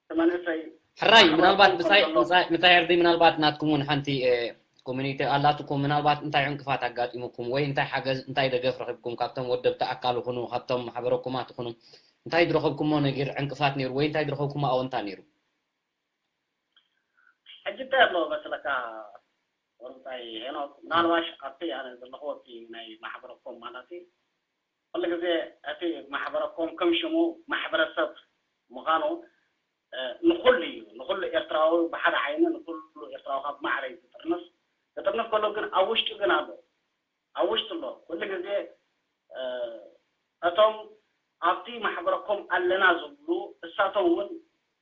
እቲ መንእሰይ ሕራይ፣ ማሕበረ ምናልባት ኮም ምሳይ፣ ከምዘሎ ምሳይ፣ ምሳይ ሕርዲ፣ ምናልባት ናትኩም እውን ሓንቲ፣ እ፣ ኮሚኒቲ ኣላትኩም፣ ምናልባት እንታይ ዕንቅፋት ኣጋጢሙኩም ወይ እንታይ ሓገዝ፣ እንታይ ደገፍ ረኺብኩም ካብቶም ወደብቲ ኣካል ይኹኑ፣ ካብቶም ማሕበረ ኮማት ይኹኑ፣ እንታይ ዝረኸብኩሞ ነገር ዕንቅፋት ነይሩ ወይ እንታይ ዝረኸብኩሞ ኣወንታ ነይሩ? ሕጂ እንታይ ኣሎ መስለካ ወርቃይ ሄኖክ፣ ምናልባሽ ኣብቲ ኣነ ዘለኹ ኣብቲ ናይ ማሕበረ ኮም ማለት እዩ፣ ኩሉ ግዜ እቲ ማሕበረ ኮም ከም ሽሙ ማሕበረሰብ ምዃኑ፣ እ፣ ንኹሉ እዩ፣ ንኹሉ ኤርትራዊ ብሓደ ዓይኒ፣ ንኹሉ ኤርትራዊ ካብ ማዕረ እዩ ዝጥርንፍ። ዝጥርንፍ ከሎ ግን ኣብ ውሽጡ ግን ኣሎ፣ ኣብ ውሽጡ ኣሎ። ኩሉ ግዜ፣ እ፣ እቶም ኣብቲ ማሕበረ ኮም ኣለና ዝብሉ እሳቶም እውን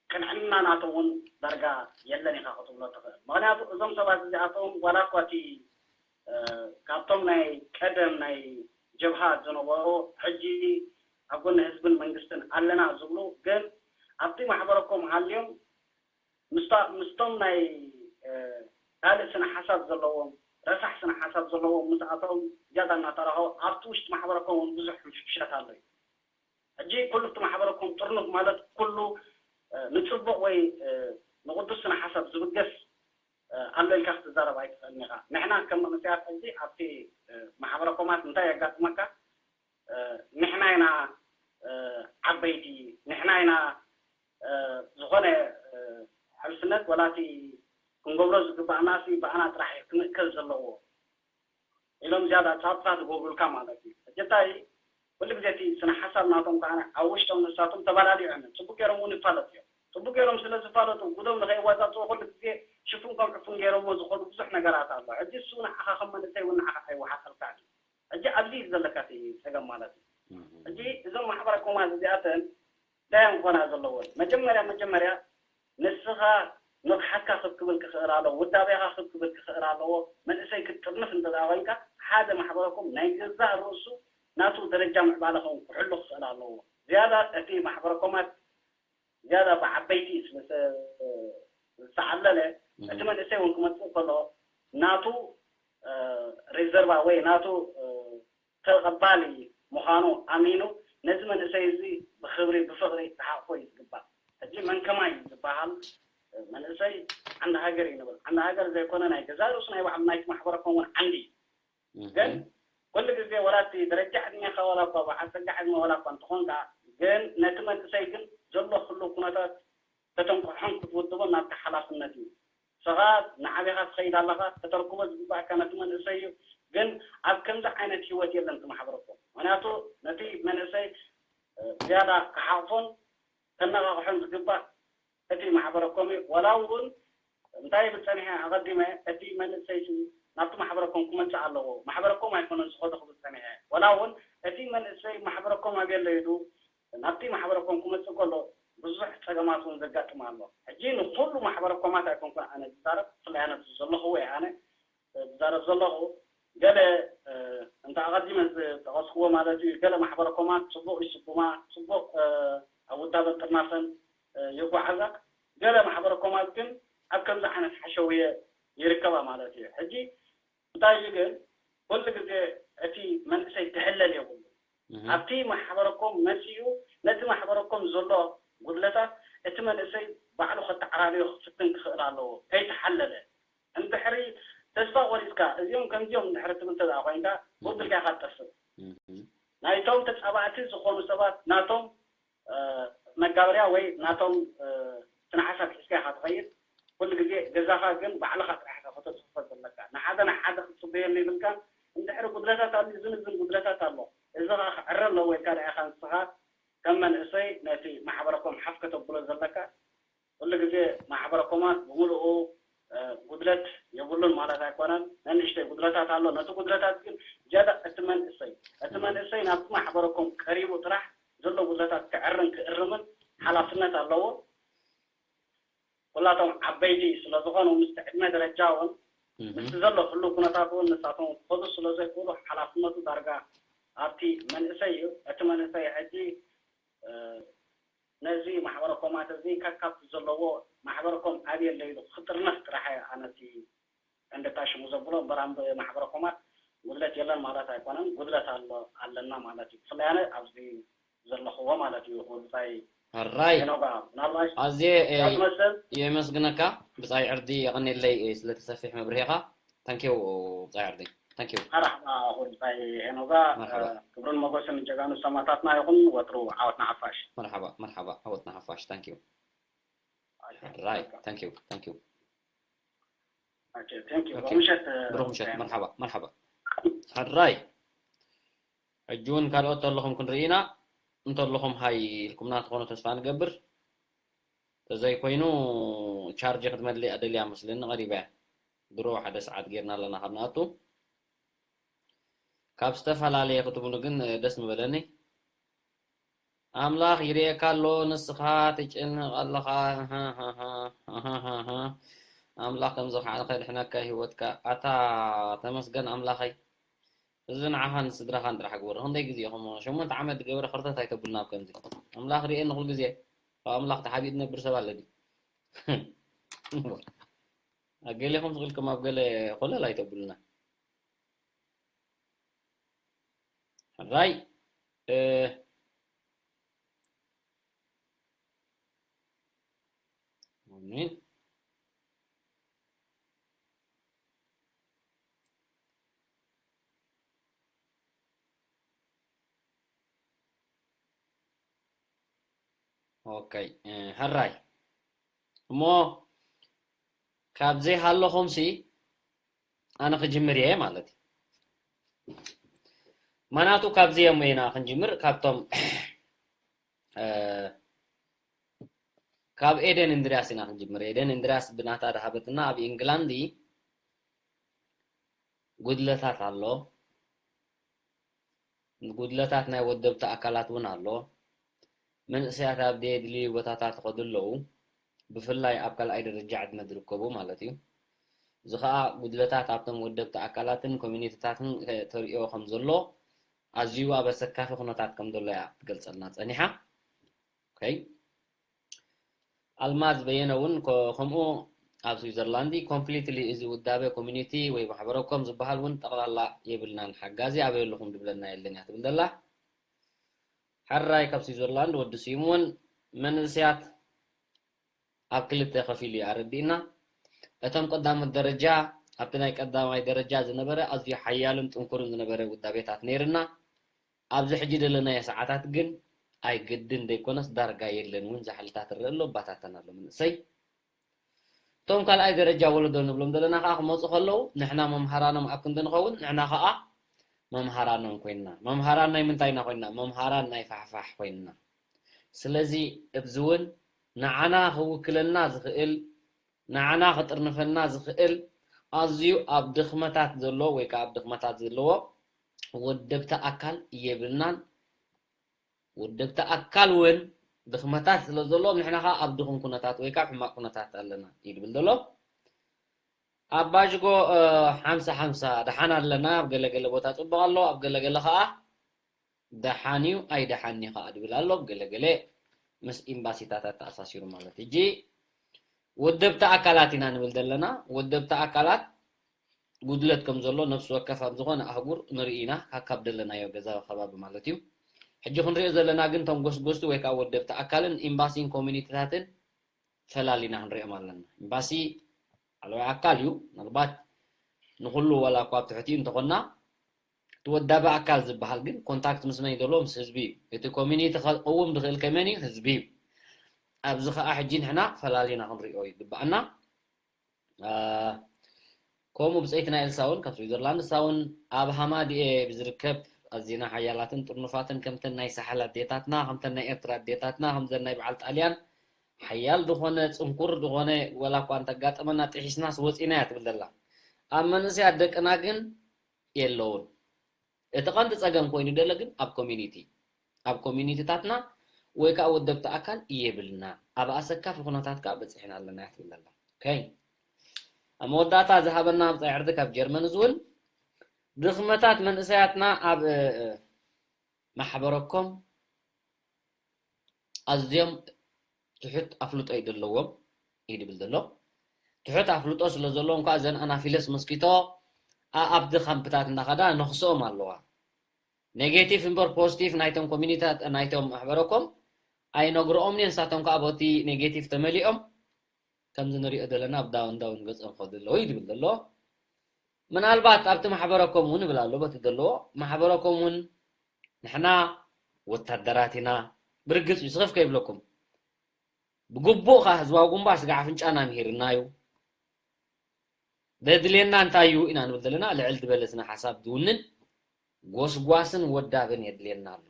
ቅንዕና ናቶም እውን ዳርጋ የለን ኢኻ ክትብሎ ትኽእል። ምኽንያቱ እዞም ሰባት እዚኣቶም ዋላ እኳ እቲ፣ እ፣ ካብቶም ናይ ቀደም ናይ ጀብሃ ዝነበሩ ሕጂ ኣብ ጎኒ ህዝብን መንግስትን ኣለና ዝብሉ ግን ኣብቲ ማሕበረ ኮም ሃልዮም ምስታ-፣ ምስቶም ናይ፣ እ፣ ካልእ ስነ ሓሳብ ዘለዎም፣ ረሳሕ ስነ ሓሳብ ዘለዎም ምስኣቶም ዝያዳ እናተራኸቡ ኣብቲ ውሽጢ ማሕበረ ኮም እውን ብዙሕ ምፍሻት ኣሎ እዩ። ሕጂ ኩሉ እቲ ማሕበረ ኮም ጥርኑፍ ማለት ኩሉ፣ እ፣ ንጽቡቕ ወይ፣ እ፣ ንቕዱስ ስነ ሓሳብ ዝብገስ፣ እ፣ ኣሎ ኢልካ ክትዛረብ ኣይትኽእልን ኢኻ። ንሕና ከም መንእሰያት ሕጂ ኣብቲ፣ እ፣ ማሕበረ ኮማት እንታይ የጋጥመካ? እ፣ ንሕና ኢና፣ እ፣ ዓበይቲ፣ ንሕና ኢና፣ እ፣ ዝኾነ፣ እ፣ ሕልፍነት ወላ እቲ ክንገብሮ ዝግባእናሲ ብኣና ጥራሕ እዩ ክምእከል ዘለዎ ኢሎም ዝያዳ ጻብጻብ ዝገብሩልካ ማለት እዩ። ሕጂ እንታይ ኩሉ ግዜ እቲ ስነ ሓሳብ ናቶም ከኣ ኣብ ውሽጦም ንሳቶም ተባላሊዖም እዮም። ጽቡቅ ገይሮም እውን ይፋለጡ እዮም። ጽቡቅ ገይሮም ስለ ዝፋለጡ ጉዶም ንኸየዋጻጽኡ ኩሉ ግዜ ሽፉን ከም ዕፉን ገይሮሞ ዝኸዱ ብዙሕ ነገራት ኣሎ። ሕጂ እሱ ንዓኻ ከም መንእሰይ እውን ንዓኻ ኣይወሓጠልካን እዩ። ሕጂ ኣብዚ እዩ ዘለካ እቲ ጸገም ማለት እዩ። እህ። ሕጂ እዞም ማሕበረ ኮማት እዚኣተን እንታይ እዮም ክኾና ዘለዎን? መጀመርያ መጀመርያ ንስኻ ንቕሓትካ ክብ ክብል ክኽእል ኣለዎ፣ ውዳቤኻ ክብ ክብል ክኽእል ኣለዎ። መንእሰይ ክትጥርንፍ እንተ ደኣ ኮይንካ ሓደ ማሕበረ ኮም ናይ ገዛእ ርእሱ ናቱ ደረጃ ምዕባለ ኸም ክሕሉ ክኽእል ኣለዎ። ዝያዳ እቲ ማሕበረ ኮማት ዝያዳ ብዓበይቲ ስለ ዘ-፣ ዝተዓለለ እቲ መንእሰይ እውን ክመፅእ ከሎ ናቱ ሪዘርቫ ወይ ናቱ ተቐባሊ ምዃኑ ኣሚኑ ነዚ መንእሰይ እዚ ብኽብሪ ብፍቕሪ ክሓቕፎ እዩ ዝግባእ። ሕጂ መን ከማይ ዝበሃል መንእሰይ ዓንዲ ሃገር እዩ ንብል። ዓንዲ ሃገር ዘይኮነ ናይ ገዛእ ርእሱ ናይ ባዕሉ ናይቲ ማሕበረኮም እውን ዓንዲ እዩ። ግን ኩሉ ግዜ ወላ እቲ ደረጃ ዕድሜኻ ወላ እኳ በዓል ጸጋ ዕድመ ወላ እኳ እንተኾንካ ግን ነቲ መንእሰይ ግን ዘሎ ኩሉ ኩነታት ከተንቅሖን ክትውድቦን ናትካ ሓላፍነት እዩ። ንስኻ ንዓቤኻ ትኸይድ ኣለኻ፣ ከተርክቦ ዝግባእካ ነቲ መንእሰይ እዩ። ግን ኣብ ከምዚ ዓይነት ህይወት የለን እቲ ማሕበረኮም። ምክንያቱ ነቲ መንእሰይ ዝያዳ ክሓቕፎን ከነቓቕሖን ዝግባእ እቲ ማሕበረኮም እዩ። ወላ እውን እንታይ ይብል ጸኒሐ ኣቐዲመ፣ እቲ መንእሰይ ናብቲ ማሕበረኮም ክመጽእ ኣለዎ። ማሕበረኮም ኣይኮነን ዝኸዶ ክብል ጸኒሐ። ወላ እውን እቲ መንእሰይ ማሕበረኮም ኣበየለይዱ ናብቲ ማሕበረኮም ክመጽእ ከሎ ብዙሕ ጸገማት እውን ዘጋጥም ኣሎ። ሕጂ ንኹሉ ማሕበረኮማት ኣይኮንኩን ኣነ ዝዛረብ፣ ብፍላይ ኣነ ዘለኹዎ እየ ኣነ ዝዛረብ ዘለኹ። ገለ እንተ ኣቐዲመ ዝጠቐስክዎ ማለት እዩ፣ ገለ ማሕበረኮማት ጽቡቕ ይስጉማ፣ ጽቡቕ ኣብ ውዳበን ጥርናፈን ይጓዓዛ። ገለ ማሕበረኮማት ግን ኣብ ከምዚ ዓይነት ሓሸውየ ይርከባ ማለት እዩ። ሕጂ እንታይ እዩ ግን ኩሉ ግዜ እቲ መንእሰይ ክሕለል የብሉ። ኣብቲ ማሕበረኮም መጺኡ ነቲ ማሕበረኮም ዘሎ ጉድለታት እቲ መንእሰይ ባዕሉ ከተዓራርዮ ክፍትን ክኽእል ኣለዎ ከይተሓለለ። እንድሕሪ ተስፋ ቆሪፅካ እዚኦም ከምዚኦም እንድሕሪ ትብል ተደኣ ኮይንካ ብቁልጥልካ ኢኻ ትጠፍእ። ናይቶም ተፃባእቲ ዝኾኑ ሰባት ናቶም መጋበርያ ወይ ናቶም ስነ ሓሳብ ሒዝካ ኢኻ ትኸይድ። ኩሉ ግዜ ገዛኻ ግን ባዕልኻ ጥራሕ ኢኻ ከተፅፍፎ ዘለካ። ንሓደ ንሓደ ክትፅበየሉ ይብልካ። እንድሕሪ ጉድለታት ኣሎ፣ እዝን እዝን ጉድለታት ኣሎ፣ እዚ ኸዓ ክዕረ ኣለዎ ኢልካ ደኣ ኢኻ ንስኻ ከም መንእሰይ ነቲ ማሕበረኮም ሓፍ ከተብሎ ዘለካ። ኩሉ ግዜ ማሕበረኮማት ብምልኡ ጉድለት የብሉን ማለት ኣይኮነን። ነንእሽተይ ጉድለታት ኣሎ። ነቲ ጉድለታት ግን ጀዳ እቲ መንእሰይ እቲ መንእሰይ ናብቲ ማሕበረኮም ቀሪቡ ጥራሕ ዘሎ ጉድለታት ክዕርን ክእርምን ሓላፍነት ኣለዎ። ኩላቶም ዓበይቲ ስለዝኾኑ ምስቲ ዕድመ ደረጃ እውን ምስቲ ዘሎ ህሉ ኩነታት እውን ንሳቶም ክኸዱ ስለዘይክእሉ ሓላፍነቱ ዳርጋ ኣብቲ መንእሰይ እዩ። እቲ መንእሰይ ሕጂ ነዚ ማሕበረኮማት እዚ ከካብቲ ዘለዎ ማሕበረኮም ኣብየለ ኢሉ ክጥርነፍ ጥራሕ እየ ኣነቲ እንደታ ሽሙ ዘብሎ እምበር ኣብ ማሕበረኮማት ጉድለት የለን ማለት ኣይኮነን። ጉድለት ኣሎ ኣለና ማለት እዩ። ብፍላይ ኣነ ኣብዚ ዘለኽዎ ማለት እዩ። ክቡር ብጻይ ሕራይ ሄኖጋ ምናልባት ኣዝየ ያት መሰል የመስግነካ ብጻይ ዕርዲ የቐኔለይ ስለቲ ሰፊሕ መብርሄኻ። ታንኪዩ ብጻይ ዕርዲ። ታንኪዩ መርሓባ ክቡር ብጻይ ሄኖጋ መርሓባ። ክብርን ሞገስን ንጀጋኑ ሰማእታትና ይኹን። ወትሩ ዓወት ንሓፋሽ። መርሓባ መርሓባ ዓወት ንሓፋሽ። ታንኪዩ ሕራይ። ታንኪዩ ታንኪዩ ኦኬ፣ thank you። ኦኬ። ምሸት ብሩኽ ምሸት። መርሓባ መርሓባ። ሕራይ ሕጂ እውን ካልኦት ተለኹም ክንርኢ ኢና። እንተለኹም ሃይ ኢልኩምና ትኾኑ ተስፋ ንገብር። ተዘይኮይኑ ቻርጅ ክትመልእ እያ ደልያ መስለኒ። ቀሪባ እያ። ድሮ ሓደ ሰዓት ጌርና ኣለና ካብ ንኣቱ። ካብ ዝተፈላለየ ክትብሉ ግን ደስ ምበለኒ። ኣምላኽ ይርእየካ ኣሎ፣ ንስኻ ትጭንቕ ኣለኻ። ኣምላኽ ከምዚ ከዓ ከድሕነካ ህይወትካ። ኣታ ተመስገን ኣምላኸይ። እዚ ንዓኻን ስድራኻን ጥራሕ ግበሮ። ክንደይ ግዜ ኢኹም ሸሞንተ ዓመት ዝገበረ ክርተት ኣይተብሉና ኣብ ከምዚ። ኣምላኽ ርእየኒ ኩሉ ግዜ። ካብ ኣምላኽ ተሓቢኡ ዝነብር ሰብ ኣሎ ድዩ? ኣብ ገሌኹም ስቕ ኢልኩም ኣብ ገለ ኮለል ኣይተብሉና። ሕራይ እ፣ ኣሜን። ኦኬ፣ እ፣ ሕራይ እሞ ካብ ዘይሃለኹምሲ ኣነ ክጅምር እየ ማለት እዩ። ማናቱ ካብዚ እዮም ኢና ክንጅምር፣ ካብቶም እ፣ ካብ ኤደን እንድርያስ ኢና ክንጅምር። ኤደን እንድርያስ ብናታ ድሃበትና ኣብ ኢንግላንድ ጉድለታት ኣሎ። ጉድለታት ናይ ወደብቲ ኣካላት እውን ኣሎ። መንእሰያት ኣብ ዘየድልዩ ቦታታት ይኸዱ ኣለዉ፣ ብፍላይ ኣብ ካልኣይ ደረጃ ዕድመ ዝርከቡ ማለት እዩ። እዚ ኸኣ ጉድለታት ኣብቶም ወደብቲ ኣካላትን ኮሚኒቲታትን ተርእዮ ከም ዘሎ ኣዝዩ ኣብ ኣሰካፊ ኩነታት ከም ዘሎ እያ ትገልጸልና ጸኒሓ። ኦኬ። ኣልማዝ በየነ እውን ኮ-፣ ከምኡ ኣብ ስዊዘርላንድ ኮምፕሊትሊ እዚ ውዳበ ኮሚኒቲ ወይ ማሕበረኮም ዝበሃል እውን ጠቕላላ የብልናን፣ ሓጋዚ ኣበይ ኣለኹም ድብለና የለን እያ ትብል ዘላ። ሕራይ ካብ ስዊዘርላንድ ወዲ ስዩም እውን መንእሰያት ኣብ ክልተ ከፊሉ እዩ ኣረዲእና። እቶም ቀዳሞት ደረጃ ኣብቲ ናይ ቀዳማይ ደረጃ ዝነበረ ኣዝዩ ሓያልን ጥንኩርን ዝነበረ ውዳቤታት ነይርና። ኣብዚ ሕጂ ዘለናዮ ሰዓታት ግን ኣይግድን ዘይኮነስ ዳርጋ የለን እውን ዛሕልታት እረአ ኣሎ፣ ባታተን ኣሎ መንእሰይ። እቶም ካልኣይ ደረጃ ወለዶ ንብሎም ዘለና ከዓ ክመፁ ከለዉ ንሕና መምሃራኖም ኣብ ክንዲ ንኸውን ንሕና ከዓ መምሃራኖም ኮይንና። መምሃራን ናይ ምንታይ ኢና ኮይንና? መምሃራን ናይ ፋሕፋሕ ኮይንና። ስለዚ እብዚ እውን ንዓና ክውክለና ዝኽእል ንዓና ክጥርንፈና ዝኽእል ኣዝዩ ኣብ ድኽመታት ዘሎ ወይ ከዓ ኣብ ድኽመታት ዘለዎ ወደብቲ ኣካል የብልናን። ወደብቲ ኣካል እውን ድኽመታት ስለ ዘለዎም ንሕና ከዓ ኣብ ድኹም ኩነታት ወይ ከዓ ሕማቅ ኩነታት ኣለና እዩ ድብል ዘሎ። ኣባጅጎ ሓምሳ ሓምሳ ደሓን ኣለና፣ ኣብ ገለገለ ቦታ ፅቡቅ ኣሎ፣ ኣብ ገለገለ ከዓ ደሓን እዩ ኣይደሓን እዩ ከዓ ድብል ኣሎ። ገለገለ ምስ ኤምባሲታት ኣተኣሳሲሩ ማለት። ሕጂ ወደብቲ ኣካላት ኢና ንብል ዘለና። ወደብቲ ኣካላት ጉድለት ከም ዘሎ ነፍሲ ወከፍ ኣብ ዝኾነ ኣህጉር ንርኢ ኢና፣ ካካብ ደለናዮ ገዛ ከባቢ ማለት እዩ። ሕጂ ክንሪኦ ዘለና ግን እቶም ጎስጎስቲ ወይ ከዓ ወደብቲ ኣካልን ኤምባሲን ኮሚኒቲታትን ፈላሊና ክንሪኦም ኣለና። ኤምባሲ ላዕለዋይ ኣካል እዩ። ምናልባት ንኩሉ ዋላ እኳ ኣብ ትሕቲኡ እንተኾንና እቲ ወዳቢ ኣካል ዝበሃል ግን ኮንታክት ምስ መን እዩ ዘለዎ? ምስ ህዝቢ እዩ። እቲ ኮሚኒቲ ከቅውም ዝኽእል ከመን እዩ? ህዝቢ እዩ። ኣብዚ ከዓ ሕጂ ንሕና ፈላሊና ክንሪኦ ይግባኣና። ከምኡ ብፀይቲ ናይ ኤልሳ እውን ካብ ስዊዘርላንድ እሳ እውን ኣብ ሃማድኤ ብዝርከብ ኣዚና ሓያላትን ጥርኑፋትን ከምተን ናይ ሳሕል ኣዴታትና ከምተን ናይ ኤርትራ ኣዴታትና ከምዘን ናይ በዓል ጣልያን ሓያል ዝኾነ ፅንኩር ዝኾነ ወላ እኳ እንተጋጠመና ጥሒስናስ ወፂና እያ ትብል ዘላ። ኣብ መንእሰያት ደቅና ግን የለውን። እቲ ቀንዲ ጸገም ኮይኑ ደሎ ግን ኣብ ኮሚኒቲ ኣብ ኮሚኒቲታትና ወይ ከዓ ወደብቲ ኣካል የብልና ኣብ ኣሰካፊ ኩነታት ከዓ በፂሕና ኣለና እያ ትብል ዘላ። ኦኬ ኣብ መወዳእታ ዝሃበና ብፃይ ዕርዲ ካብ ጀርመን እዚ እውን ድኽመታት መንእሰያትና ኣብ ማሕበረኮም ኣዝዮም ትሑት ኣፍልጦ እዩ ዘለዎም እዩ ድብል ዘሎ። ትሑት ኣፍልጦ ስለ ዘለዎም ከዓ እዘን ኣናፊለስ ሞስኪቶ ኣብቲ ካምፕታት እንዳኸዳ ነኽስኦም ኣለዋ። ኔጌቲቭ እምበር ፖዚቲቭ ናይቶም ኮሚኒታት ናይቶም ማሕበረኮም ኣይነግርኦምን እየ። ንሳቶም ከዓ በቲ ኔጌቲቭ ተመሊኦም ከምዚ ንሪኦ ዘለና ኣብ ዳውን ዳውን ገጾም ከዱ ኣለዉ እዩ ድብል ዘሎ። ምናልባት ኣብቲ ማሕበረኮም እውን ይብል ኣሎ በቲ ዘለዎ ማሕበረኮም እውን ንሕና ወታደራት ኢና። ብርግጽ እዩ ስኽፍ ከይብለኩም ብግቡእ ከዓ ህዝባዊ ግንባር ስጋዕ ኣፍንጫና ምሂርና እዩ። ዘድልየና እንታይ እዩ ኢና ንብል ዘለና ልዕል ዝበለ ስነ ሓሳብ ዝውንን ጎስጓስን ወዳብን የድልየና ኣሎ።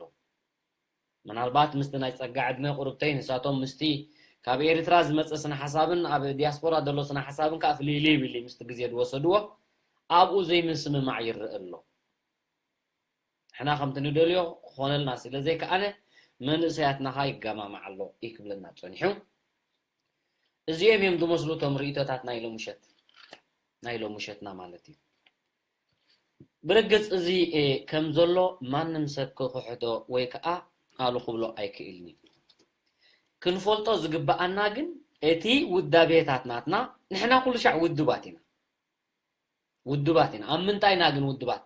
ምናልባት ምስቲ ናይ ጸጋ ዕድመ ቁርብተይ ንሳቶም ምስቲ ካብ ኤርትራ ዝመጸ ስነ ሓሳብን ኣብ ዲያስፖራ ዘሎ ስነ ሓሳብን ከዓ ፍልይልይ ይብል እዩ ምስቲ ግዜ ዝወሰድዎ ኣብኡ ዘይምስምማዕ ይረአ ኣሎ። ንሕና ከምቲ ንደልዮ ክኾነልና ስለ ዘይከኣነ መንእሰያትና ኸኣ ይገማማዕ ኣሎ እዩ ክብለና ጸኒሑ። እዚኦም እዮም ዝመስሉ እቶም ርእይቶታት ናይ ሎምሸት ናይ ሎምሸትና ማለት እዩ። ብርግጽ እዚ ከም ዘሎ ማንም ሰብ ክኽሕዶ ወይ ከኣ ኣሉ ክብሎ ኣይክእልን እዩ። ክንፈልጦ ዝግብኣና ግን እቲ ውዳቤታት ናትና ንሕና ኩሉ ሻዕ ውድባት ኢና። ውድባት ኢና። ኣብ ምንታይ ኢና ግን ውድባት?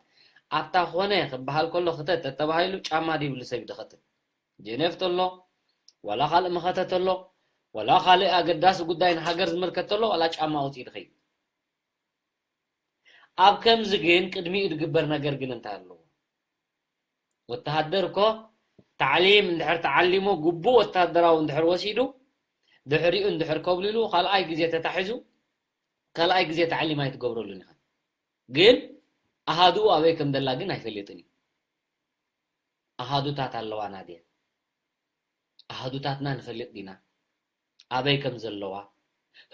ኣብታ ኾነ ክበሃል ከሎ ክተት ተተባሂሉ ጫማ ድይብሉ ሰብ ይድኸትት። ጀነፍ ተሎ ዋላ ካልእ መኸተ ተሎ ዋላ ካልእ ኣገዳሲ ጉዳይ ንሃገር ዝምልከት ተሎ ዋላ ጫማ ኣውፅኡ ድኸይድ። ኣብ ከምዚ ግን ቅድሚኡ ዝግበር ነገር ግን እንታይ ኣለዎ? ወተሃደር እኮ ታዕሊም እንድሕር ተዓሊሙ ግቡእ ወተሃደራዊ እንድሕር ወሲዱ ድሕሪኡ እንድሕር ከብልሉ ካልኣይ ግዜ ተታሒዙ ካልኣይ ግዜ ታዕሊም ኣይትገብረሉን ኢኻ። ግን ኣሃዱኡ ኣበይ ከም ደላ ግን ኣይፈልጥን እዩ። ኣሃዱታት ኣለዋና ድየ? ኣሃዱታትና ንፈልጥ ዲና? ኣበይ ከም ዘለዋ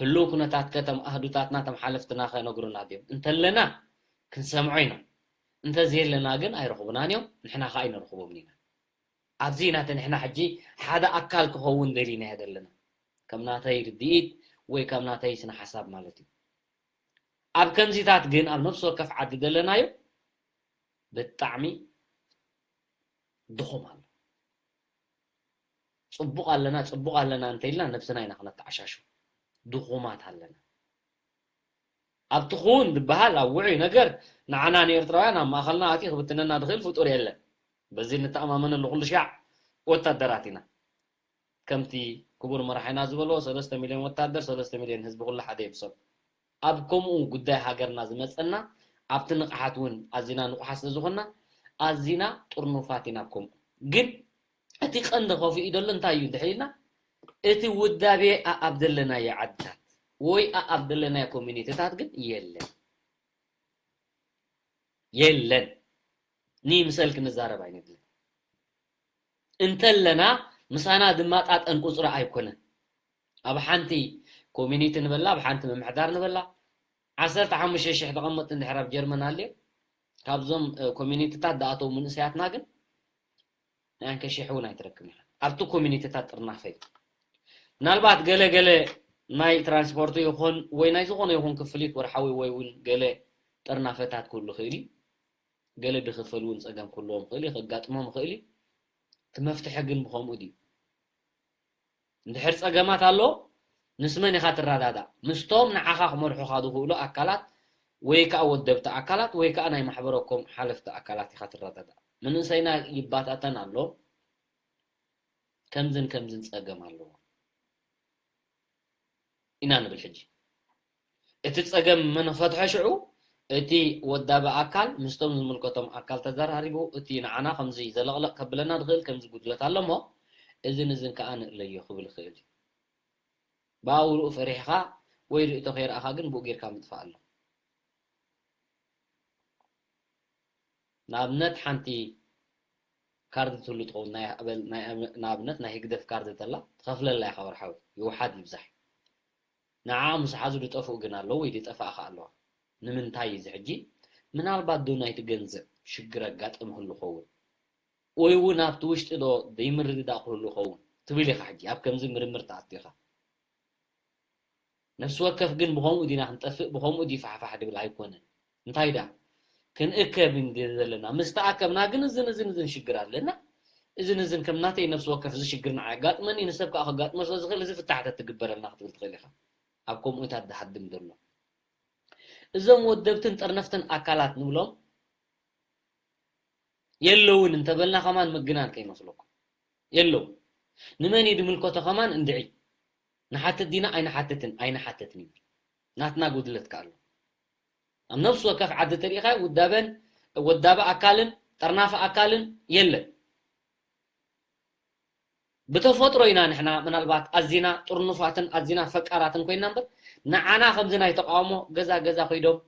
ህሉው ኩነታት ከተም ኣህዱታትና ተም ሓለፍትና ከነግሩና ድዮም? እንተለና ክንሰምዖ ኢና። እንተዘየለና ግን ኣይረኽቡናን እዮም፣ ንሕና ከኣ ኣይንረኽቦምን ኢና። ኣብዚ ኢና እቲ ንሕና ሕጂ ሓደ ኣካል ክኸውን ደሊናዮ ዘለና። ከም ናተይ ርድኢት ወይ ከም ናተይ ስነ ሓሳብ ማለት እዩ። ኣብ ከምዚታት ግን ኣብ ነፍሲ ወከፍ ዓዲ ዘለናዮ ብጣዕሚ ድኹም ኣሎ። ጽቡቕ ኣለና ጽቡቕ ኣለና እንተኢልና ነብስና ኢና ክነተዓሻሹ። ድኹማት ኣለና። ኣብቲ ክውን ዝበሃል ኣብ ውዑይ ነገር ንዓና ንኤርትራውያን ኣብ ማእኸልና ኣትዩ ክብትነና ዝኽእል ፍጡር የለን። በዚ ንተኣማመነሉ ኩሉ ሻዕ ወታደራት ኢና። ከምቲ ክቡር መራሒና ዝበሎ ሰለስተ ሚልዮን ወታደር፣ ሰለስተ ሚልዮን ህዝቢ ኩሉ ሓደ ይብሶም። ኣብ ከምኡ ጉዳይ ሃገርና ዝመጸና ኣብቲ ንቕሓት እውን ኣዚና ንቑሓት ስለ ዝኾንና ኣዚና ጥርኑፋት ኢና። ኣብ ከምኡ ግን እቲ ቀንዲ ከፊኡ ዘሎ እንታይ እዩ እንድሕር ኢልና እቲ ውዳቤ ኣኣብ ዘለናዮ ዓድታት ወይ ኣኣብ ዘለናዮ ኮሚኒቲታት ግን የለን። የለን። ንይምሰል ክንዛረብ ኣይንድልን። እንተለና ምሳና ዝመጣጠን ቁፅሪ ኣይኮነን። ኣብ ሓንቲ ኮሚኒቲ ንበላ፣ ኣብ ሓንቲ ምምሕዳር ንበላ፣ ዓሰርተ ሓሙሽተ ሽሕ ተቐመጥቲ እንድሕር ኣብ ጀርመን ኣልዮ ካብዞም ኮሚኒቲታት ዝኣተው መንእሰያትና ግን ናይ ኣንከ ሽሕ እውን ኣይትረክብን ኢኻ። ኣብቲ ኮሚኒቲታት ጥርናፈ እዩ። ምናልባት ገለ ገለ ናይ ትራንስፖርቱ ይኹን ወይ ናይ ዝኾነ ይኹን ክፍሊት ወርሓዊ ወይ እውን ገለ ጥርናፈታት ክህሉ ይኽእል እዩ። ገለ ድኽፈል እውን ጸገም ክህልዎም ይኽእል እዩ፣ ከጋጥሞም ይኽእል እዩ። እቲ መፍትሒ ግን ብኸምኡ ድዩ? እንድሕር ጸገማት ኣሎ፣ ምስ መን ኢኻ ትረዳዳእ? ምስቶም ንዓኻ ክመርሑኻ ዝኽእሉ ኣካላት ወይ ከኣ ወደብቲ ኣካላት ወይ ከኣ ናይ ማሕበረኮም ሓለፍቲ ኣካላት ኢኻ ትረዳዳእ። መንእሰይና ይባታተን ኣሎ፣ ከምዝን ከምዝን ጸገም ኣለዎ ኢና ንብል። ሕጂ እቲ ጸገም መን ፈትሖ ሽዑ እቲ ወዳቢ ኣካል ምስቶም ዝምልከቶም ኣካል ተዘራሪቡ እቲ ንዓና ከምዚ ዘለቕለቕ ከብለና ዝኽእል ከምዚ ጉድለት ኣሎ እሞ እዝን እዝን ከኣ ንእለዮ ክብል ይኽእል እዩ። ብኣውርኡ ፈሪሕኻ ወይ ርእቶ ከይረኣኻ ግን ብኡ ጌርካ ምጥፋእ ኣሎ። ንኣብነት ሓንቲ ካርድ ትህሉ ትኸውን፣ ናይ ኣበል-፣ ናይ ኣበ-፣ ንኣብነት ናይ ህግደፍ ካርድ ተላ ትኸፍለላ ኢኻ ወርሓዊ፣ ይውሓድ ይብዛሕ። ንዓ ምስ ሓዙ ዝጠፍኡ ግን ኣለዉ ወይ ዝጠፍኣ ከኣ ኣለዋ። ንምንታይ እዩ እዚ ሕጂ? ምናልባት ዶ ናይቲ ገንዘብ ሽግር ኣጋጥም ህሉ ኸውን? ወይ እውን ኣብቲ ውሽጢ ዶ ዘይምርድዳእ ክህሉ ኸውን? ትብል ኢኻ ሕጂ፣ ኣብ ከምዚ ምርምር ትኣቱ ኢኻ። ነፍሲ ወከፍ ግን ብኸምኡ ዲና ክንጠፍእ፣ ብኸምኡ ድዩ ፋሕፋሕ ድብል ኣይኮነን። እንታይ ደኣ? ክንእከብ እንድየ ዘለና። ምስ ተኣከብና ግን እዝን እዝን እዝን ሽግር ኣለና። እዝን እዝን ከም ናተይ ነፍሲ ወከፍ እዚ ሽግር ንዓይ ኣጋጥመኒ፣ ንሰብ ከኣ ከጋጥሞ ስለ ዝኽእል እዚ ፍታሕ ተትግበረልና ክትብል ትኽእል ኢኻ። ኣብ ከምኡታት ዝሃድም ዘሎ። እዞም ወደብትን ጠርነፍትን ኣካላት ንብሎም የለውን እንተበልና ከማን ምግናን ከይመስለኩም። የለው። ንመን እዩ ዝምልከቶ ከማን እንድዒ። ንሓትት ዲና ኣይንሓትትን፣ ኣይንሓትትን እዩ። ናትና ጉድለት ከኣ ኣሎ። ኣብ ነፍሲ ወከፍ ዓዲ ተሪኢኻ ውዳበን ወዳቢ ኣካልን ጠርናፊ ኣካልን የለን። ብተፈጥሮ ኢና ንሕና ምናልባት ኣዚና ጥርኑፋትን ኣዚና ፈቃራትን ኮይና እምበር ንዓና ከምዚ ናይ ተቃውሞ ገዛ ገዛ ኮይዶም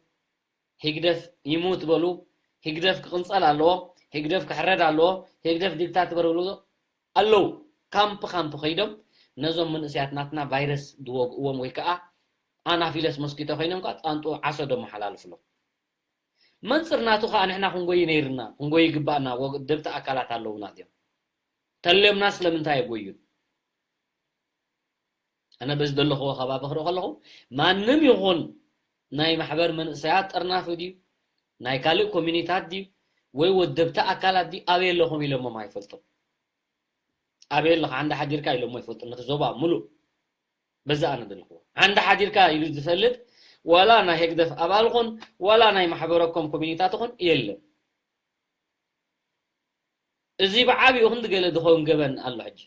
ሂግደፍ ይሙት በሉ፣ ሂግደፍ ክቕንጸል ኣለዎ፣ ሂግደፍ ክሕረድ ኣለዎ፣ ሂግደፍ ዲክታተር በሉ ኣለዉ። ካምፕ ካምፕ ከይዶም ነዞም መንእሰያት ናትና ቫይረስ ዝወግእዎም ወይ ከኣ ኣናፊለስ ሞስኪቶ ኮይኖም ከኣ ጻንጡ ዓሶ ደመሓላልፍሎም። መንጽር ናቱ ከኣ ንሕና ክንጎይ ነይርና፣ ክንጎይ ይግባእና፣ ወደብቲ ኣካላት ኣለዉና ድዮም? ተልዮምና ስለምንታይ የጎዩን? ኣነ በዚ ዘለኽዎ ከባቢ ክርኢ ከለኹ ማንም ይኹን ናይ ማሕበር መንእሰያት ጠርናፊ ድዩ ናይ ካልእ ኮሚኒታት ድዩ ወይ ወደብቲ ኣካላት ድዩ ኣበይ ኣለኹም ኢሎሞም ኣይፈልጡን። ኣበይ ኣለኻ ዓንዲ ሓዲርካ ኢሎሞ ይፈልጡ ነቲ ዞባ ሙሉእ። በዚ ኣነ ዘለኽዎ ዓንዲ ሓዲርካ ኢሉ ዝፈልጥ ዋላ ናይ ህግደፍ ኣባል ኹን ዋላ ናይ ማሕበረኮም ኮሚኒታት ኹን የለን። እዚ ብዓቢኡ ክንዲ ገለ ዝኸውን ገበን ኣሎ ሕጂ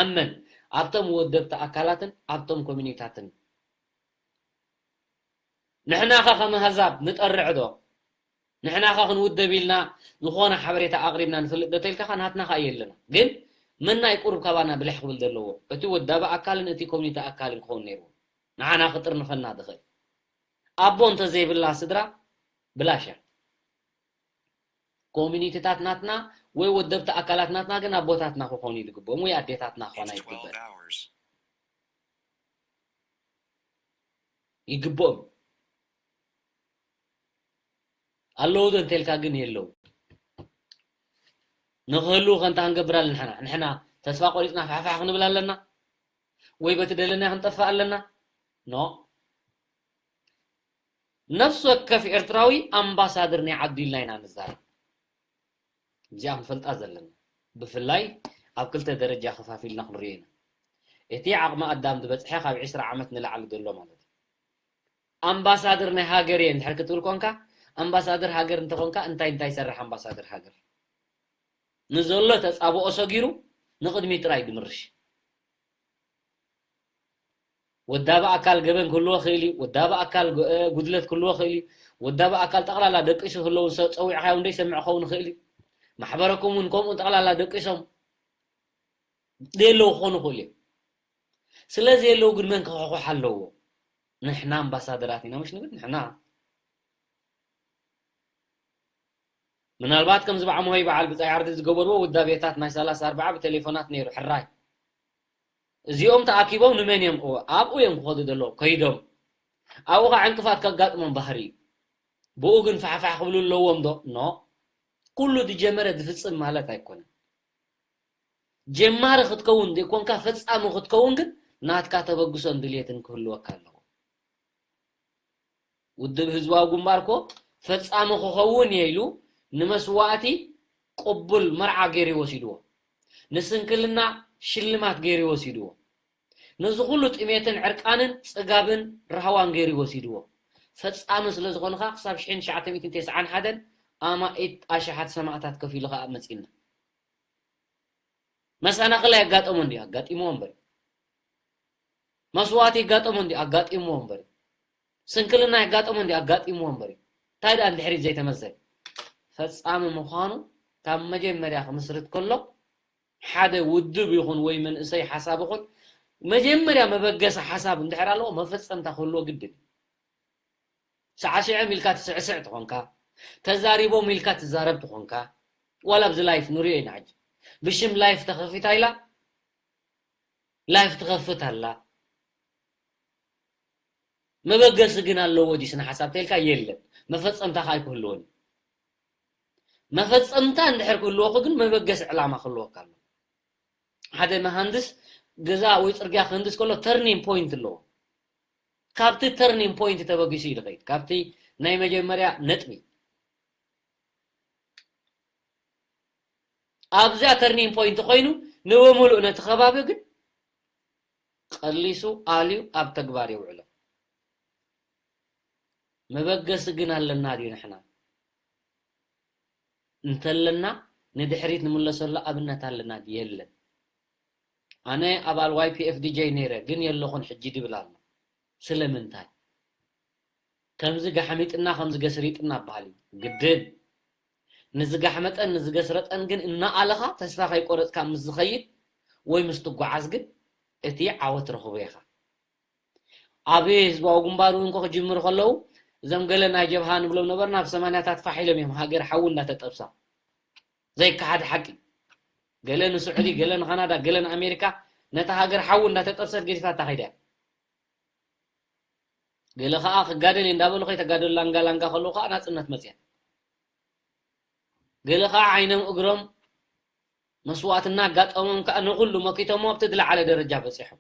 ኣመን ኣብቶም ወደብቲ ኣካላትን ኣብቶም ኮሚኒታትን ንሕናኸ ከም ኣህዛብ ንጠርዕ ዶ ንሕናኸ ክንውደብ ኢልና ዝኾነ ሓበሬታ ኣቕሪብና ንፈልጥ ዶ ተልካኻ ናትና ከኣ የለና ግን መን ናይ ቁሩብ ካባና ብልሕ ክብል ዘለዎ እቲ ወዳቢ ኣካልን እቲ ኮሚኒቲ ኣካልን ክኸውን ነይርዎ ንዓና ክጥርንፈና ዝኽእል ኣቦ እንተዘይብላ ስድራ ብላሽ እያ ኮሚኒቲታት ናትና ወይ ወደብቲ ኣካላት ናትና ግን ኣቦታትና ክኾኑ እዩ ዝግብኦም ወይ ኣዴታትና ክኾና ይግበእ ይግብኦም ኣለዉ ዶ እንተልካ ግን የለዉ ንክህልዉ ከንታ ክንገብር ኣለና ንሕና ንሕና ተስፋ ቆሪፅና ፋሕፋሕ ክንብል ኣለና ወይ በቲ ደለና ክንጠፍእ ኣለና ኖ ነፍሲ ወከፍ ኤርትራዊ ኣምባሳደር ናይ ዓዱ ኢልና ኢና ንዛረብ እዚኣ ክንፈልጣ ዘለና ብፍላይ ኣብ ክልተ ደረጃ ከፋፊልና ክንሪኦ ኢና እቲ ዓቕሚ ኣዳም ዝበፅሐ ካብ ዕስራ ዓመት ንላዕሊ ዘሎ ማለት እዩ ኣምባሳደር ናይ ሃገር እየ እንድሕር ክትብል ኮንካ፣ ኣምባሳደር ሃገር እንተኾንካ እንታይ እንታይ ይሰርሕ ኣምባሳደር ሃገር? ንዘሎ ተጻብኦ ሰጊሩ ንቕድሚት ጥራይ ድምርሽ። ወዳቢ ኣካል ገበን ክህልዎ ክእል እዩ። ወዳቢ ኣካል ጉ- እ፣ ጉድለት ክህልዎ ክእል እዩ። ወዳቢ ኣካል ጠቕላላ ደቂሱ ክህለውን ሰብ ጸዊዕካዮ እንደይሰምዕ ክኸውን ይኽእል እዩ። ማሕበረኩም እውን ከምኡ ጠቕላላ ደቂሶም ዘየለዉ ክኾኑ ይኽእሉ እዮም። ስለ ዘየለዉ ግን መን ክኸኹሕ ኣለዎ? ንሕና ኣምባሳደራት ኢና ምሽ ንብል ንሕና። ምናልባት ከምዚ ብዓመሆይ በዓል ብጻይ ዓርዲ ዝገበርዎ ውዳቤታት ናይ ሰላሳ ኣርባዓ ብቴሌፎናት ነይሩ፣ ሕራይ። እዚኦም ተኣኪቦም ንመን እዮም? እወ፣ ኣብኡ እዮም ክኸዱ ዘለዎም፣ ከይዶም። ኣብኡ ኸዓ ዕንቅፋት ከጋጥሞም ባህሪ እዩ። ብኡ ግን ፋሕፋሕ ክብሉ ኣለዎም ዶ? ኖ። ኩሉ ዝጀመረ ዝፍጽም ማለት ኣይኮነን። ጀማሪ ክትከውን ዘይኮንካ ፈጻሚ ክትከውን ግን ናትካ ተበግሶን ድልየትን ክህልወካ ኣለዎ። ውድብ ህዝባዊ ግንባር እኮ ፈጻሚ ክኸውን እየ ኢሉ ንመስዋእቲ ቅቡል መርዓ ገይሩ ወሲድዎ። ንስንክልና ሽልማት ገይሩ ወሲድዎ። ነዚ ኩሉ ጥሜትን ዕርቃንን ጽጋብን ራህዋን ገይሩ ወሲድዎ። ፈጻሚ ስለ ዝኾንኻ ክሳብ ሽሕን ትሽዓተ ሚእትን ተስዓን ሓደን ኣማኢት ኣሽሓት ሰማእታት ከፊሉ ከኣ መጺእና። መሰናኽል ኣየጋጠሞን ድዩ? ኣጋጢምዎ እምበር። መስዋእቲ ይጋጠሞ እንዲ ኣጋጢምዎ እምበር፣ ስንክልና የጋጠሞ እንዲ ኣጋጢምዎ እምበር፣ እንታይ ደኣ እንድሕሪት ዘይተመዘ? ፈጻሚ ምዃኑ ካብ መጀመርያ ክምስርት ከሎ ሓደ ውድብ ይኹን ወይ መንእሰይ ሓሳብ ይኹን መጀመርያ መበገሲ ሓሳብ እንድሕር ኣለዎ መፈጸምታ ክህልዎ ግድን እዩ። ሳዕሲዖም ኢልካ ትስዕስዕ ትኾንካ፣ ተዛሪቦም ኢልካ ትዛረብ ትኾንካ፣ ዋላ ኣብዚ ላይፍ ንሪኦ ኢና ሕጂ። ብሽም ላይፍ ተኸፊታ ኢላ ላይፍ ትኸፍት ኣላ። መበገሲ ግን ኣለዎ ድዩ ስነ ሓሳብ ተልካ? የለን። መፈጸምታ ከኣ ኣይክህልዎን እዩ። መፈጸምታ እንድሕር ክህልወኩ ግን መበገሲ ዕላማ ክህልወካ ኣሎ። ሓደ መሃንድስ ገዛ ወይ ጽርግያ ክህንድስ ከሎ ተርኒንግ ፖይንት ኣለዎ። ካብቲ ተርኒንግ ፖይንት ተበጊሱ እዩ ዝኸይድ። ካብቲ ናይ መጀመርያ ነጥቢ። ኣብዚኣ ተርኒንግ ፖይንት ኮይኑ ንብምሉእ ነቲ ከባቢ ግን ቀሊሱ ኣልዩ ኣብ ተግባር የውዕሎ። መበገሲ ግን ኣለና ድዩ ንሕና? እንተለና ንድሕሪት ንምለሰሉ ኣብነት ኣለና ድዩ? የለን። ኣነ ኣባል ዋይ ፒ ኤፍ ዲ ጀይ ነይረ ግን የለኹን ሕጂ ድብል ኣሎ። ስለምንታይ? ከምዚ ጋሕሚጥና ከምዚ ገስሪጥና በሃል እዩ ግድን። ንዝጋሕመጠን ንዝገስረጠን ግን እናኣለኻ ተስፋ ከይቆረፅካ ምስ ዝኸይድ ወይ ምስ ትጓዓዝ ግን እቲ ዓወት ረኽቦ ኢኻ። ኣብ ህዝባዊ ግንባር እውን እኮ ክጅምሩ ከለዉ እዞም ገለ ናይ ጀብሃ ንብሎም ነበርና ኣብ ሰማንያታት ፋሕ ኢሎም እዮም ሃገር ሓዊ እንዳተጠብሳ። ዘይከሓድ ሓቂ። ገለ ንስዑዲ፣ ገለ ንካናዳ፣ ገለ ንኣሜሪካ ነታ ሃገር ሓዊ እንዳተጠብሰት ገዲፋታ ከይዳ እያ። ገለ ከዓ ክጋደል እየ እንዳበሉ ከይተጋደሉ ላንጋ ላንጋ ከለዉ ከዓ ናፅነት መፅያ። ገለ ከዓ ዓይኖም እግሮም መስዋእትና ኣጋጠሞም ከዓ ንኩሉ መኪቶሞ ኣብቲ ዝለዓለ ደረጃ በፂሖም።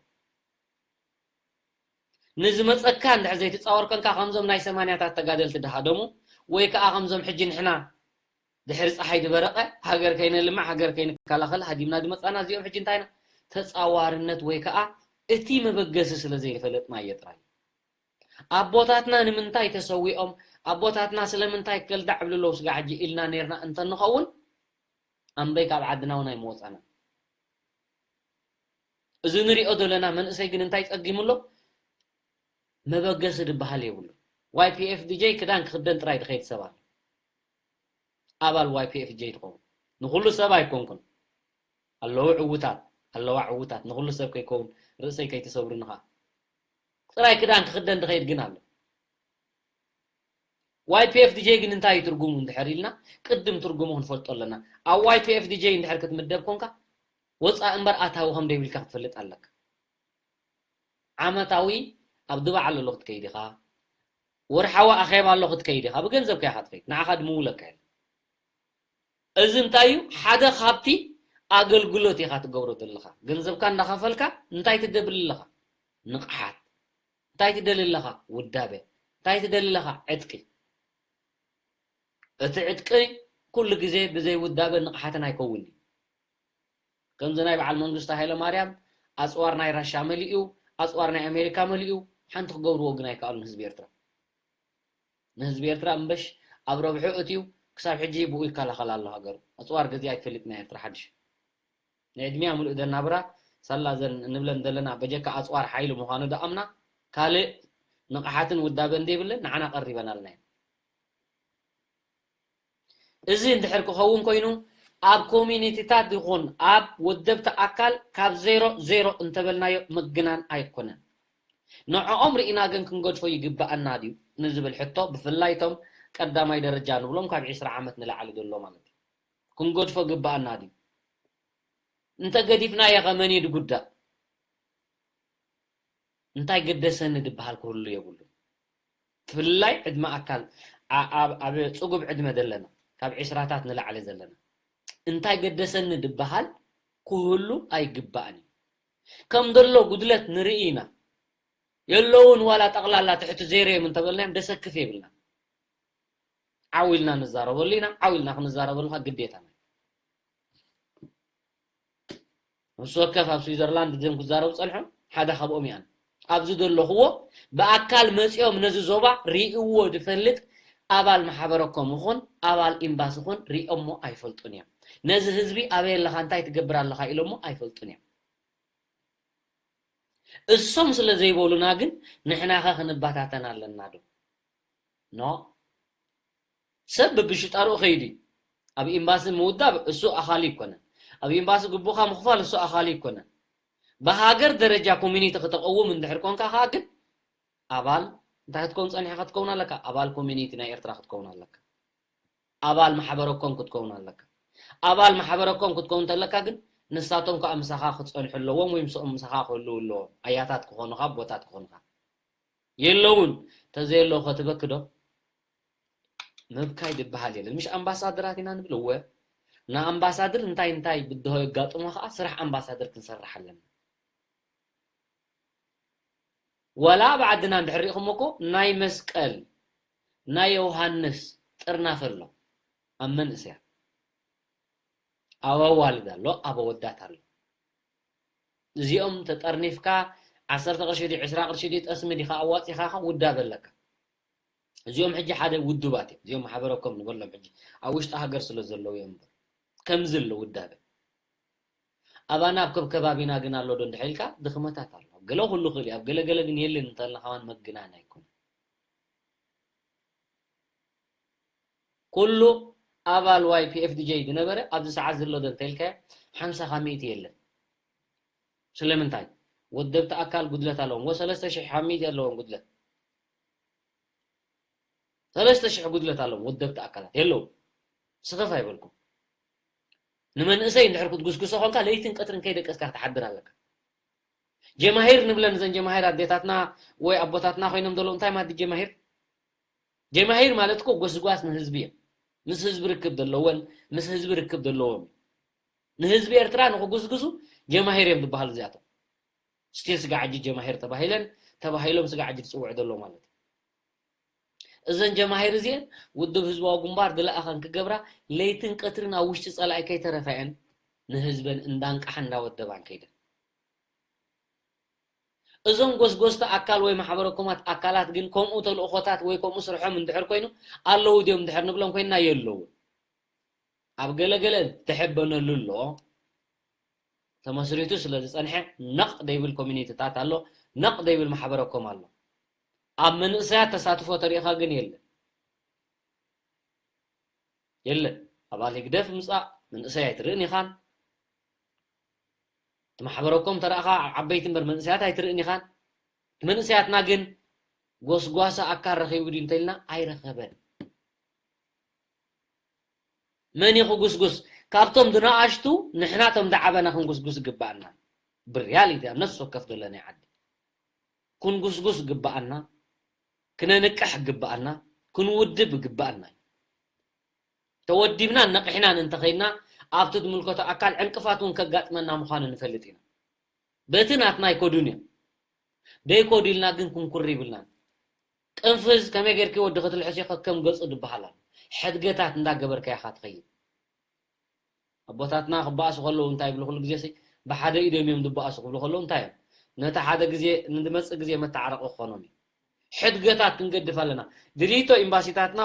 ንዝመፀካ እንድሕር ዘይትፃወር ከንካ ከምዞም ናይ ሰማንያታት ተጋደልቲ ድሃደሙ ወይ ከዓ ከምዞም ሕጂ ንሕና ድሕሪ ፀሓይ ዝበረቐ ሃገር ከይነልምዕ ሃገር ከይንከላኸል ሃዲምና ዝመፃና እዚኦም ሕጂ እንታይ ኢና ተፃዋርነት ወይ ከዓ እቲ መበገሲ ስለ ዘይፈለጥናዮ ጥራይ። ኣቦታትና ንምንታይ ተሰዊኦም ኣቦታትና ስለምንታይ ከልዳዕ ብልለው ስጋ ሕጂ ኢልና ነርና እንተንኸውን ኣንበይ ካብ ዓድና እውን ኣይምወፃና። እዚ ንሪኦ ዘለና መንእሰይ ግን እንታይ ፀጊሙ ኣሎ? መበገሲ ዝበሃል የብሉ። ዋይ ፒ ኤፍ ዲ ጀይ ክዳን ክኽደን ጥራይ ድኸይድ ሰብ ኣሎ። ኣባል ዋይ ፒ ኤፍ ዲ ጀይ ትኸውን። ንኹሉ ሰብ ኣይኮንኩን። ኣለዉ ዕዉታት፣ ኣለዋ ዕዉታት፣ ንኹሉ ሰብ ከይከውን ርእሰይ ከይትሰብሩኒ ኸዓ። ጥራይ ክዳን ክኽደን ድኸይድ ግን ኣሎ። ዋይ ፒ ኤፍ ዲ ጀይ ግን እንታይ እዩ ትርጉሙ እንድሕር ኢልና ቅድም ትርጉሙ ክንፈልጦ ኣለና። ኣብ ዋይ ፒ ኤፍ ዲ ጀይ እንድሕር ክትምደብ ኮንካ ወፃኢ እምበር ኣታዊ ከም ደይብልካ ክትፈልጥ ኣለካ። ዓመታዊ ኣብ ድባዕ ኣለሎ ክትከይድ ኢኻ። ወርሓዊ ኣኼባ ኣሎ ክትከይድ ኢኻ። ብገንዘብካ ኢኻ ትኸይድ። ንዓኻ ድምውለካ የለን። እዚ እንታይ እዩ? ሓደ ካብቲ ኣገልግሎት ኢኻ ትገብሮ ዘለኻ። ገንዘብካ እንዳኸፈልካ እንታይ ትደብል ኣለኻ? ንቕሓት። እንታይ ትደሊ ኣለኻ? ውዳበ። እንታይ ትደሊ ኣለኻ? ዕጥቂ። እቲ ዕጥቂ ኩሉ ግዜ ብዘይ ውዳበ ንቕሓትን ኣይከውን እዩ። ከምዚ ናይ በዓል መንግስቱ ሃይለማርያም ኣፅዋር ናይ ራሻ መሊኡ፣ ኣፅዋር ናይ ኣሜሪካ መሊኡ፣ ሓንቲ ክገብርዎ ግን ኣይከኣሉን ህዝቢ ኤርትራ። ንህዝቢ ኤርትራ እምበሽ ኣብ ረብሑ እትዩ ክሳብ ሕጂ ብኡ ይከላኸል ኣሎ ሃገሩ። ኣጽዋር ገዚኣ ኣይትፈልጥ ናይ ኤርትራ ሓድሽ። ንዕድሚያ ምሉእ ደናብራ ሳላ ዘን እንብለን ዘለና በጀካ ኣጽዋር ሓይሊ ምዃኑ ደኣምና ካልእ ንቕሓትን ውዳበን ዘይብለን ንዓና ቀሪበናልና እየን። እዚ እንድሕር ክኸውን ኮይኑ ኣብ ኮሚኒቲታት ይኹን ኣብ ወደብቲ ኣካል ካብ ዜሮ ዜሮ እንተበልናዮ ምግናን ኣይኮነን። ንዕኦም ርኢና ግን ክንገድፎ ይግብኣና ድዩ ንዝብል ሕቶ ብፍላይ እቶም ቀዳማይ ደረጃ ንብሎም ካብ ዕስራ ዓመት ንላዕሊ ዘሎ ማለት እዩ። ክንገድፎ ግብኣና ድዩ? እንተገዲፍናዮ ከ መን እዩ ዝጉዳእ? እንታይ ገደሰኒ ዝበሃል ክህሉ የብሉን። ብፍላይ ዕድመ ኣካል ኣ- ኣብ ኣብ ጽጉብ ዕድመ ዘለና ካብ ዕስራታት ንላዕሊ ዘለና እንታይ ገደሰኒ ዝበሃል ክህሉ ኣይግባእን እዩ። ከም ዘሎ ጉድለት ንርኢ ኢና። የለውን ዋላ ጠቕላላ ትሕቲ ዜሮ እዮም እንተበልናዮም ደሰክፍ የብልና። ዓው ኢልና ንዛረበሉ ኢና። ዓው ኢልና ክንዛረበሉ ከዓ ግዴታና እዩ። ነፍሲ ወከፍ ኣብ ስዊዘርላንድ እዚኦም ክዛረቡ ጸንሖም ሓደ ካብኦም እያን። ኣብዚ ዘለኽዎ ብኣካል መጺኦም ነዚ ዞባ ርእይዎ ዝፈልጥ ኣባል ማሕበረኮም ይኹን ኣባል ኤምባሲ ይኹን ርእዮሞ ኣይፈልጡን እዮም። ነዚ ህዝቢ ኣበይ ኣለኻ እንታይ ትገብር ኣለኻ ኢሎሞ ኣይፈልጡን እዮም። እሶም ስለ ዘይበሉና ግን ንሕናኸ ክንበታተን ኣለና ዶ? ኖ። ሰብ ብብሽጣርኡ ከይዱ እዩ። ኣብ ኤምባሲ ምውዳብ እሱ ኣኻሊ ይኮነን። ኣብ ኤምባሲ ግቡኻ ምኽፋል እሱ ኣኻሊ ይኮነን። ብሃገር ደረጃ ኮሚኒቲ ክተቐውም እንድሕር ኮንካ ከዓ ግን ኣባል እንታይ ክትከውን ጸኒሕካ ክትከውን ኣለካ? ኣባል ኮሚኒቲ ናይ ኤርትራ ክትከውን ኣለካ። ኣባል ማሕበረኮም ክትከውን ኣለካ። ኣባል ማሕበረኮም ክትከውን ተለካ ግን ንሳቶም ከዓ ምሳኻ ክጸንሑ ኣለዎም ወይ ምስኦም ምሳኻ ክህልው ኣለዎም። ኣያታት ክኾኑኻ፣ ኣቦታት ክኾኑኻ። የለውን። ተዘየለዉ ከትበኪ ዶ? ምብካይ ዝበሃል የለን። ምሽ ኣምባሳደራት ኢና ንብል? እወ። ንኣምባሳደር እንታይ እንታይ ብድሆ የጋጥሞ ከዓ ስራሕ ኣምባሳደር ክንሰርሕ ኣለና። ዋላ ኣብ ዓድና እንድሕር ሪኢኹሞ እኮ ናይ መስቀል ናይ ዮሃንስ ጥርናፈ ኣሎ ኣብ መንእሰያት። ኣብ ኣዋልድ ኣሎ፣ ኣብ ኣወዳት ኣሎ። እዚኦም ተጠርኒፍካ ዓሰርተ ቅርሺ ድዩ ዕስራ ቅርሺ ድዩ ጠስሚ ዲኻ ኣዋጺኻ ውዳበ ኣለካ። እዚኦም ሕጂ ሓደ ውዱባት እዮም። እዚኦም ማሕበረኮም ንበሎም ሕጂ ኣብ ውሽጢ ሃገር ስለ ዘለዉ እዮም እምበር ከምዚ ኣሎ ውዳበ። ኣባና ኣብ ከብከባቢና ግን ኣሎ ዶ እንድሕር ኢልካ ድኽመታት ኣሎ። ኣብ ገለ ኩሉ ክእል እዩ፣ ኣብ ገለ ገለ ግን የለን እንተልና ከማን መግናን ኣይኮነን። ኩሉ ኣባል ዋይ ፒ ኤፍ ዲ ጀይ ዝነበረ ኣብዚ ሰዓት ዘሎ ዶ እንተኢልካዮ ሓምሳ ካብ ሚእቲ የለን። ስለምንታይ? ወደብቲ ኣካል ጉድለት ኣለዎም። ወ ሰለስተ ሽሕ ካብ ሚእቲ ኣለዎም ጉድለት። ሰለስተ ሽሕ ጉድለት ኣለዎም ወደብቲ ኣካላት። የለዉ። ስኽፍ ኣይበልኩም። ንመንእሰይ እንድሕር ክትጉስጉሶ ኾንካ ለይትን ቀትርን ከይደቀስካ ክትሓድር ኣለካ። ጀማሂር ንብለን እዘን ጀማሂር ኣዴታትና ወይ ኣቦታትና ኮይኖም ዘለዉ እንታይ ማለት ጀማሂር? ጀማሂር ማለት እኮ ጎስጓስ ንህዝቢ እዮም። ምስ ህዝቢ ርክብ ዘለወን ምስ ህዝቢ ርክብ ዘለዎም እዩ። ንህዝቢ ኤርትራ ንክጉስጉሱ ጀማሂር እዮም ዝበሃሉ እዚኣቶም። ስቲል ስጋዕ ሕጂ ጀማሂር ተባሂለን ተባሂሎም ስጋዕ ሕጂ ዝፅውዑ ዘለዉ ማለት እዩ። እዘን ጀማሂር እዚአን ውድብ ህዝባዊ ግንባር ዝለኣኸን ክገብራ ለይትን ቀትርን ኣብ ውሽጢ ፀላኢ ከይተረፋ እየን ንህዝበን እንዳንቃሓ እንዳወደባን ከይደን። እዞም ጎስጎስቲ ኣካል ወይ ማሕበረኮማት ኣካላት ግን ከምኡ ተልእኾታት ወይ ከምኡ ስርሖም እንድሕር ኮይኑ ኣለዉ ድዮም እንድሕር ንብሎም ኮይንና የለውን። ኣብ ገለገለ ተሐበነሉ ኣሎ። ተመስሪቱ ስለ ዝጸንሐ ነቕ ደይብል ኮሚኒቲታት ኣሎ፣ ነቕ ደይብል ማሕበረኮም ኣሎ። ኣብ መንእሰያት ተሳትፎ ተሪእኻ ግን የለን። የለን። ኣባል ህግደፍ ምጻእ መንእሰይ ኣይትርእን ኢኻን። እቲ ማሕበረኮም ተረእኻ ዓበይቲ እምበር መንእሰያት ኣይትርእን ኢኻን። መንእሰያትና ግን ጎስጓሳ ኣካል ረኺቡ ድዩ እንተኢልና ኣይረኸበን። መን እዩ ክጉስጉስ? ካብቶም ዝነኣሽቱ ንሕና ቶም ዝዓበና ክንጉስጉስ ይግባኣና። ብሪያሊቲ ኣብ ነፍሲ ወከፍ ዘሎ ናይ ዓዲ ክንጉስጉስ ይግባኣና፣ ክነንቅሕ ይግባኣና፣ ክንውድብ ይግባኣና እዩ። ተወዲብናን ነቂሕናን እንተኸይድና ኣብቲ ዝምልከቶ ኣካል ዕንቅፋት እውን ከጋጥመና ምዃኑ ንፈልጥ ኢና። በቲ ናትና ኣይከዱን እዮም። ደይከዱ ኢልና ግን ክንኩር ይብልናን። ቅንፍዝ ከመይ ጌርኪ ወዲ ክትልሕሲ ከከም ገጹ ዝበሃል ኣሎ። ሕድገታት እንዳገበርካ ኢኻ ትኸይድ። ኣቦታትና ክበኣሱ ከለዉ እንታይ ይብሉ ኩሉ ግዜ ሲ ብሓደ ኢዶም እዮም ዝበኣሱ ክብሉ ከለዉ እንታይ እዮም ነቲ ሓደ ግዜ ንዝመጽእ ግዜ መተዓረቂ ክኾኖም እዩ። ሕድገታት ክንገድፍ ኣለና። ድሪቶ ኤምባሲታትና፣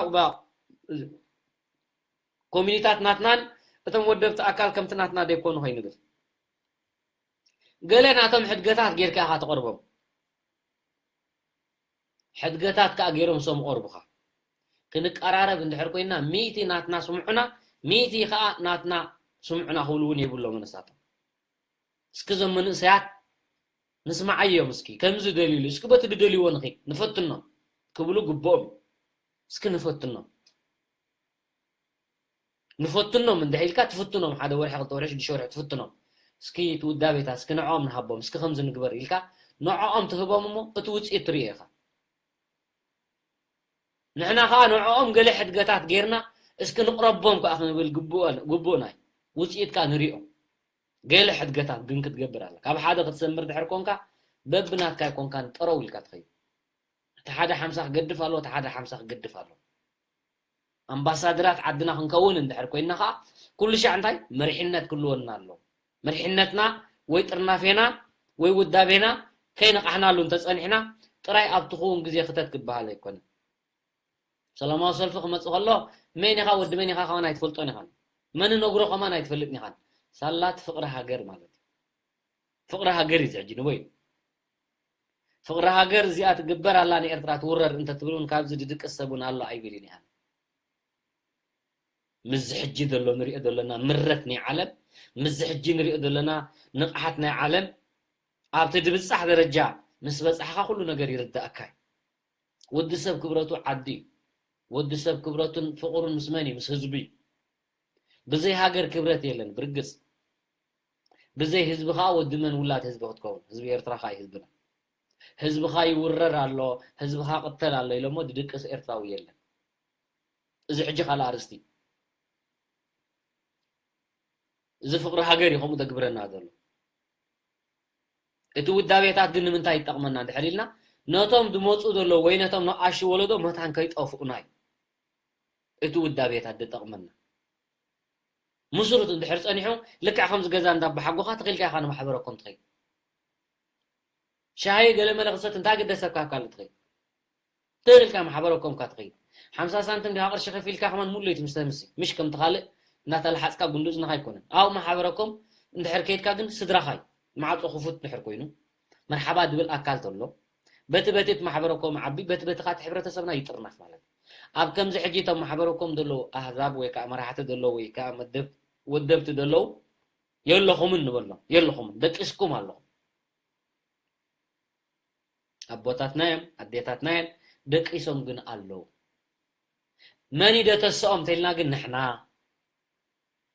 ኮሚኒታት ናትናን እቶም ወደብቲ ኣካል ከምቲ ናትና ደይኮኑ ከይንብል፣ ገለ ናቶም ሕድገታት ጌርካ ኢኻ ተቐርቦም። ሕድገታት ከኣ ገይሮም ሰም ቐርቡኻ። ክንቀራረብ እንድሕር ኮይና፣ ሚእቲ ናትና ስምዑና፣ ሚእቲ ከኣ ናትና ስምዑና ክብሉ እውን የብሎምን ንሳቶም። እስኪ እዞም መንእሰያት ንስማዓዮም እስኪ፣ ከምዚ ደልዩሉ፣ እስኪ በቲ ዝደልይዎ ንኺ ንፈትኖም ክብሉ ግብኦም እዩ። እስኪ ንፈትኖም። ንፈትኖም እንድሕ ኢልካ ትፍትኖም፣ ሓደ ወርሒ፣ ክልተ ወርሒ፣ ሽዱሽተ ወርሒ ትፍትኖም። እስኪ እቲ ውዳቤታ እስኪ ንዕኦም ንሃቦም፣ እስኪ ከምዚ ንግበር ኢልካ ንዕኦም ትህቦም እሞ እቲ ውፅኢት ትሪኦ ኢኻ። ንሕና ኸዓ ንዕኦም ገለ ሕድገታት ጌርና እስኪ ንቕረቦም ከኣ ክንብል ግቡእና እዩ። ውፅኢት ከኣ ንሪኦ። ገለ ሕድገታት ግን ክትገብር ኣለካ። ካብ ሓደ ክትሰምር ድሕር ኮንካ በብናትካ ኣይኮንካን ጠረው ኢልካ ትኸይድ። እቲ ሓደ ሓምሳ ክገድፍ ኣለዎ፣ እቲ ሓደ ሓምሳ ክገድፍ ኣለዎ። ኣምባሳደራት ዓድና ክንከውን እንድሕር ኮይና ኸዓ ኩሉ ሻዕ እንታይ መሪሕነት ክህልወና ኣለዎ። መሪሕነትና ወይ ጥርናፌና ወይ ውዳቤና ከይነቓሕናሉ እንተጸኒሕና ጥራይ ኣብ ትኸውን ግዜ ክተት ክበሃል ኣይኮነን። ሰላማዊ ሰልፊ ክመጽእ ከሎ መን ኢኻ ወዲ መን ኢኻ ከማን ኣይትፈልጦን ኢኻን። መን ነግሮ ከማን ኣይትፈልጥን ኢኻን። ሳላት ፍቕሪ ሃገር ማለት እዩ። ፍቕሪ ሃገር እዩ እዚ ሕጂ ንበይ። ፍቕሪ ሃገር እዚኣ ትግበር ኣላ ንኤርትራ ትውረር እንተትብል እውን ካብዚ ድድቅስ ሰብ እውን ኣሎ ኣይብል እየ ኣነ። ምስዚ ሕጂ ዘሎ ንሪኦ ዘለና ምረት ናይ ዓለም፣ ምስዚ ሕጂ ንሪኦ ዘለና ንቕሓት ናይ ዓለም ኣብቲ ድብጻሕ ደረጃ ምስ በጻሕኻ ኩሉ ነገር ይርዳእካ እዩ። ወዲ ሰብ ክብረቱ ዓዲ እዩ። ወዲ ሰብ ክብረቱን ፍቕሩን ምስ መን እዩ? ምስ ህዝቢ እዩ። ብዘይ ሃገር ክብረት የለን ብርግጽ። ብዘይ ህዝቢ ኸዓ ወዲ መን ውላድ ህዝቢ ክትከውን? ህዝቢ ኤርትራ ኸዓ እዩ ህዝብና። ህዝብኻ ይውረር ኣሎ፣ ህዝብኻ ቅተል ኣሎ ኢሎሞ ድድቅስ ኤርትራዊ የለን። እዚ ሕጂ ካልእ ኣርእስቲ። እዚ ፍቕሪ ሃገር እዩ ከምኡ ዘግብረና ዘሎ። እቲ ውዳቤታት ግን ንምንታይ ይጠቕመና እንድሕር ኢልና፣ ነቶም ዝመፁ ዘለዉ ወይ ነቶም ንኣሽ ወለዶ መታን ከይጠፍኡና እዩ እቲ ውዳቤታት ዝጠቕመና። ምስሩት እንድሕር ጸኒሑ፣ ልክዕ ከምዚ ገዛ እንዳ ኣባሓጎኻ ተኺልካ ኢኻ ንማሕበረኮም ትኸይድ። ሻሂ ገለ መለ ክሰት እንታይ ግደሰካ ካብ ካልእ ትኸይድ? ትኽእል ኢልካ ማሕበረኮምካ ትኸይድ። ሓምሳ ሳንቲም ድኻ ቅርሺ ከፊልካ ከማን ሙሉ ለይቲ ምስ ተምሲ፣ ምሽ ከምቲ ካልእ እንዳተላሓጽካ ጉንዱዝንኻ ኣይኮነን። ኣብኡ ማሕበረኮም እንድሕር ከይድካ ግን ስድራኻ እዩ። ማዕጾ ክፉት ድሕር ኮይኑ፣ መርሓባ ድብል ኣካል ተሎ፣ በቲ በቲ እቲ ማሕበረኮም ዓቢ፣ በቲ በቲ ካቲ ሕብረተሰብና ይጥርነፍ ማለት እዩ። ኣብ ከምዚ ሕጂ እቶም ማሕበረኮም ዘለዉ ኣህዛብ ወይ ከኣ መራሕቲ ዘለዉ ወይ ከኣ መደብ-፣ ወደብቲ ዘለዉ የለኹምን ንበሎም፣ የለኹምን፣ ደቂስኩም ኣለኹም። ኣቦታትና እዮም፣ ኣዴታትና እዮም፣ ደቂሶም ግን ኣለዉ። መን እዩ ደተስኦም ተልና ግን ንሕና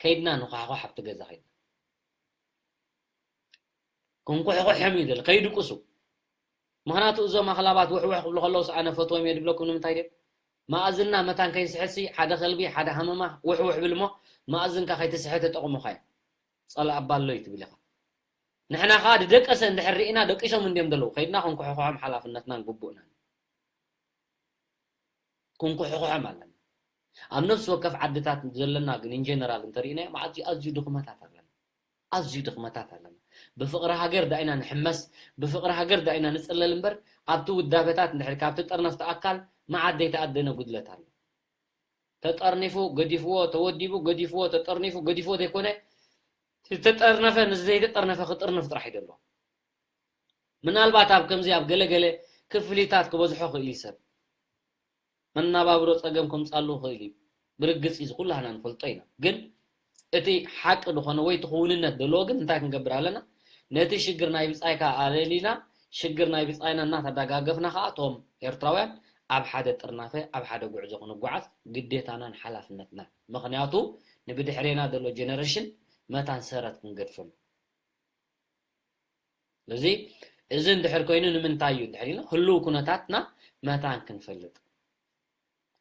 ከይድና ንኳሕኳሕ ኣብቲ ገዛ ከይድና። ክንኩሕኩሖም እዩ ደሊ፣ ከይድቅሱ። ምኽንያቱ እዞም ኣኽላባት ውሕውሕ ክብሉ ከለውስ ኣነ ፈትዎም እየ ድብለኩም ንምንታይ ድዮም? መኣዝንና መታን ከይንስሕትሲ ሓደ ከልቢ፣ ሓደ ሃመማ ውሕውሕ ብል እሞ መኣዝንካ ከይትስሕት ተጠቕሙኻ እዮም። ጸላእ ኣባ ኣሎ እዩ ትብል ኢኻ። ንሕና ኸኣ ድደቀሰ እንድሕር ርኢና ደቂሶም እንድዮም ዘለዉ፣ ከይድና ክንኩሕኩሖም ሓላፍነትናን ግቡእናን። ክንኩሕኩሖም ኣለና። ኣብ ነፍሲ ወከፍ ዓድታት ዘለና ግን ኢንጀነራል እንተርኢናዮ መዓት ኣዝዩ ድኽመታት ኣለና። ኣዝዩ ድኽመታት ኣለና። ብፍቕሪ ሃገር ዳኢና ንሕመስ፣ ብፍቕሪ ሃገር ዳኢና ንጽለል እምበር ኣብቲ ውዳበታት እንድሕር ካብቲ ጠርነፍቲ ኣካል መዓት ዘይተኣደነ ጉድለት ኣሎ። ተጠርኒፉ ገዲፍዎ፣ ተወዲቡ ገዲፍዎ፣ ተጠርኒፉ ገዲፍዎ ዘይኮነ፣ ዝተጠርነፈ ንዘይተጠርነፈ ክጥርንፍ ጥራሕ እዩ ደሎ። ምናልባት ኣብ ከምዚ ኣብ ገለገለ ክፍሊታት ክበዝሖ ክእል እዩ ሰብ። መናባብሮ ጸገም ከምጻሉ ክእል እዩ። ብርግጽ እዩ፣ እዚ ኩላህና ንፈልጦ ኢና። ግን እቲ ሓቂ ዝኾነ ወይ እቲ ክውንነት ዘለዎ ግን እንታይ ክንገብር ኣለና? ነቲ ሽግር ናይ ብጻይካ ኣለሊና፣ ሽግር ናይ ብጻይና እናተደጋገፍና ከኣ እቶም ኤርትራውያን ኣብ ሓደ ጥርናፈ፣ ኣብ ሓደ ጉዕዞ ክንጓዓዝ ግዴታናን ሓላፍነትናን። ምኽንያቱ ንብድሕሬና ዘሎ ጀነሬሽን መታን ሰረት ክንገድፈሉ። ስለዚ እዚ እንድሕር ኮይኑ ንምንታይ እዩ እንድሕር ኢልና ህልው ኩነታትና መታን ክንፈልጥ።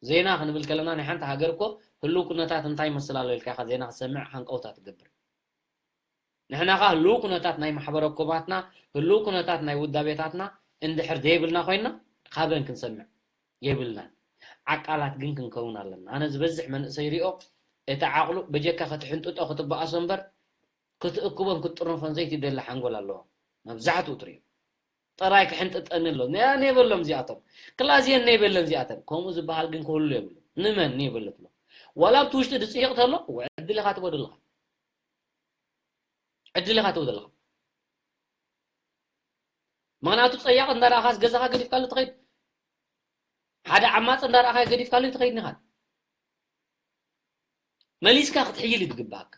ዜና ክንብል ከለና ናይ ሓንቲ ሃገር እኮ ህልው ኩነታት እንታይ ይመስል ኣሎ ኢልካ ኢኻ ዜና ክትሰምዕ ሃንቀውታ ትገብር። ንሕና ኸኣ ህልው ኩነታት ናይ ማሕበረ ኮማትና፣ ህልው ኩነታት ናይ ውዳቤታትና እንድሕር ዘይብልና ኮይንና ካበን ክንሰምዕ የብልናን። ዓቃላት ግን ክንከውን ኣለና። ኣነ ዝበዝሕ መንእሰይ ሪኦ እቲ ዓቕሉ በጀካ ክትሕንጥጦ ክትበኣሶ እምበር ክትእክቦን ክትጥርንፎን ዘይትደሊ ሓንጎል ኣለዎ። መብዛሕትኡ ትሪኦ። ጥራይ ክሕንጥጠኒ ኣሎ። ነያ ነይበሎም እዚኣቶም። ክላዚየን ነይበለን እዚኣተን። ከምኡ ዝበሃል ግን ክህሉ የብሉ። ንመን ነይበለ ትብሎ? ዋላ ኣብቲ ውሽጢ ዝጽይቕ ተሎ፣ ዕድል ኢኻ ትቦ ዘለኻ። ዕድል ኢኻ ትቦ ዘለኻ። ምኽንያቱ ጸያቕ እንዳረኣኻስ ገዛኻ ገዲፍካሉ ትኸይድ። ሓደ ዓማጽ እንዳረኣኻ ገዲፍካሉ ትኸይድ ኒኻ። መሊስካ ክትሕይል እዩ ዝግባኣካ።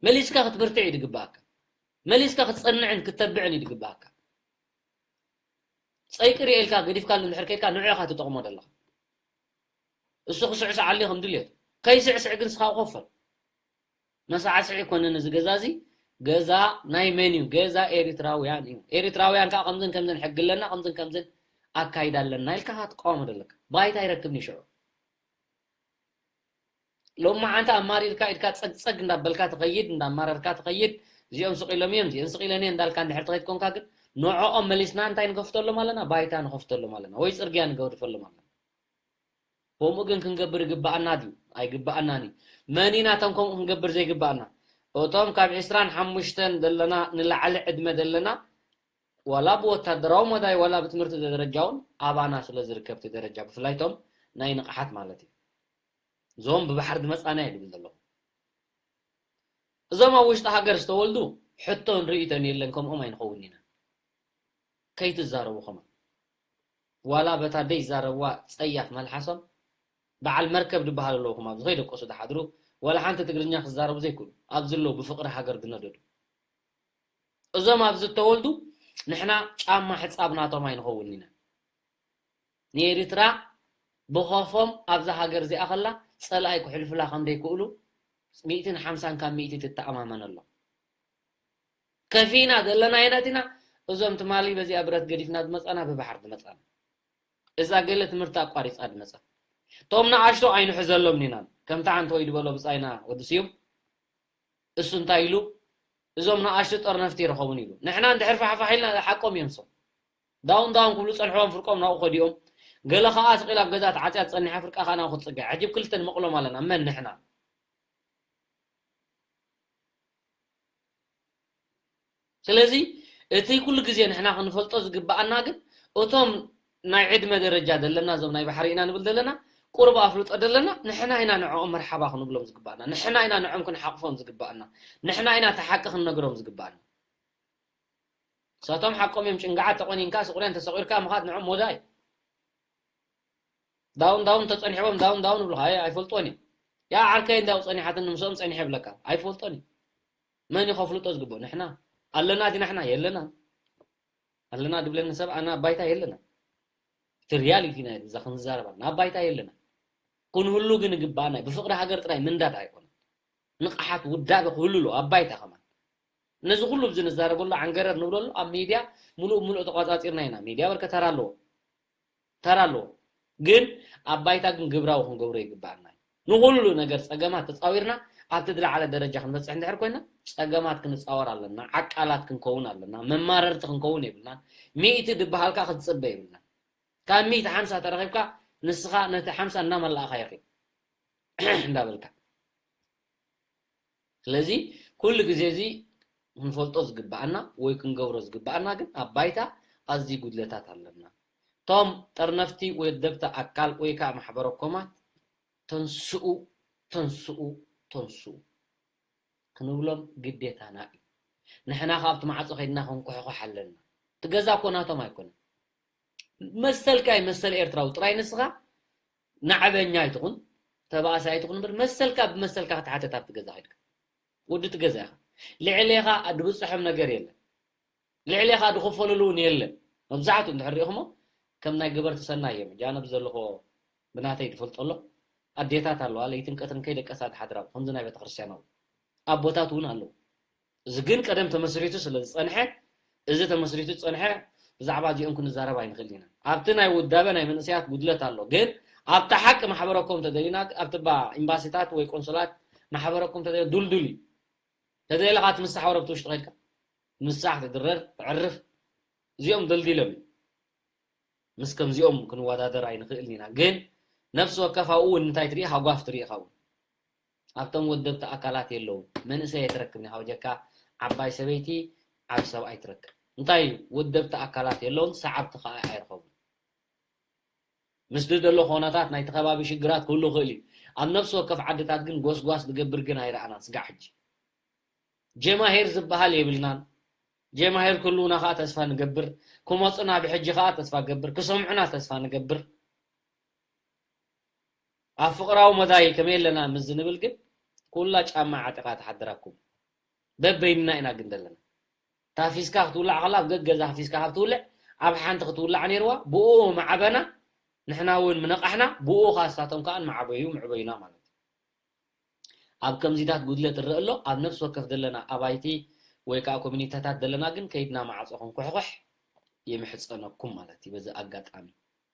መሊስካ ክትብርትዕ እዩ ዝግባኣካ። መሊስካ ክትጸንዕን ክተብዕን እዩ ዝግባኣካ። ጸይቂ ርኤ ኢልካ ገዲፍካሉ እንድሕር ከይድካ ንዑ ኢኻ ትጠቕሞ ዘለኻ። እሱ ክስዕስዓሉ ከም ድልየቱ። ከይስዕስዕ ግን ስኻ ኮፈል። መሳዕስዒ ኣይኮነን እዚ ገዛ እዚ። ገዛ ናይ መን እዩ? ገዛ ኤሪትራውያን እዩ። ኤሪትራውያን ከዓ ከምዝን ከምዝን ሕጊ ኣለና፣ ከምዝን ከምዝን ኣካይዳ ኣለና ኢልካ ክትቃወሞ ዘለካ። ባይታ ይረክብኒ ሽዑ። ሎማዓንቲ ኣማሪርካ ኢድካ ጸግጸግ እንዳበልካ ትኸይድ፣ እንዳማረርካ ትኸይድ። እዚኦም ስቕ ኢሎም እዮም፣ እዚኦም ስቕ ኢለን እየን እንዳልካ እንድሕር ትኸይድ ኮንካ ግን ንዕኦም መሊስና እንታይ ንከፍተሎም ኣለና? ባይታ ንኸፍተሎም ኣለና ወይ ጽርግያ ንገድፈሎም ኣለና። ከምኡ ግን ክንገብር ይግባኣና ድዩ? ኣይግባኣናን እዩ። መን ኢና እቶም ከምኡ ክንገብር ዘይግባኣና? እቶም ካብ ዕስራን ሓሙሽተን ዘለና ንላዕሊ ዕድመ ዘለና ዋላ ብወታደራዊ መዳይ ዋላ ብትምህርቲ ደረጃ እውን ኣባና ስለ ዝርከብ እቲ ደረጃ ብፍላይ እቶም ናይ ንቕሓት ማለት እዩ። እዞም ብባሕሪ ዝመጻና እየ ዝብል ዘለኹ። እዞም ኣብ ውሽጢ ሃገር ዝተወልዱ ሕቶን ርእይቶን የለን፣ ከምኦም ኣይንኸውን ኢና። ከይትዛረቡ ከማን ዋላ በታ ደይ ዛረብዋ ጸያፍ መልሓሶም በዓል መርከብ ዝበሃሉ ኣለዉ፣ ከማን ኣብዚ ከይደቀሱ ዝሓድሩ ዋላ ሓንቲ ትግርኛ ክዛረቡ ዘይክእሉ ኣብዚ ኣለዉ ብፍቕሪ ሃገር ዝነደዱ። እዞም ኣብዚ ዝተወልዱ ንሕና ጫማ ሕጻብ ናቶም ኣይንኸውን ኢና። ንኤሪትራ ብኸፎም ኣብዛ ሃገር እዚኣ ከላ ጸላኢ ክሕልፉላ ከም ዘይክእሉ ሚእትን ሓምሳን ካብ ሚእቲ ትተኣማመነሎም። ከፊና ዘለና ኣይናት ኢና። እዞም ትማሊ በዚኣ ብረት ገዲፍና ዝመጻና ብባሕር ዝመጻና። እዛ ገለ ትምህርቲ ኣቋሪጻ ዝመጸት። እቶም ንኣሽቶ ኣይንሕዘሎም ኢና። ከምታ ሓንቲ ወይ ዝበሎ ብጻይና ወዲ ስዩም እሱ እንታይ ኢሉ? እዞም ንኣሽቱ ጠርነፍቲ ይረኸቡን ኢሉ። ንሕና እንድሕር ፋሕፋሕ ኢልና ሓቆም እዮም እሶም። ዳውን ዳውን ክብሉ ጸንሕዎም ፍርቆም ናብኡ ከዲኦም። ገለ ኸኣ ስቕ ኢላ ኣብ ገዛ ተዓጽያ ትጸኒሓ ፍርቃ ኸኣ ናብኡ ክትጽገ። ሕጂ ክልተ ንመቕሎም ኣለና። መን ንሕና? ስለዚ እቲ ኩሉ ግዜ ንሕና ክንፈልጦ ዝግብኣና ግን እቶም ናይ ዕድመ ደረጃ ዘለና እዞም ናይ ባሕሪ ኢና ንብል ዘለና ቁሩብ ኣፍልጦ ዘለና ንሕና ኢና ንዕኦም መርሓባ ክንብሎም ዝግብኣና ንሕና ኢና ንዕኦም ክንሓቕፎም ዝግብኣና ንሕና ኢና እቲ ሓቂ ክንነግሮም ዝግብኣና ንሳቶም ሓቆም እዮም ጭንግዓት ተቆኒንካ ስቑርያን ተሰቒርካ ምኻድ ንዕኦም ሞዳ እዩ ዳውን ዳውን ተጸኒሕዎም ዳውን ዳውን ይብሉኻ ኣይ ኣይፈልጦን እየ ያ ዓርከይ እንዳው ጸኒሓትን ንምስኦም ጸኒሐ ይብለካ ኣይፈልጦን እዩ መን እዩ ከፍልጦ ዝግብኦ ንሕና ኣለና ዲና ሕና የለና ኣለና ድብለኒ ሰብ ኣና ባይታ የለና እቲ ሪያሊቲ ናይ እዛ ክንዛረባ ናብ ባይታ የለና ክንህሉ ግን ይግባኣና ብፍቅሪ ሃገር ጥራይ ምንዳድ ኣይኮነ ንቕሓት ውዳበ ክህሉ ኣሎ ኣብ ባይታ ከማን ነዚ ኩሉ ብዚ ንዛረበሉ ዓንገረር ንብለሉ ኣብ ሚድያ ሙሉእ ሙሉእ ተቋጻጺርና ኢና ሚድያ በርከ ተራ ኣለዎ ተራ ኣለዎ ግን ኣብ ባይታ ግን ግብራዊ ክንገብሮ ይግባኣና ንኹሉ ነገር ጸገማት ተጻዊርና ኣብቲ ዝለዓለ ደረጃ ክንበጽሕ እንድሕር ኮይና ጸገማት ክንጻወር ኣለና ዓቃላት ክንከውን ኣለና መማረርቲ ክንከውን የብልና ሚእቲ ዝበሃልካ ክትጽበ የብልና ካብ ሚእቲ ሓምሳ ተረኺብካ ንስኻ ነቲ ሓምሳ እናመላእኻ ይኺድ እንዳበልካ ስለዚ ኩሉ ግዜ እዚ ክንፈልጦ ዝግባኣና ወይ ክንገብሮ ዝግባኣና ግን ኣብ ባይታ ኣዝዩ ጉድለታት ኣለና። እቶም ጠርነፍቲ ወደብቲ ኣካል ወይ ከዓ ማሕበረኮማት ተንስኡ ተንስኡ ተንስኡ ክንብሎም ግዴታና እዩ። ንሕና ከ ኣብቲ ማዕፆ ከይድና ክንኩሕኩሕ ኣለና። እቲ ገዛ እኮ ናቶም ኣይኮነን። መሰልካ እዩ መሰል ኤርትራዊ ጥራይ ንስኻ ናዕበኛ ኣይትኹን ተባእሳይ ኣይትኹን እምበር መሰልካ ብመሰልካ ክትሓተት ኣብቲ ገዛ ከድካ ወዲ እቲ ገዛ ኢኻ ልዕሌኻ ድብፅሖም ነገር የለን ልዕሌኻ ድኽፈልሉ እውን የለን መብዛሕትኡ እንድሕር ሪኢኹሞ ከም ናይ ገበርቲ ሰናይ እዮም ጃነብ ዘለኹ ብናተይ ድፈልጦ ኣሎ ኣዴታት ኣለዋ ለይትን ቀትርን ከይደቀሳ ድሓድራ ከምዚ ናይ ቤተክርስትያን ኣለዉ ኣቦታት እውን ኣለዉ እዚ ግን ቀደም ተመስሪቱ ስለ ዝጸንሐ እዚ ተመስሪቱ ዝጸንሐ ብዛዕባ እዚኦም ክንዛረብ ኣይንኽእል ኢና። ኣብቲ ናይ ውዳበ ናይ መንእሰያት ጉድለት ኣሎ። ግን ኣብቲ ሓቂ ማሕበረኮም ተደሊና ኣብቲ ባ ኤምባሲታት ወይ ቆንስላት ማሕበረኮም ተደሊና ዱልዱል እዩ። ተደሊኻ ትምሳሕ ወረብቲ ውሽጢ ከድካ ትምሳሕ ትድረር ተዕርፍ እዚኦም ደልዲሎም እዩ። ምስ ከምዚኦም ክንወዳደር ኣይንኽእልን ኢና። ግን ነፍሲ ወከፍ ኣብኡ እውን እንታይ ትርኢ ሃጓፍ ትርኢ ኢኻ እውን ኣብቶም ወደብቲ ኣካላት የለውን። መንእሰይ ኣይትረክብን ኢኻ በጀካ ዓባይ ሰበይቲ ዓብ ሰብኣይ ትረክብ። እንታይ ውደብቲ ኣካላት የለውን፣ ሰዓብቲ ከዓ ኣይረኸቡን። ምስቲ ዘሎ ኮነታት ናይቲ ከባቢ ሽግራት ክህሉ ይኽእል እዩ። ኣብ ነፍሲ ወከፍ ዓድታት ግን ጎስጓስ ዝገብር ግን ኣይረኣናን ስጋዕ ሕጂ። ጀማሂር ዝበሃል የብልናን። ጀማሂር ክህልውና ከዓ ተስፋ ንገብር። ክመፁና ብሕጂ ከዓ ተስፋ ገብር። ክሰምዑና ተስፋ ንገብር። ኣብ ፍቕራዊ መዳይ ከመይ ኣለና ምስ ዝንብል ግን ኩላ ጫማ ዓጢቓ ትሓድራኩም። በበይንና ኢና ግን ዘለና። እታ ፊስካ ክትውላዕ ከላ ኣብ ገገዛ ፊስካ ካብ ትውልዕ ኣብ ሓንቲ ክትውላዕ ነይርዋ። ብኡ ምዓበና፣ ንሕና እውን ምነቓሕና፣ ብኡ ኻሳቶም ከዓ ምዓበዩ ምዕበዩና ማለት እዩ። ኣብ ከምዚታት ጉድለት እረእ ኣሎ። ኣብ ነፍሲ ወከፍ ዘለና ኣባይቲ ወይ ከዓ ኮሚኒቲታት ዘለና ግን ከይድና ማዕፆ ክንኩሕኩሕ ይምሕፀነኩም ማለት እዩ። በዚ ኣጋጣሚ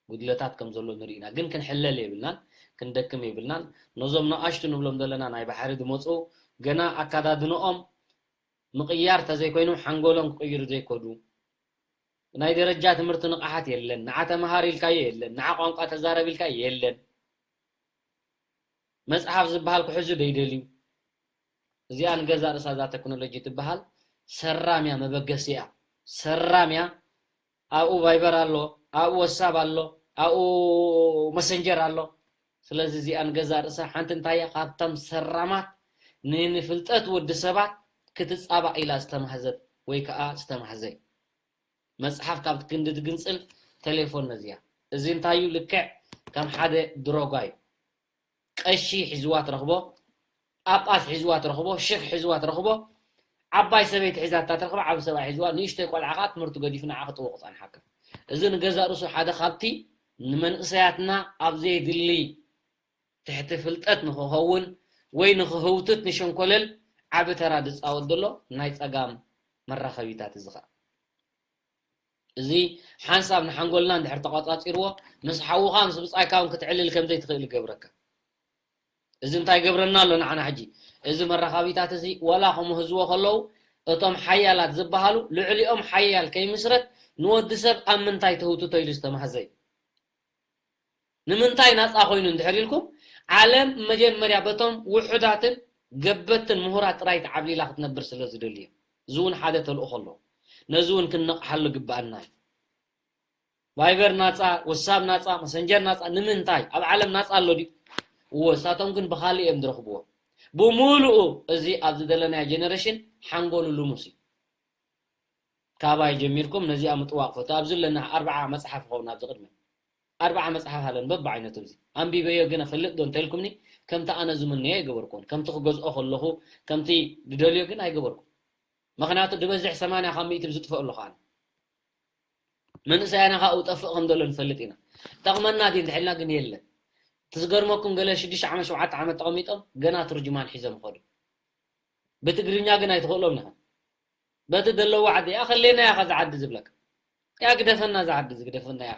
ጉድለታት ከም ዘሎ ንርኢና፣ ግን ክንሕለል የብልናን፣ ክንደክም የብልናን። ነዞም ንኣሽቱ ንብሎም ዘለና ናይ ባሕሪ ዝመፁ ገና ኣካዳድንኦም ምቕያር ተዘይኮይኑ ሓንጎሎም ክቕይሩ ዘይከዱ፣ ናይ ደረጃ ትምህርቲ ንቕሓት የለን፣ ንዓ ተምሃር ኢልካዮ የለን፣ ንዓ ቋንቋ ተዛረብ ኢልካዮ የለን። መጽሓፍ ዝበሃል ክሕዙ ደይደልዩ። እዚኣ ንገዛ ርእሳ እዛ ቴክኖሎጂ ትበሃል ሰራም እያ፣ መበገሲ እያ። ሰራም እያ። ኣብኡ ቫይበር ኣሎ፣ ኣብኡ ወሳብ ኣሎ፣ ኣብኡ መሰንጀር ኣሎ። ስለዚ እዚኣ ንገዛ ርእሳ ሓንቲ እንታይ እያ? ካብቶም ሰራማት ንንፍልጠት ወዲ ሰባት ክትጻባእ ኢላ ዝተማህዘት ወይ ከዓ ዝተማህዘ። መጽሓፍ ካብ ክንዲ ትግንጽል ቴሌፎን ነዚያ። እዚ እንታይ እዩ? ልክዕ ከም ሓደ ድሮጋ እዩ። ቀሺ ሒዝዋ ትረኽቦ፣ ጳጳስ ሒዝዋ ትረኽቦ፣ ሽኽ ሒዝዋ ትረኽቦ፣ ዓባይ ሰበይቲ ሒዛታ ትረኽቦ፣ ዓቢ ሰብኣይ ሒዝዋ፣ ንእሽተይ ቆልዓ ኸኣ ትምህርቱ ገዲፉ ንዓ ክጥውቕ ጸንሓካ። እዚ ንገዛእ ርእሱ ሓደ ካብቲ ንመንእሰያትና ኣብ ዘየድሊ ትሕቲ ፍልጠት ንኽኸውን ወይ ንኽህውትት ንሸንኮለል ዓቢ ተራ ዝጻወት ዘሎ ናይ ጸጋም መራኸቢታት እዚ ኸኣ። እዚ ሓንሳብ ንሓንጎልና እንድሕር ተቋጻጺርዎ፣ ምስ ሓውኻ ምስ ብጻይካ እውን ክትዕልል ከም ዘይትኽእል ይገብረካ። እዚ እንታይ ይገብረና ኣሎ ንዓና ሕጂ? እዚ መራኻቢታት እዚ ዋላ ክምህዝዎ ከለዉ፣ እቶም ሓያላት ዝበሃሉ ልዕሊኦም ሓያል ከይምስረት ንወዲ ሰብ ኣብ ምንታይ ተህውትቶ ኢሉ ዝተማህዘ እዩ። ንምንታይ ናጻ ኮይኑ እንድሕር ኢልኩም፣ ዓለም መጀመርያ በቶም ውሑዳትን ገበትን ምሁራት ጥራይ ተዓብሊላ ክትነብር ስለ ዝደሊ እዩ። እዚ እውን ሓደ ተልእኾ ኣለዎ። ነዚ እውን ክንነቕሓሉ ግብኣና እዩ። ቫይበር ናጻ፣ ወሳብ ናጻ፣ መሰንጀር ናጻ፣ ንምንታይ? ኣብ ዓለም ናጻ ኣሎ ድዩ? እወ፣ እሳቶም ግን ብኻልእ እዮም ዝረኽብዎ። ብምሉኡ እዚ ኣብዚ ዘለናዮ ጀነሬሽን ሓንጎሉ ልሙስ እዩ። ካባይ ጀሚርኩም ነዚኣ ምጥዋቕ ፈቱ። ኣብዚ ኣለና ኣርብዓ መጽሓፍ ይኸውን ኣብዚ ቅድመ። ኣርብዓ መጽሓፍ ኣለኒ በብዓይነቱ ኣብዚ። ኣንቢበዮ ግን እፈልጥ ዶ እንተልኩምኒ፣ ከምቲ ኣነ ዝምነዮ ኣይገበርኩን። ከምቲ ክገዝኦ ከለኹ፣ ከምቲ ዝደልዮ ግን ኣይገበርኩን። ምኽንያቱ ዝበዝሕ ሰማንያ ካብ ሚእቲ ብዝጥፍኦ ኣለኹ ኣነ። መንእሰያና ከዓ ውጠፍእ ከም ዘሎ ንፈልጥ ኢና። ጠቕመና ድዩ እንድሕልና ግን የለን። እቲ ዝገርመኩም ገለ ሽዱሽተ ዓመት፣ ሸውዓተ ዓመት ተቐሚጦም ገና ትርጅማን ሒዞም ይኸዱ። ብትግርኛ ግን ኣይትኽእሎም ኢኻ። በቲ ዘለዎ ዓዲ፣ "ያ ከሌና ያኻ ዝዓዲ ዝብለካ። ያ ግደፈና ዝዓዲ ዝግደፈና ያ።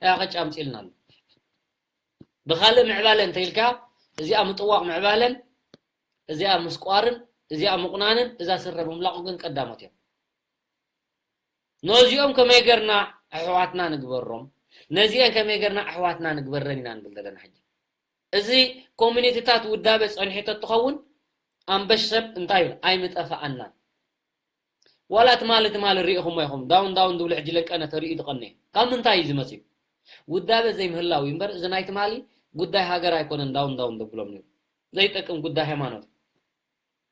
ያ ከጫምጺልና ኣሎ." ብኻልእ ምዕባለ እንተ ኢልካ፣ እዚኣ ምጥዋቕ ምዕባለን፣ እዚኣ ምስቋርን፣ እዚኣ ምቑናንን፣ እዛ ስረ ምምላቑ ግን ቀዳሞት እዮም። ነዚኦም ከመይ ገርና ኣሕዋትና ንግበሮም፣ ነዚአን ከመይ ገርና ኣሕዋትና ንግበረን ኢና ንብል ዘለና ሕጂ። እዚ ኮሚኒቲታት ውዳበ ጸኒሑ ተትኸውን፣ ኣንበሽ ሰብ እንታይ ይብል? ኣይምጠፋኣናን። ዋላ ትማሊ ትማሊ ርኢኹሞ ኢኹም፣ ዳውን ዳውን ዝብሉ ሕጂ ለቀነ ተርእዩ ዝቐነ። ካብ ምንታይ እዩ ዝመጽእ? ውዳበ ዘይምህላው እዩ እምበር፣ እዚ ናይ ትማሊ ጉዳይ ሃገር ኣይኮነን ዳውን ዳውን ዘብሎም ነይሩ። ዘይጠቅም ጉዳይ ሃይማኖት።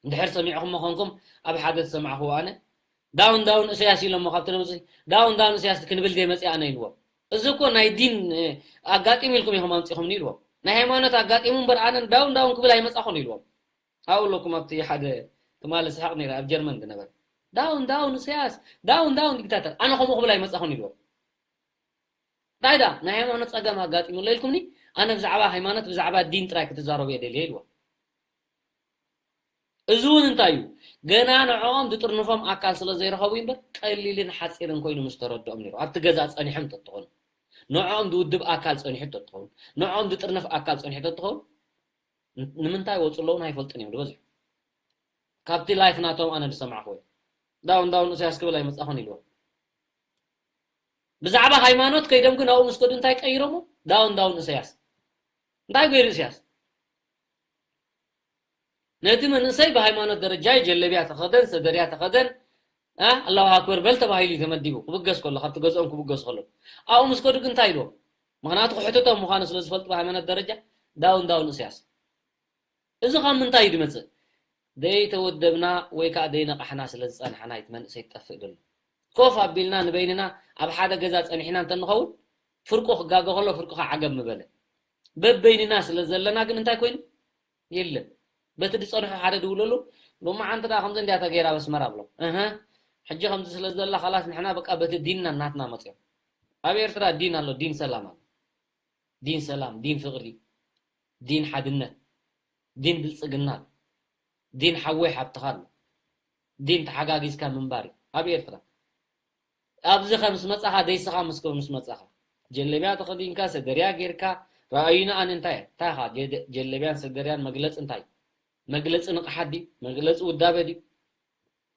እንድሕር ሰሚዕኹሞ ኾንኩም፣ ኣብ ሓደ ዝሰማዕኹዎ ኣነ፣ ዳውን ዳውን እሰያስ ኢሎሞ፣ ካብቲ ነምጽ-፣ ዳውን ዳውን እሰያስ ክንብል ዘይመጽእ ኣነ ኢልዎም። እዚ እኮ ናይ ዲን፣ እ፣ ኣጋጢሙ ኢልኩም ኢኹም ኣምጺኹምኒ ኢልዎም። ናይ ሃይማኖት ኣጋጢሙ እምበር ኣነ ዳውን ዳውን ክብል ኣይመጻኹን ኢልዎም። ኣብኡ ኣለኩም ኣብቲ ሓደ ትማሊ ስሓቕ ነይረ ኣብ ጀርመን ዝነበረ። ዳውን ዳውን እሰያስ፣ ዳውን ዳውን ዲክታተር፣ ኣነ ከምኡ ክብል ኣይመጻኹን ኢልዎም። እንታይ ደኣ ናይ ሃይማኖት ጸገም ኣጋጢሙ ኣሎ ኢልኩምኒ፣ ኣነ ብዛዕባ ሃይማኖት፣ ብዛዕባ ዲን ጥራይ ክትዛረቡ እየ ደልየ ኢልዎም። እዚ እውን እንታይ እዩ? ገና ንዕኦም ዝጥርንፎም ኣካል ስለ ዘይረኸቡ እዩ እምበር፣ ቀሊልን ሓጺርን ኮይኑ ምስ ተረድኦም ነይሩ። ኣብቲ ገዛ ጸኒሖም ተትኾኑ፣ ንዕኦም ዝውድብ ኣካል ጸኒሑ ተትኾኑ፣ ንዕኦም ዝጥርንፍ ኣካል ጸኒሑ ተትኾኑ፣ ን-፣ ንምንታይ ወፁ ኣለውን ኣይፈልጥን እዮም ዝበዝሑ። ካብቲ ላይፍ ናቶም ኣነ ዝሰማዕኹዎ እዩ። ዳውን ዳውን እሰያስ ክብል ኣይመጻኹን ኢልዎም። ብዛዕባ ሃይማኖት ከይዶም ግን ኣብኡ ምስ ከዱ እንታይ ቀይሮሞ? ዳውን ዳውን እሰያስ። እንታይ ገይሩ እሰያስ? ነቲ መንእሰይ ብሃይማኖት ደረጃ ጀለብያ ተኸደን፣ ሰደርያ ተኸደን፣ ኣላሁ ኣክበር በል ተባሂሉ እዩ ተመዲቡ። ክብገስ ከሎ፣ ካብቲ ገዝኦም ክብገሱ ከሎ ኣብኡ ምስ ከዱ ግን እንታይ ኢልዎም? ምክንያቱ ክሕትቶም ምዃኑ ስለ ዝፈልጡ ብሃይማኖት ደረጃ ዳውን ዳውን እስያስ። እዚ ካብ ምንታይ እዩ ዝመፅእ? ደይተወደብና ወይ ከዓ ደይነቃሕና ስለ ዝፀናሕና እዩ እቲ መንእሰይ ትጠፍእ ዘሎ። ኮፍ ኣቢልና ንበይንና ኣብ ሓደ ገዛ ፀኒሕና እንተንኸውን ፍርቁ ክጋገ ከሎ ፍርቁ ከዓ ዓገብ ምበለ። በበይንና ስለ ዘለና ግን እንታይ ኮይኑ? የለን። በቲ ዝፀንሑ ሓደ ድውለሉ፣ ሎማዓንቲ ደኣ ከምዚ እንዲያ ተገይራ በስመራ ብሎ። እህ፣ ሕጂ ከምዚ ስለ ዘላ ካላስ ንሕና በቃ በቲ ዲንና ናትና መፅዮም። ኣብ ኤርትራ ዲን ኣሎ፣ ዲን ሰላም ኣሎ። ዲን ሰላም፣ ዲን ፍቕሪ፣ ዲን ሓድነት፣ ዲን ብልፅግና፣ ዲን ሓወይ ሓብትኻ ኣሎ። ዲን ተሓጋጊዝካ ምንባር እዩ ኣብ ኤርትራ። ኣብዚ ከም ምስ መጻኻ ደይስኻ ምስ ከም ምስ መጻኻ ጀለብያ ተኸዲንካ ሰደርያ ጌርካ ረኣዩና ኣነ እንታይ እየ? እንታይ ኢኻ? ጀደ- ጀለብያን ሰደርያን መግለጺ እንታይ? መግለጺ ንቕሓት ድዩ? መግለጺ ውዳበ ድዩ?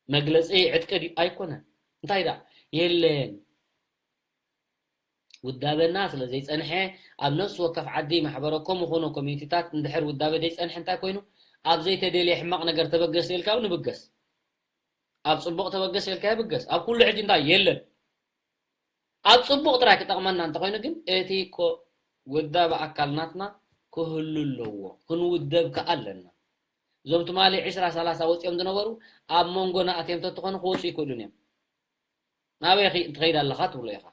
መግለጺ ዕጥቂ ድዩ? ኣይኮነን። እንታይ ደኣ? የለን። ውዳበና ስለ ዘይጸንሐ ኣብ ነፍሲ ወከፍ ዓዲ ማሕበረ ኮም ይኹኑ ኮሚኒቲታት እንድሕር ውዳበ ዘይጸንሐ እንታይ ኮይኑ? ኣብ ዘይተደልየ ሕማቕ ነገር ተበገስ ኢልካ እውን ንብገስ። ኣብ ጽቡቕ ተበገስ ኢልካ ይብገስ። ኣብ ኩሉ ሕጂ እንታይ የለን። ኣብ ጽቡቕ ጥራይ ክጠቕመና እንተኾይኑ ግን እቲ እኮ ውዳበ ኣካል ናትና ክህሉ ኣለዎ። ክንውደብ ከኣ ኣለና። እዞም ትማሊ ዕስራ ሰላሳ ወጺኦም ዝነበሩ ኣብ መንጎና ኣትዮም ተትኾኑ ክወጹ ይክእሉን እዮም። ናበይ ኺ- ትኸይድ ኣለኻ ትብሎ ኢኻ።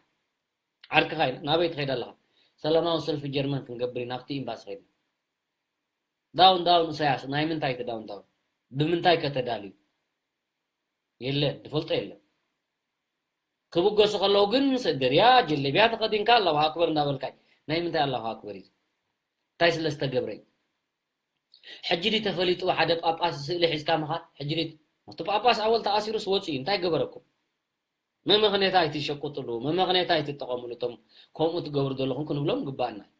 ዓርክኻ ኢና፣ ናበይ ትኸይድ ኣለኻ? ሰላማዊ ሰልፊ ጀርመን ክንገብር ኢና፣ ኣብቲ ኤምባሲ ኸይድና። ዳውን ዳውን ኢሳያስ፣ ናይ ምንታይ እቲ ዳውን ዳውን? ብምንታይ ከ ተዳልዩ? የለን፣ ዝፈልጦ የለን። ክብገሱ ከለዉ ግን ሰደርያ፣ ጀለብያ ተኸዲንካ ኣላሁ ኣክበር እንዳበልካ፣ ናይ ምንታይ ኣላሁ ኣክበር እዩ? እንታይ ስለ ዝተገብረ እዩ? ሕጂ ድዩ ተፈሊጡ ሓደ ጳጳስ ስእሊ ሒዝካ ምኻድ? ሕጂ ድዩ እቲ ጳጳስ ኣወል ተኣሲሩስ ወፂኡ እንታይ ገበረኩም? መመኽነያት ኣይትሸቁጥሉ፣ መመኽነያት ኣይትጠቐምሉ እቶም ከምኡ ትገብሩ ዘለኹም ክንብሎም ግባእና እዩ።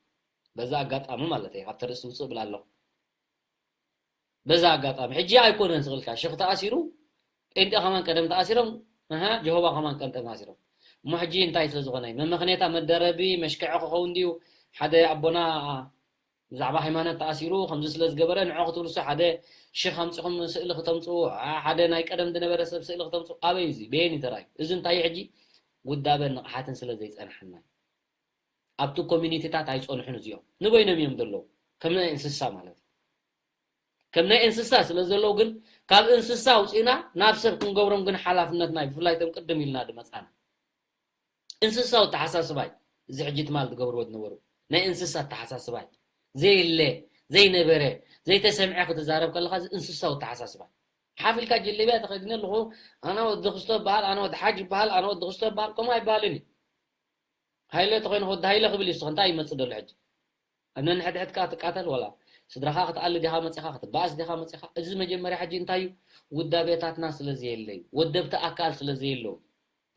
በዛ ኣጋጣሚ ማለት እዩ፣ ካብቲ ርእሲ ውፅእ እብል ኣለኹ። በዛ ኣጋጣሚ ሕጂ ኣይኮነን ስቕልካ ሽኽ ተኣሲሩ፣ ጴንጤ ከማን ቀደም ተኣሲሮም፣ ኣሃ፣ ጀሆባ ከማን ቀደም ተኣሲሮም። እሞ ሕጂ እንታይ ስለ ዝኾነ እዩ? መመኽነያት መደረቢ መሽክዐ ክኸውን ድዩ? ሓደ ኣቦና ብዛዕባ ሃይማኖት ተኣሲሩ ከምዚ ስለ ዝገበረ ንዖ ክትብልሱ ሓደ ሽኽ ኣምፂኹም ስእሊ ክተምፅኡ፣ ሓደ ናይ ቀደም ዝነበረ ሰብ ስእሊ ክተምፅኡ ኣበይ እዚ በየን ተራዩ? እዚ እንታይ ሕጂ ውዳበን ንቕሓትን ስለ ዘይፀንሐና ኣብቲ ኮሚኒቲታት ኣይፀንሑን እዚኦም ንበይኖም እዮም ዘለዉ ከም ናይ እንስሳ ማለት እዩ። ከም ናይ እንስሳ ስለ ዘለዉ ግን ካብ እንስሳ ኣውፂእና ናብ ሰብ ክንገብሮም ግን ሓላፍነትና እዩ። ብፍላይ እቶም ቅድም ኢልና ዝመፃና እንስሳዊ ኣተሓሳስባይ እዚ ሕጂ ትማል ዝገብርዎ ዝነበሩ ናይ እንስሳ ኣተሓሳስባይ ዘየለ ዘይነበረ ዘይተሰምዐ ክትዛረብ ከለካ እዚ እንስሳዊ ኣተሓሳስባይ ሓፍ ኢልካ ጀለብያ ተኸዲነ ኣለኹ ኣነ ወዲ ክስቶ ይበሃል ኣነ ወዲ ሓጅ ይበሃል ኣነ ወዲ ክስቶ ይበሃል ከምኡ ኣይበሃልን እዩ። ሃይለ ተኮይኑ ወዲ ሃይለ ክብል እዩ እንታይ ይመጽእ ዘሎ ሕጂ? ኣብ ነንሕድሕድካ ትቃተል ወላ ስድራኻ ክትኣሊ ዲኻ መጺኻ ክትበኣስ ዲኻ መጺኻ እዚ መጀመርያ ሕጂ እንታይ እዩ ውዳቤታትና ስለ ዘየለ እዩ ወደብቲ ኣካል ስለ ዘየለው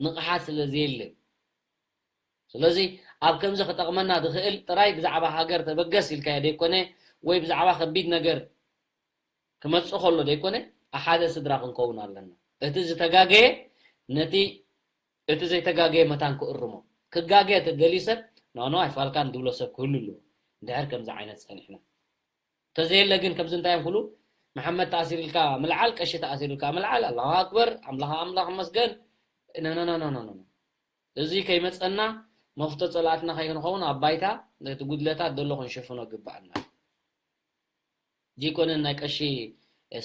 ንቕሓት ስለ ዘየለ እዩ ስለዚ ኣብ ከምዚ ክጠቕመና ዝኽእል ጥራይ ብዛዕባ ሃገር ተበገስ ኢልካዮ ደይኮነ ወይ ብዛዕባ ከቢድ ነገር ክመጽእ ከሎ ደይኮነ ሓደ ስድራ ክንከውን ኣለና እቲ ዝተጋገየ ነቲ እቲ ዘይተጋገየ መታን ክእርሞ ክጋገ ተደልዩ ሰብ ኖኖ ኣይፋልካን ዝብሎ ሰብ ክህሉ ኣለዎ እንድሕር ከምዚ ዓይነት ጸኒሕና ተዘየለ ግን ከምዚ እንታይ እዮም ክብሉ መሓመድ ተኣሲርልካ ምልዓል ቀሺ ተኣሲርልካ ምልዓል ኣላሁ ኣክበር ኣምላኽ ኣምላኽ መስገን ነነነነነነ እዚ ከይመጸና መፍቶ ጸላእትና ከይንኸውን ኣብ ባይታ ነቲ ጉድለታት ዘሎ ክንሽፍኖ ግባኣና ዲኮንን ናይ ቀሺ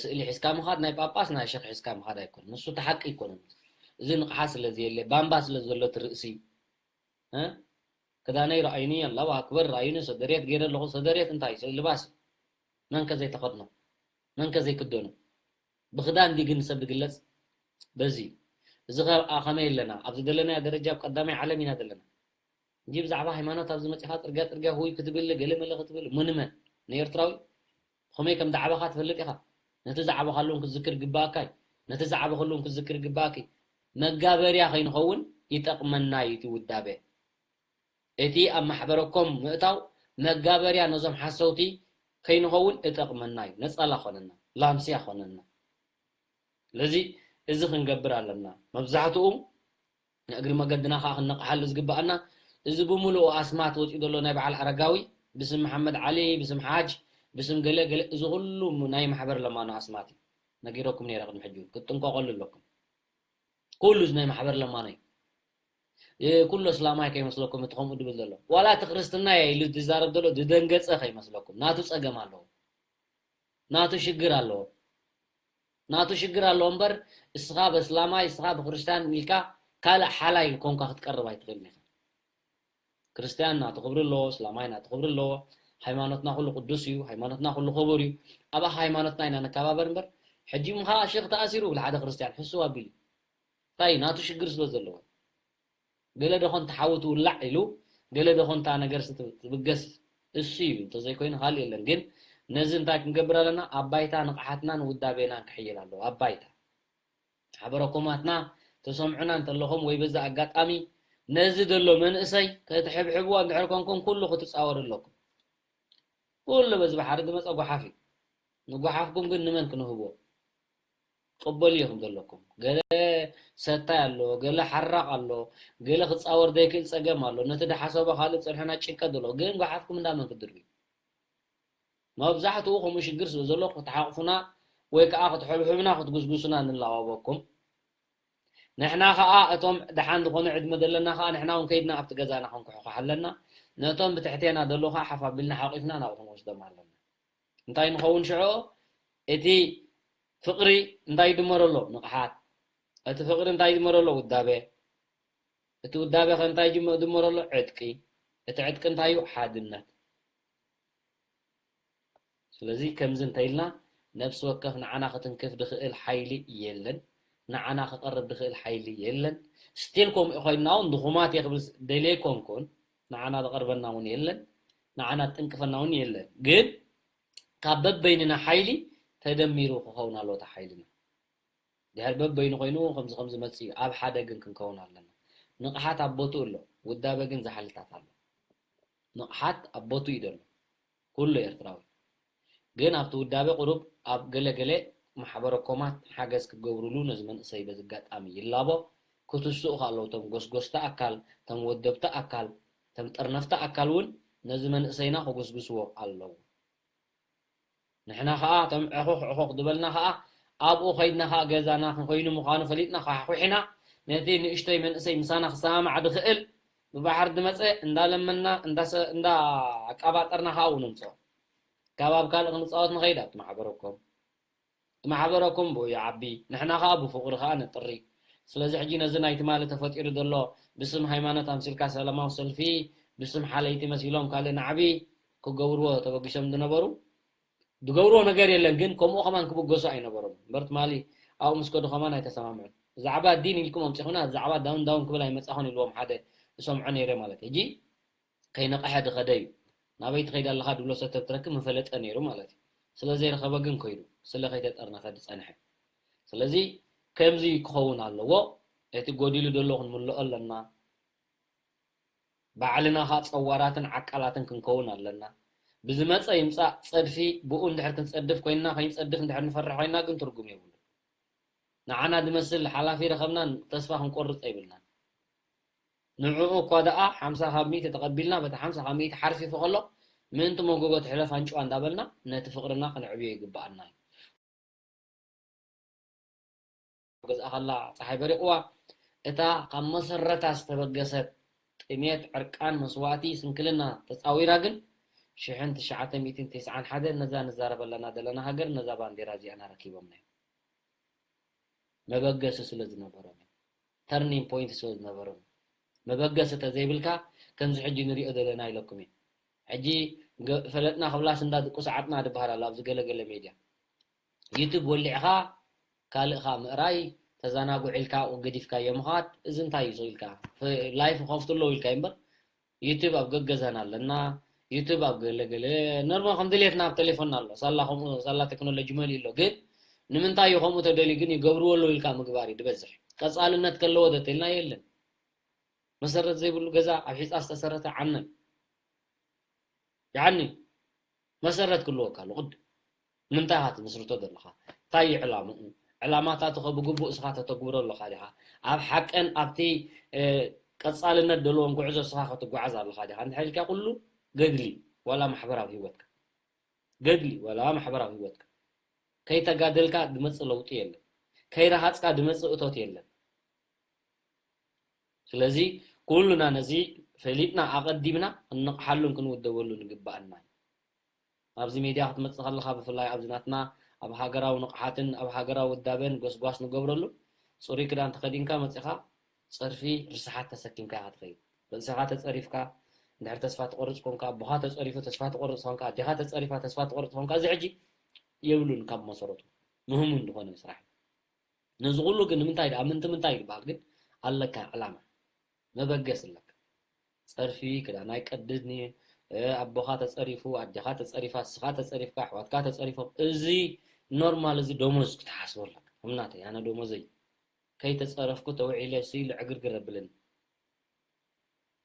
ስእሊ ሒዝካ ምኻድ ናይ ጳጳስ ናይ ሸኽ ሒዝካ ምኻድ ኣይኮን ንሱ ተሓቂ ይኮንን እዚ ንቕሓት ስለ ዘየለ ባምባ ስለ ዘሎ ትርእሲ ክዳነይ ረኣዩኒ ኣላሁ ኣክበር ረኣዩኒ ሰደርየት ገይረ ኣለኹ ሰደርየት እንታይ ስእሊ ልባስ መን ከ ዘይተኸድኖ መን ከ ዘይክደኖ ብኽዳን ዲ ግን ሰብ ዝግለጽ በዚ እዚ ከመይ ኣለና ኣብ ዝደለናዮ ደረጃ ኣብ ቀዳማይ ዓለም ኢና ዘለና እንጂ ብዛዕባ ሃይማኖት ኣብዚ መጺኻ ጽርግያ ጽርግያ ሁይ ክትብል ገለ መለ ክትብል ምንመን ንኤርትራዊ ብኸመይ ከም ዝዓበኻ ትፈልጥ ኢኻ ነቲ ዝዓበኻሉን ክትዝክር ግባኣካ እዩ ነቲ ዝዓበኽሉን ክትዝክር ግባኣኪ መጋበርያ ከይንኸውን ይጠቕመና እዩ እቲ ውዳበ እቲ ኣብ ማሕበረኮም ምእታው መጋበርያ ነዞም ሓሰውቲ ከይንኸውን እጠቕመና እዩ ነጸላ ኮነና ላምስያ ኮነና ስለዚ እዚ ክንገብር ኣለና መብዛሕትኡ ንእግሪ መገድና ከዓ ክንነቕሓሉ ዝግባኣና እዚ ብምሉኡ ኣስማት ወፂኡ ዘሎ ናይ በዓል ኣረጋዊ ብስም መሓመድ ዓሊ ብስም ሓጅ ብስም ገለ ገለ እዚ ኩሉ ናይ ማሕበር ለማኖ ኣስማት እዩ ነጊረኩም ነይረ ቅድሚ ሕጂ ክትጥንቀቀሉ ኣለኩም ኩሉ እዚ ናይ ማሕበር ለማኖ እዩ። እ፣ ኩሉ እስላማይ ከይመስለኩም እቲ ከምኡ ድብል ዘሎ። ዋላ እቲ ክርስትና እየ ኢሉ ዝዛረብ ዘሎ ዝደንገጸ ከይመስለኩም። ናቱ ጸገም ኣለዎ። ናቱ ሽግር ኣለዎ። ናቱ ሽግር ኣለዎ እምበር፣ እስኻ በእስላማይ፣ እስኻ ብክርስቲያን ኢልካ ካልእ ሓላይ ኮንካ ክትቀርብ ኣይትኽእልን ኢኻ። ክርስቲያን ናቱ ክብሪ ኣለዎ፣ እስላማይ ናቱ ክብሪ ኣለዎ። ሃይማኖትና ኩሉ ቅዱስ እዩ፣ ሃይማኖትና ኩሉ ክቡር እዩ። ኣብ ሃይማኖትና ኢና ንከባበር እምበር፣ ሕጂ እሞ ኸኣ ሸኽ ተኣሲሩ ይብል ሓደ ክርስቲያን፣ ሕስው ኣቢሉ። እንታይ ናቱ ሽግር ስለ ዘለዎ። ገለ ደኾን ተሓዊ ትውላዕ ኢሉ፣ ገለ ደኾን እታ ነገር ትብገስ እሱ እዩ፣ እንተዘይኮይኑ ካልእ የለን። ግን ነዚ እንታይ ክንገብር ኣለና? ኣብ ባይታ ንቕሓትናን ውዳቤናን ክሕይል ኣለዎ። ኣብ ባይታ ማሕበረ ኮማትና ተሰምዑና እንተለኹም ወይ በዚ ኣጋጣሚ ነዚ ዘሎ መንእሰይ ከተሕብሕብዎ እንድሕር ኮንኩም ኩሉ ክትጻወሩ ኣለኩም። ኩሉ በዚ ባሕሪ ዝመጸ ጓሓፍ እዩ። ንጓሓፍኩም ግን ንመን ክንህቦ? ቅበሉ ኢኹም ዘለኩም። ገለ ሰታይ ኣሎ፣ ገለ ሓራቕ ኣሎ፣ ገለ ክጻወር ዘይክእል ጸገም ኣሎ። ነቲ ድሓሰቦ ካልእ ጸኒሑና ጭንቀት ዘሎ። ግን ጓሓፍኩም እንዳመን ክትድርብዩ? መብዛሕትኡ ከምኡ ሽግር ስለ ዘሎ ክትሓቕፉና ወይ ከኣ ክትሕብሕቡና ክትጉስጉሱና ንላባበኩም። ንሕና ከኣ እቶም ደሓን ዝኾነ ዕድመ ዘለና ከኣ ንሕና እውን ከይድና ኣብቲ ገዛና ክንኩሕኩሕ ኣለና። ነቶም ብትሕቴና ዘለዉ ከኣ ሓፍ ኣቢልና ሓቂፍና ናብኡ ክንወስዶም ኣለና። እንታይ ንኸውን ሽዑ? እቲ ፍቕሪ እንታይ ይድመረሎ? ንቕሓት። እቲ ፍቕሪ እንታይ ይድመረሎ? ውዳቤ። እቲ ውዳቤ ከ እንታይ ይድመ-፣ ይድመረሎ? ዕጥቂ። እቲ ዕጥቂ እንታይ እዩ? ሓድነት። ስለዚ ከምዚ እንተኢልና ነፍሲ ወከፍ ንዓና ክትንክፍ ድኽእል ሓይሊ የለን። ንዓና ክቐርብ ድኽእል ሓይሊ የለን። ስቲል ከምኡ ኮይንና እውን ድኹማት እየ ክብል ደልየ ኣይኮንኩን። ንዓና ዝቐርበና እውን የለን። ንዓና ዝጥንቅፈና እውን የለን። ግን ካብ በበይንና ሓይሊ ተደሚሩ ክኸውን ኣለዎ እቲ ሓይልና። ድሕር በበይኑ ኮይኑ ከምዚ ከምዚ መጽእ እዩ። ኣብ ሓደ ግን ክንከውን ኣለና። ንቕሓት ኣብ ቦትኡ ኣሎ። ውዳበ ግን ዝሓልታት ኣሎ። ንቕሓት ኣብ ቦትኡ እዩ ዘሎ። ኩሉ ኤርትራዊ። ግን ኣብቲ ውዳበ ቁሩብ ኣብ ገለ ገለ ማሕበረ ኮማት ሓገዝ ክገብሩሉ ነዚ መንእሰይ በዚ ኣጋጣሚ ይላቦ። ክትስኡ ከ ኣለዉ እቶም ጎስጎስቲ ኣካል፣ እቶም ወደብቲ ኣካል፣ እቶም ጠርነፍቲ ኣካል እውን ነዚ መንእሰይና ክጉስጉስዎ ኣለዉ። ንሕና ኸኣ እቶም ዕኹኽ ዕኹኽ ዝበልና ኸኣ ኣብኡ ኸይድና ኸኣ ገዛና ኮይኑ ምዃኑ ፈሊጥና ኳሕኩሒና ነቲ ንእሽቶይ መንእሰይ ምሳና ክሰማማዕ ዝኽእል ብባሕሪ ዝመጸ እንዳለመንና እንዳሰ-፣ እንዳ ኣቃባጠርና ኸኣ ኣብኡ ነምጽኦ። ካብ ኣብ ካልእ ክንጻወት ንኸይድ ኣብቲ ማሕበረኮም። እቲ ማሕበረኮም ብኡ ይዓቢ፣ ንሕና ኸኣ ብፍቕሪ ኸኣ ነጥሪ። ስለዚ ሕጂ ነዚ ናይ ትማሊ ተፈጢሩ ዘሎ ብስም ሃይማኖት ኣምሲልካ ሰላማዊ ሰልፊ፣ ብስም ሓለይቲ መሲሎም ካልእ ናዕቢ ክገብርዎ ተበጊሶም ዝነበሩ፣ ዝገብርዎ ነገር የለን፣ ግን ከምኡ ከማን ክብገሱ ኣይነበሮም። እምበር ትማሊ ኣብኡ ምስ ከዱ ከማን ኣይተሰማምዑን። ብዛዕባ ዲን ኢልኩም ኣምጺኹና፣ ብዛዕባ ዳውን ዳውን ክብል ኣይመጻኹን ኢልዎም ሓደ እሰምዖ ነይረ ማለት እዩ። ሕጂ ከይነቕሐ ዝኸደ እዩ። ናበይ ትኸይድ ኣለኻ ድብሎ ሰተብ ትረክብ ምፈለጠ ነይሩ ማለት እዩ። ስለ ዘይረኸበ ግን ከይዱ፣ ስለ ከይተጠርነፈ ዝጸንሐ። ስለዚ ከምዚ ክኸውን ኣለዎ። እቲ ጎዲሉ ዘሎ ክንምልኦ ኣለና። ባዕልና ኸኣ ጸዋራትን ዓቃላትን ክንከውን ኣለና። ብዝመጸ ይምጻእ ጸድፊ ብኡ እንድሕር ክንጸድፍ ኮይንና፣ ከይንጸድፍ እንድሕር ንፈርሕ ኮይንና ግን ትርጉም የብሉን። ንዓና ዝመስል ሓላፊ ረኸብናን ተስፋ ክንቆርጽ የብልናን። ንዕኡ እኳ ደኣ ሓምሳ ካብ ሚእቲ ተቐቢልና፣ በቲ ሓምሳ ካብ ሚእቲ ሓርፊፉ ከሎ፣ ምእንቲ መጎጎ ትሕለፍ ኣንጭዋ እንዳበልና ነቲ ፍቕርና ከነዕብዮ ይግብኣና እዩ። ገዝኣ ከላ ጸሓይ በሪቕዋ፣ እታ ካብ መሰረታ ዝተበገሰት ጥሜት፣ ዕርቃን፣ መስዋእቲ፣ ስንክልና ተጻዊራ ግን፣ ሽሕን ትሽዓተ ሚእትን ተስዓን ሓደን ነዛ ንዛረበለና ዘለና ሃገር ነዛ ባንዴራ እዚኣና ረኪቦምና እዮም። መበገሲ ስለ ዝነበሮም እዩ። ተርኒንግ ፖይንት ስለ ዝነበሮም እዩ። መበገሲ ተዘይብልካ ከምዚ ሕጂ ንሪኦ ዘለና ኢለኩም እየ። ሕጂ ገ-፣ ፈለጥና ክብላስ እንዳ ድቁስ ዓጥና ድበሃል ኣሎ ኣብዚ ገለገለ ሜድያ። ዩቱብ ወሊዕኻ ካልእኻ ምእራይ ተዘናጉዕ ኢልካ ኣብኡ ገዲፍካዮ ምኻድ፣ እዚ እንታይ እዩ ኢልካ? ፍ-፣ ላይፍ ይኸፍቱ ኣለዉ ኢልካ እዩ እምበር፣ ዩቱብ ኣብ ገገዛና ኣለና፣ ዩቱብ ኣብ ገለገለ፣ ኖርማል ከም ድሌትና ኣብ ቴሌፎንና ኣሎ። ሳላ ከምኡ፣ ሳላ ቴክኖሎጂ መሊኡ ኣሎ። ግን ንምንታይ እዩ ከምኡ ተደልዩ ግን ይገብርዎ ኣለዉ ኢልካ ምግባር እዩ ዝበዝሕ። ቀጻልነት ከለዎ ዶ ተልና? የለን። መሰረት ዘይብሉ ገዛ ኣብ ሒጻ ዝተሰረተ ዓነን። ያኒ መሰረት ክህልወካ ኣሎ ቅድም። ንምንታይ ኢኻ ትምስርቶ ዘለኻ? እንታይ እዩ ዕላምኡ? ዕላማታቱ ኸ ብግቡእ እስኻ ተተግብሮ ኣለኻ ዲኻ? ኣብ ሓቀን ኣብቲ፣ እ፣ ቀጻልነት ዘለዎን ጉዕዞ እስኻ ክትጓዓዝ ኣለኻ ዲኻ? እንድሕር ኢልካ ኩሉ ገድሊ ዋላ ማሕበራዊ ህይወትካ። ገድሊ ዋላ ማሕበራዊ ህይወትካ። ከይተጋደልካ ዝመጽእ ለውጢ የለን። ከይረሃጽካ ዝመጽእ እቶት የለን። ስለዚ ኩሉና ነዚ ፈሊጥና ኣቐዲምና ክንነቕሓሉን ክንውደበሉን ይግባኣና እዩ። ኣብዚ ሜድያ ክትመጽእ ከለኻ፣ ብፍላይ ኣብዚ ናትና ኣብ ሃገራዊ ንቕሓትን ኣብ ሃገራዊ ውዳበን ጎስጓስ ንገብረሉ፣ ጽሩይ ክዳን ተኸዲንካ መጺኻ ጸርፊ ርስሓት ተሰኪምካ ኢኻ ትኸይድ። ርእስኻ ተጸሪፍካ፣ እንድሕር ተስፋ ትቆርጽ ኮንካ፣ ኣቦኻ ተጸሪፉ ተስፋ ትቆርጽ ኮንካ፣ ኣዴኻ ተጸሪፋ ተስፋ ትቆርጽ ኮንካ፣ እዚ ሕጂ የብሉን ካብ መሰረቱ። ምህሙን ዝኾነ ስራሕ እዩ። ነዚ ኩሉ ግን ንምንታይ ደኣ፣ ምንቲ ምንታይ ይበሃል ግን ኣለካ ዕላማ፣ መበገስ ኣለካ። ጸርፊ፣ ክዳን ኣይቀድድን እየ፣ እ፣ ኣቦኻ ተጸሪፉ፣ ኣዴኻ ተጸሪፋ፣ እስኻ ተጸሪፍካ፣ ኣሕዋትካ ተጸሪፎም፣ እዚ ኖርማል፣ እዚ ደሞዝ ክትሓስቦ ኣለካ። እምናተይ፣ ኣነ ደሞዘይ ከይተጸረፍኩ ተውዒለ ስኢሉ ዕግርግር ኣብለኒ።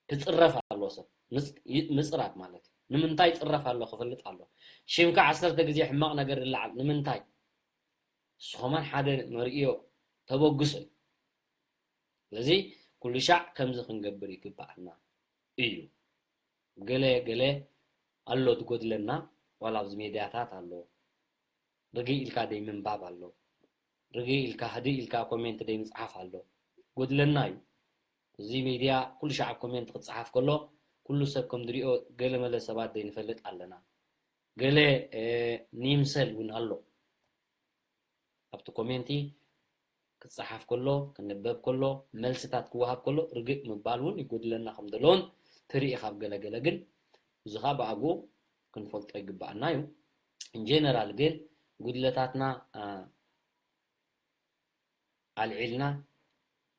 ክጽረፍ ኣለዎ ሰብ። ምጽ-፣ ይ-፣ ምጽራፍ ማለት እዩ። ንምንታይ ይጽረፍ ኣሎ ክፈልጥ ኣሎ። ሽምካ ዓሰርተ ግዜ ሕማቕ ነገር ይለዓል። ንምንታይ? ንሱ ከማን ሓደ መርእዮ ተበግሶ እዩ። ስለዚ ኩሉ ሻዕ ከምዚ ክንገብር ይግባኣና እዩ። ገለ ገለ ኣሎ ዝጎድለና፣ ዋላ ኣብዚ ሜድያታት ኣሎ። ርግእ ኢልካ ደይ ምንባብ ኣሎ። ርግእ ኢልካ፣ ህድእ ኢልካ ኮሜንት ደይ ምጽሓፍ ኣሎ። ጎድለና እዩ። እዚ ሜድያ ኩሉ ሻዕ ኮሜንት ክጽሓፍ ከሎ፣ ኩሉ ሰብ ከም ዝሪኦ ገለ መለ ሰባት ደይ ንፈልጥ ኣለና። ገለ፣ እ፣ ንይምሰል እውን ኣሎ። ኣብቲ ኮሜንቲ ክጽሓፍ ከሎ፣ ክንበብ ከሎ፣ መልስታት ክወሃብ ከሎ፣ ርግእ ምባል እውን ይጎድለና ከም ዘለዎን ትርኢ ካብ ገለ ገለ። ግን እዚ ኸኣ ብኣግኡ ክንፈልጦ ይግባኣና እዩ። ኢን ጀነራል ግን ጉድለታትና፣ አ፣ ኣልዒልና፣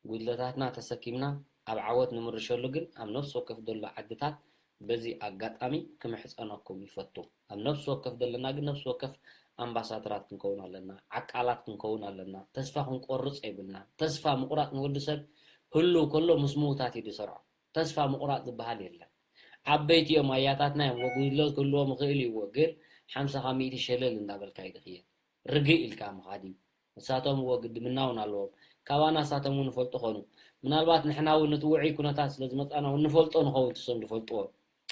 ጉድለታትና ተሰኪምና ኣብ ዓወት ንምርሸሉ ግን ኣብ ነፍሲ ወከፍ ዘሎ ዓድታት በዚ ኣጋጣሚ ክምሕጸነኩም ይፈቱ። ኣብ ነፍሲ ወከፍ ዘለና ግን ነፍሲ ወከፍ ኣምባሳደራት ክንከውን ኣለና፣ ዓቃላት ክንከውን ኣለና። ተስፋ ክንቆርጽ የብልና። ተስፋ ምቑራጽ ንወዲ ሰብ ህልው ከሎ ምስ ምውታት እዩ ዝሰርዖ። ተስፋ ምቑራጽ ዝበሃል የለን። ዓበይቲ እዮም፣ ኣያታትና እዮም፣ ወጉድለት ክህልዎም ይኽእል እዩ፣ ግን ሓምሳ ካብ ሚእቲ ሸለል እንዳበልካ እዩ ዝኽየድ። ርግእ ኢልካ ምኻድ እዩ። ንሳቶም እዎ ግድምና እውን ኣለዎም። ካባና ንሳቶም እውን ይፈልጡ ኾኑ። ምናልባት ንሕና እውን ነቲ ውዑይ ኩነታት ስለ ዝመጻና እውን ንፈልጦ ንኸውን፣ ንሶም ዝፈልጥዎ።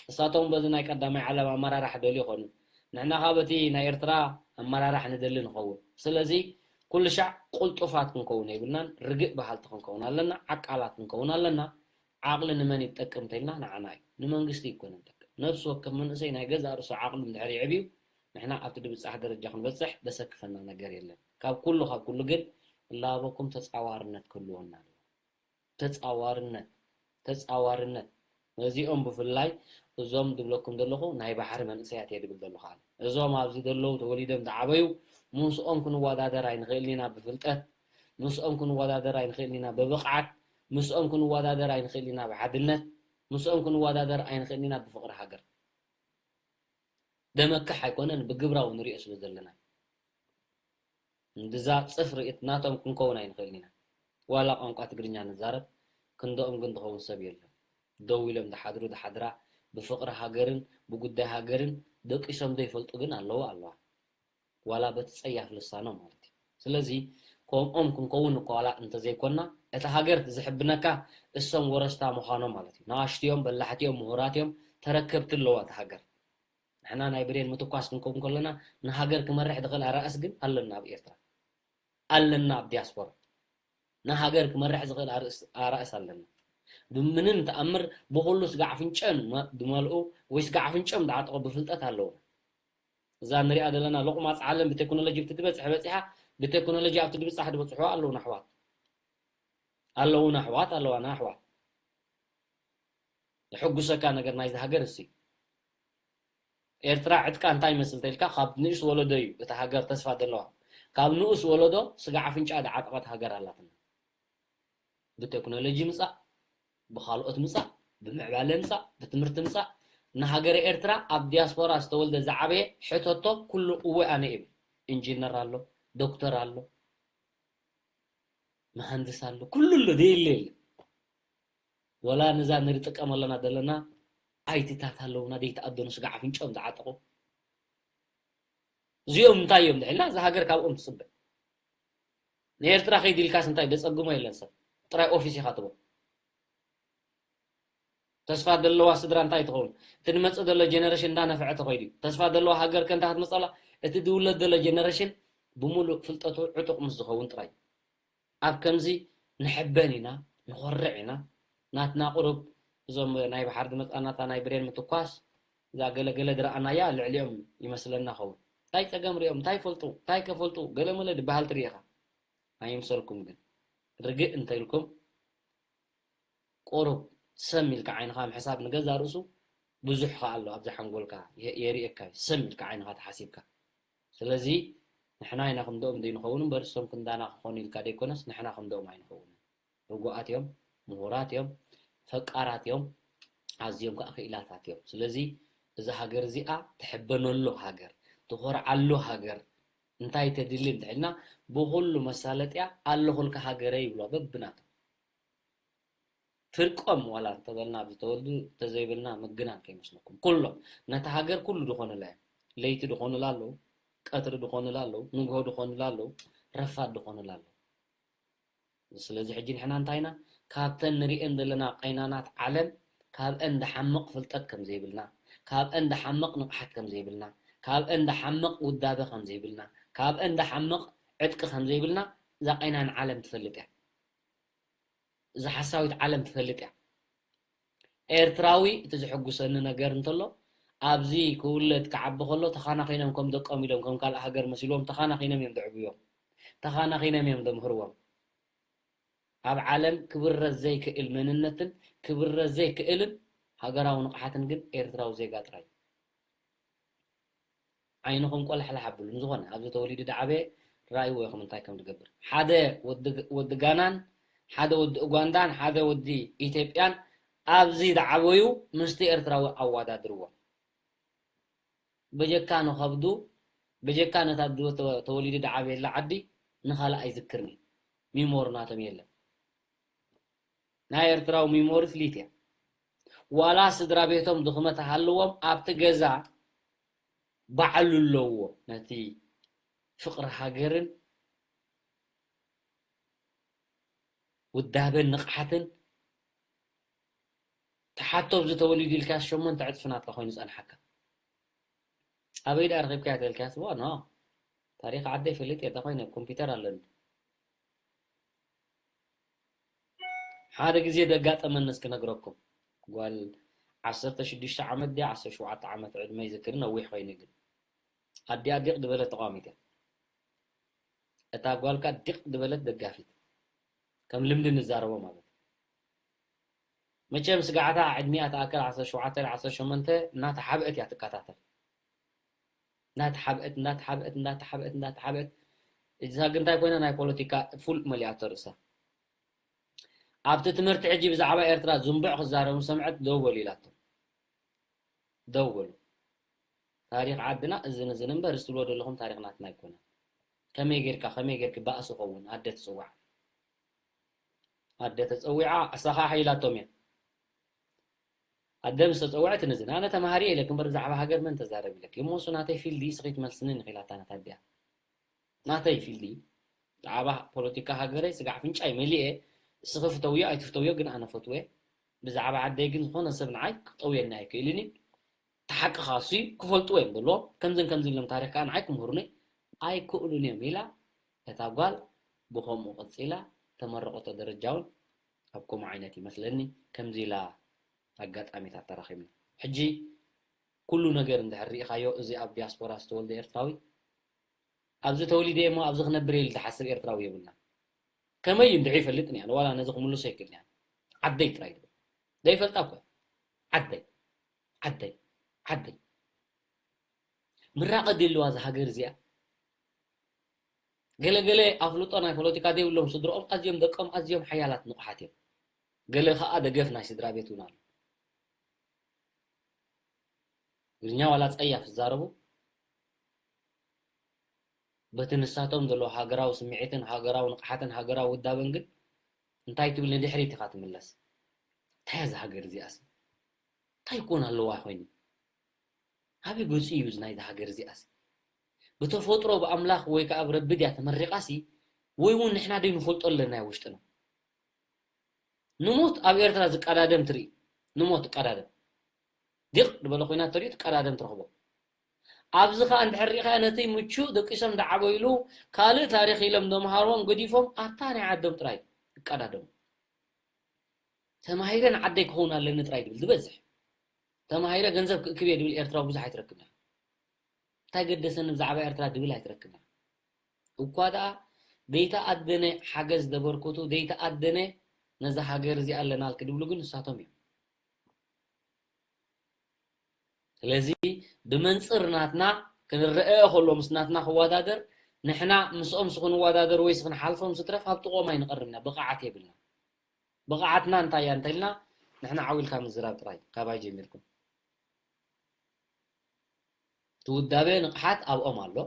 ንሳቶም በዚ ናይ ቀዳማይ ዓለም ኣመራራሕ ደልዩ ኾኑ። ንሕና ካብ እቲ ናይ ኤርትራ ኣመራራሕ ንደሊ ንኸውን። ስለዚ ኩሉ ሻዕ ቁልጡፋት ክንከውን የብልናን፣ ርግእ በሃልቲ ክንከውን ኣለና፣ ዓቃላት ክንከውን ኣለና። ዓቕሊ ንመን ይጠቅም ተይልና ንዓና እዩ፣ ንመንግስቲ ይኮነን ጠቅም። ነፍሲ ወከፍ መንእሰይ ናይ ገዛእ ርእሱ ዓቕሉ እንድሕር ይዕብዩ፣ ንሕና ኣብቲ ድብጻሕ ደረጃ ክንበጽሕ ደሰክፈና ነገር የለን። ካብ ኩሉ፣ ካብ ኩሉ ግን እላበኩም ተጻዋርነት ክህልወና ኣለዎ። ተጻዋርነት፣ ተጻዋርነት። ነዚኦም ብፍላይ እዞም ድብለኩም ዘለኹ ናይ ባሕሪ መንእሰያት እየ ድብል ዘለኹ ኣነ። እዞም ኣብዚ ዘለዉ ተወሊዶም ዝዓበዩ ምስኦም ክንወዳደር ኣይንኽእልን ኢና ብፍልጠት፣ ምስኦም ክንወዳደር ኣይንኽእልን ኢና ብብቕዓት፣ ምስኦም ክንወዳደር ኣይንኽእልን ኢና ብሓድነት፣ ምስኦም ክንወዳደር ኣይንኽእልን ኢና ብፍቕሪ ሃገር። ደመክሕ ኣይኮነን፣ ብግብራዊ ንሪኦ ስለ ዘለና። እንድዛ ጽፍሪ ናቶም ክንከውን ኣይንኽእልን ኢና። ዋላ ቋንቋ ትግርኛ ንዛረብ፣ ክንድኦም ግን ዝኸውን ሰብ የለን። ደው ኢሎም ዝሓድሩ ዝሓድራ፣ ብፍቕሪ ሃገርን ብጉዳይ ሃገርን ደቂሶም ዘይፈልጡ ግን ኣለዉ ኣለዋ። ዋላ በቲ ጸያፍ ልሳኖም ማለት እዩ። ስለዚ ከምኦም ክንከውን እኳ ዋላ እንተዘይኮና፣ እታ ሃገር ዝሕብነካ እሶም ወረስታ ምዃኖም ማለት እዩ። ንኣሽቱ እዮም፣ በላሕቲ እዮም፣ ምሁራት እዮም፣ ተረከብቲ ኣለዋ እታ ሃገር። ንሕና ናይ ብሬን ምትኳስ ክንከውን ከለና፣ ንሃገር ክመርሕ ዝኽእል ኣራእስ ግን ኣለና ኣብ ኤርትራ። ኣለና ኣብ ዲያስፖራ። ንሃገር ክመርሕ ዝኽእል ኣርእስ-፣ ኣራእስ ኣለና። ብምንም ተኣምር ብኹሉ ስጋዕ ኣፍንጨን መ-፣ ዝመልኡ ወይ ስጋዕ ኣፍንጨም ዝዓጠቑ ብፍልጠት ኣለዉና። እዛ ንሪኣ ዘለና ሎቕማጽ ዓለም ብቴክኖሎጂ ብትትበጽሕ በጺሓ፣ ብቴክኖሎጂ ኣብቲ ድብጻሕ ዝበጽሑ ኣለዉና ኣሕዋት። ኣለዉና ኣሕዋት፣ ኣለዋና ኣሕዋት። ዘሐጉሰካ ነገር ናይዚ ሃገር እሱ እዩ። ኤርትራ ዕጥቃ እንታይ ይመስል ተልካ፣ ካብ ንኡስ ወለዶ እዩ እታ ሃገር ተስፋ ዘለዋ። ካብ ንኡስ ወለዶ ስጋዕ ኣፍንጫ ዝዓጠቐት ሃገር ኣላትና። ብቴክኖሎጂ ምጻእ፣ ብኻልኦት ምጻእ፣ ብምዕባለ ምጻእ፣ ብትምህርቲ ምጻእ፣ ንሃገረ ኤርትራ ኣብ ዲያስፖራ ዝተወልደ ዝዓበየ ሕተቶ ኩሉ እወ ኣነ እብል። ኢንጂነር ኣሎ፣ ዶክተር ኣሎ፣ መሃንድስ ኣሎ፣ ኩሉ ኣሎ፣ ደየለ የለ። ወላ ነዛ ንጥቀመለና ዘለና ኣይቲታት ኣለውና፣ ዘይተኣደኑ ስጋዕ ኣፍንጫኦም ዝዓጠቑ። እዚኦም እንታይ እዮም ድሕልና? እዛ ሃገር ካብኦም ትጽበ። ንኤርትራ ከይድ ኢልካስ እንታይ ደጸግሞ የለን ሰብ። ጥራይ ኦፊስ ኢኻ ትቦ። ተስፋ ዘለዋ ስድራ እንታይ ትኸውን? እቲ ንመጽእ ዘሎ ጀነሬሽን እንዳነፍዐ ተኸይዱ እዩ። ተስፋ ዘለዋ ሃገር ከ እንታይ ክትመጽእ ኣላ? እቲ ዝውለድ ዘሎ ጀነሬሽን ብምሉእ ፍልጠቱ ዕጡቕ ምስ ዝኸውን ጥራይ። ኣብ ከምዚ ንሕበን ኢና፣ ንኾርዕ ኢና። ናትና ቁሩብ እዞም ናይ ባሕሪ ዝመጻናታ ናይ ብሬን ምትኳስ እዛ ገለገለ ዝረኣናያ ልዕሊኦም ይመስለና ኸውን። እንታይ ጸገም ሪኦም እንታይ ፈልጡ እንታይ ከፈልጡ ገለመለ ዝበሃል ትርኢ ኢኻ። ኣይምሰልኩም ግን ርግእ እንተኢልኩም ቁሩብ ሰም ኢልካ ዓይንኻ ምሕሳብ ንገዛ ርእሱ ብዙሕ ከኣ ኣሎ ኣብዚ ሓንጎልካ የርእየካ እዩ። ሰም ኢልካ ዓይንኻ ተሓሲብካ ስለዚ ንሕና ኢና ክንድኦም ዘይንኸውን እምበር እሶም ክንዳና ክኾኑ ኢልካ ደይኮነስ ንሕና ክንድኦም ኣይንኸውንን። ርጉኣት እዮም፣ ምሁራት እዮም፣ ፈቃራት እዮም፣ ኣዝዮም ከዓ ክኢላታት እዮም። ስለዚ እዛ ሃገር እዚኣ ትሕበነሉ ሃገር፣ ትኾርዓሉ ሃገር እንታይ ተድሊ እንተልና ብኩሉ መሳለጥያ ኣለኹልካ ሃገረ ይብሎ በብናቶም ፍርቆም ዋላ እንተበልና ኣብዚ ተወልዱ ተዘይብልና ምግናን ከይመስለኩም ኩሎም ነታ ሃገር ኩሉ ዝኾኑላ እዮም። ለይቲ ዝኾኑላ ኣለዉ፣ ቀትሪ ዝኾኑላ ኣለዉ፣ ንግሆ ዝኾኑላ ኣለዉ፣ ረፋድ ዝኾኑላ ኣለዉ። ስለዚ ሕጂ ንሕና እንታይ ኢና ካብተን ንሪኤን ዘለና ቀይናናት ዓለም ካብአን ዝሓምቕ ፍልጠት ከም ዘይብልና፣ ካብአን ዝሓምቕ ንቕሓት ከም ዘይብልና፣ ካብአን ዝሓምቕ ውዳበ ከም ዘይብልና፣ ካብአን ዝሓምቕ ዕጥቂ ከም ዘይብልና እዛ ቀይናን ዓለም ትፈልጥ እያ። እዛ ሓሳዊት ዓለም ትፈልጥ እያ። ኤርትራዊ እቲ ዝሕጉሰኒ ነገር እንተሎ ኣብዚ ክውለድ ክዓቢ ከሎ ተኻናኺኖም ከም ደቆም ኢሎም ከም ካልእ ሃገር መሲልዎም ተኻናኺኖም እዮም ዘዕብዮም። ተኻናኺኖም እዮም ዘምህርዎም። ኣብ ዓለም ክብረዝ ዘይክእል መንነትን ክብረዝ ዘይክእልን ሃገራዊ ንቕሓትን ግን ኤርትራዊ ዜጋ ጥራይ። ዓይንኹም ቆላሕላሕ ኣብሉ። ንዝኾነ ኣብዚ ተወሊዱ ዝዓበየ ራእይዎ ኢኹም እንታይ ከም ዝገብር። ሓደ ወዲ ጋናን ሓደ ወዲ ኡጋንዳን ሓደ ወዲ ኢትዮጵያን ኣብዚ ዝዓበዩ ምስቲ ኤርትራዊ ኣዋዳድርዎም። በጀካ ንኸብዱ በጀካ ነታ ተወሊዱ ዝዓበየላ ዓዲ ንኻልእ ኣይዝክርን እዩ። ሚሞሪ ናቶም የለን። ናይ ኤርትራዊ ሚሞሪ ፍሊት እያ። ዋላ ስድራ ቤቶም ድኽመት ሃልዎም ኣብቲ ገዛ ባዕሉ ኣለዎ ነቲ ፍቕሪ ሃገርን ውዳበን ንቕሓትን ተሓቶ ኣብዚ ተወሊዱ ኢልካ ሸሞንተ ዕፅፊ ናትካ ኮይኑ ዝፀንሓካ ኣበይ ደኣ ረኺብካያ ተልካያ ስቦ ኖ ታሪኽ ዓደይ ፈልጥ እየ ተኾይነ ኮምፒውተር ኣለኒ ሓደ ግዜ ደጋጠመኒ እስኪ ነግረኩም ጓል ዓሰርተ ሽዱሽተ ዓመት ድያ ዓሰርተ ሸውዓተ ዓመት ዕድመ ይዝክር ነዊሕ ኮይኑ ግን ኣዲኣ ዲቕ ዝበለት ተቃዋሚት እያ እታ ጓልካ ዲቕ ዝበለት ደጋፊት ከም ልምዲ ንዛረቦ ማለት መቸም ስጋዕታ ዕድሚኣ ተኣከል ዓሰርተ ሸውዓተ ዓሰርተ ሸሞንተ እናተሓብአት እያ ትከታተል እናተሓብአት እናተሓብአት እናተሓብአት እናተሓብአት እዛ ግን እንታይ ኮይና ናይ ፖለቲካ ፉል መሊኣቶ ርእሳ ኣብቲ ትምህርቲ ሕጂ ብዛዕባ ኤርትራ ዝንቡዕ ክዛረቡ ሰምዐት ደው በሉ ኢላቶ ደው በሉ ታሪኽ ዓድና እዝን እዝን እምበር እዚ ትብሎ ዘለኹም ታሪኽ ናትና ኣይኮነን ከመይ ጌርካ ከመይ ጌርኪ ባእሲ ኸውን ኣደ ትጽዋዕ ኣደ ተጸዊዓ ኣሳኻሓ ኢላቶም እያ ኣደ ምስ ተጸውዐት ንዝን ኣነ ተማሃሪ ኢለክ እምበር ብዛዕባ ሃገር መን ተዛረብ ኢለክ እሞ እሱ ናተይ ፊልዲ ስኺ ትመልስንን ኢኺ ኢላታ ነታ ኣዲኣ ናተይ ፊልዲ ብዛዕባ ፖለቲካ ሃገረይ ስጋዕ ፍንጫይ መሊኤ እስኺ ፍተውዮ ኣይትፍተውዮ ግን ኣነ ፈትወ ብዛዕባ ዓደይ ግን ዝኾነ ሰብ ንዓይ ክጠውየኒ ኣይክእልን እዩ እቲ ሓቂ ከዓ እሱ እዩ ክፈልጥዎ እዮም ዘለዎም ከምዝን ከምዚ ኢሎም ታሪኽ ከዓ ንዓይ ክምህሩኒ ኣይክእሉን እዮም ኢላ እታ ጓል ብኸምኡ ቀፂላ ተመረቐቶ ደረጃ እውን ኣብ ከምኡ ዓይነት ይመስለኒ ከምዚ ኢላ ኣጋጣሚታት ተራኺብና ሕጂ ኩሉ ነገር እንድሕር ሪኢኻዮ እዚ ኣብ ዲያስፖራ ዝተወልደ ኤርትራዊ ኣብዚ ተወሊደ እሞ ኣብዚ ክነብር ኢሉ ዝሓስብ ኤርትራዊ የብልና ከመይ እዩ እንድዒ ይፈልጥን እያ ዋላ ነዚ ክምልሶ ይክእልን እያ ዓደይ ጥራይ ድብል ዘይፈልጣ እኮ ዓደይ ዓደይ ዓደይ ምራቐ ድልዋ እዚ ሃገር እዚኣ ገለገለ ኣፍልጦ ናይ ፖለቲካ ዘይብሎም ስድርኦም ኣዝዮም ደቆም ኣዝዮም ሓያላት ንቑሓት እዮም ገለ ከዓ ደገፍ ናይ ስድራ ቤት እውን ኣሎ ትግርኛ ዋላ ጸያፍ ዝዛረቡ በቲ ንሳቶም ዘለዎ ሃገራዊ ስምዒትን ሃገራዊ ንቕሓትን ሃገራዊ ውዳበን ግን እንታይ ትብል ንድሕሪት ኢኻ ትምለስ እንታይ እዛ ሃገር እዚኣስ እንታይ ይኮን ኣለዋ ኮይኑ ኣበይ ገጹ እዩ ናይዛ ሃገር እዚኣስ ብተፈጥሮ ብኣምላኽ ወይ ከዓ ብረቢ ድያ ተመሪቓሲ ወይ እውን ንሕና ደይ ንፈልጦ ኣለና ውሽጥና ንሞት ኣብ ኤርትራ ዝቀዳደም ትርኢ ንሞት ትቀዳደም ዲቕ ዝበለ ኮይና ተሪኡ ትቀዳደም ትረኽቦ ኣብዚ ከዓ እንድሕር ሪኢኻ ነቲ ምቹእ ደቂሶም ዝዓበይሉ ካልእ ታሪኽ ኢሎም ዘምሃርዎም ገዲፎም ኣብታ ናይ ዓዶም ጥራይ ይቀዳደሙ ተማሂረ ንዓደይ ክኸውን ኣለኒ ጥራይ ድብል ዝበዝሕ። ተማሂረ ገንዘብ ክእክብ እየ ድብል ኤርትራዊ ብዙሕ ኣይትረክብና። እንታይ ገደሰኒ ብዛዕባ ኤርትራ ድብል ኣይትረክብና። እኳ ደኣ ዘይተኣደነ ሓገዝ ዘበርክቱ፣ ዘይተኣደነ ነዛ ሃገር እዚኣ ኣለናልኪ ድብሉ ግን ንሳቶም እዮም። ስለዚ ብመንጽር ናትና ክንረአ ከሎ ምስ ናትና ክወዳደር፣ ንሕና ምስኦም ስኽንወዳደር ወይ ስኽንሓልፎም ስትረፍ ኣብ ጥቕኦም ኣይንቐርብና፣ ብቕዓት የብልና። ብቕዓትና እንታይ እያ እንተልና ንሕና ዓው ኢልካ ምዝራብ ጥራይ ካባይ ጀሚርኩም። እቲ ውዳበ ንቕሓት ኣብኦም ኣሎ።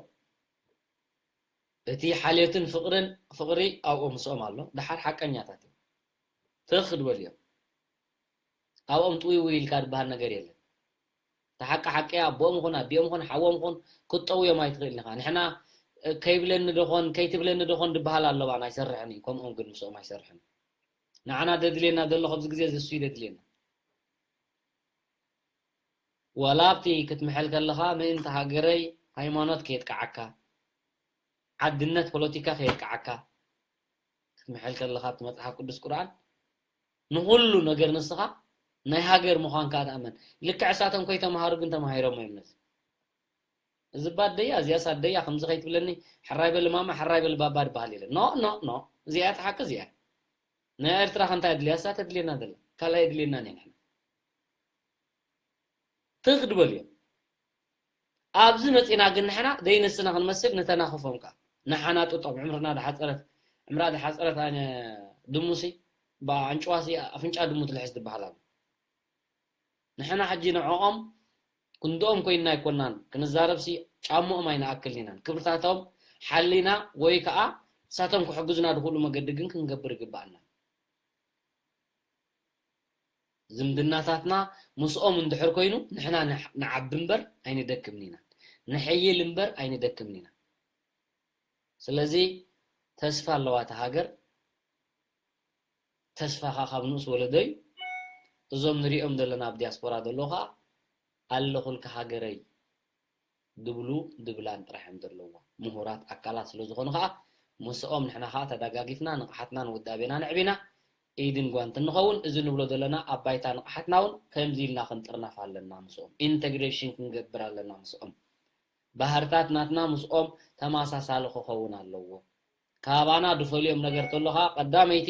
እቲ ሓልዮትን ፍቕርን ፍቕሪ ኣብኦም ምስኦም ኣሎ። ደሓር ሓቀኛታት እዮም። ትኽ ድበል እዮም። ኣብኦም ጥውይ ውይ ኢልካ ዝበሃል ነገር የለን። እቲ ሓቂ ሓቂ ኣቦኦም ኹን ኣዲኦም ኹን ሓዎም ኹን ክትጠውዮም ኣይትኽእልን ኢኻ። ንሕና እ፣ ከይብለኒ ደኾን ከይትብለኒ ደኾን ዝበሃል ኣለባን ኣይሰርሕን እዩ። ከምኦም ግን ምስኦም ኣይሰርሕን። ንዓና ደድልየና ዘሎ ኣብዚ ግዜ እዚ እሱ እዩ ደድልየና። ዋላ ኣብቲ ክትምሐል ከለኻ ምእንቲ ሃገረይ ሃይማኖት ከየጥቅዓካ፣ ዓድነት ፖለቲካ ከየጥቅዓካ ክትምሐል ከለኻ ኣብቲ መጽሓፍ ቅዱስ ቁርኣን ንኹሉ ነገር ንስኻ ናይ ሃገር ምዃንካ ትኣመን። ልክዕ እሳቶም ከይተምሃሩ ግን ተማሂሮሞ እዮም ነዚ። እዚ ባደያ እዚኣ ሳደያ ከምዚ ከይትብለኒ ሕራይ በል ማማ ሕራይ በል ባባ ድበሃል የለን። ኖ ኖ ኖ እዚኣ እያ እቲ ሓቂ እዚኣ። ናይ ኤርትራ ከ እንታይ ኣድልያ እሳ ተድልየና ዘላ ካልኣይ የድልየና ንሕና ትኽ ድበል እዮም። ኣብዚ መጺና ግን ንሕና ዘይንስና ክንመስል ንተናኽፎም ከኣ ንሓናጥጦም። ዕምርና ዝሓጸረት ዕምራ ዝሓጸረት ኣነ ድሙሲ ብኣንጭዋሲ ኣፍንጫ ድሙ ትልሕስ ዝበሃል ኣሎ። ንሕና ሕጂ ንዕኦም ክንድኦም ኮይንና ኣይኮናን ክንዛረብሲ ጫምኦም ኣይንኣክልን ኢናን ክብርታቶም ሓሊና ወይ ከኣ እሳቶም ክሕግዙና ዝኽእሉ መገዲ ግን ክንገብር ይግብኣና። ዝምድናታትና ምስኦም እንድሕር ኮይኑ ንሕና ንዓቢ እምበር ኣይንደክምን ኢና፣ ንሕይል እምበር ኣይንደክምን ኢና። ስለዚ ተስፋ ኣለዋ እታ ሃገር። ተስፋኻ ካብ ንኡስ ወለዶ እዩ። እዞም ንሪኦም ዘለና ኣብ ዲያስፖራ ዘለዉ ኸዓ ኣለኹልካ ሃገረይ ድብሉ ድብላን ጥራሕ እዮም ዘለዎም። ምሁራት ኣካላት ስለ ዝኾኑ ኸዓ ምስኦም ንሕና ኸዓ ተደጋጊፍና ንቕሓትናን ውዳቤናን ኣዕቢና ኢድን ጓንትን ንኸውን። እዚ ንብሎ ዘለና ኣብ ባይታ ንቕሓትና እውን ከምዚ ኢልና ክንጥርነፍ ኣለና ምስኦም። ኢንተግሬሽን ክንገብር ኣለና ምስኦም። ባህርታት ናትና ምስኦም ተመሳሳሊ ክኸውን ኣለዎ። ካባና ድፈልዮም ነገር ተሎ ኸዓ ቀዳመይቲ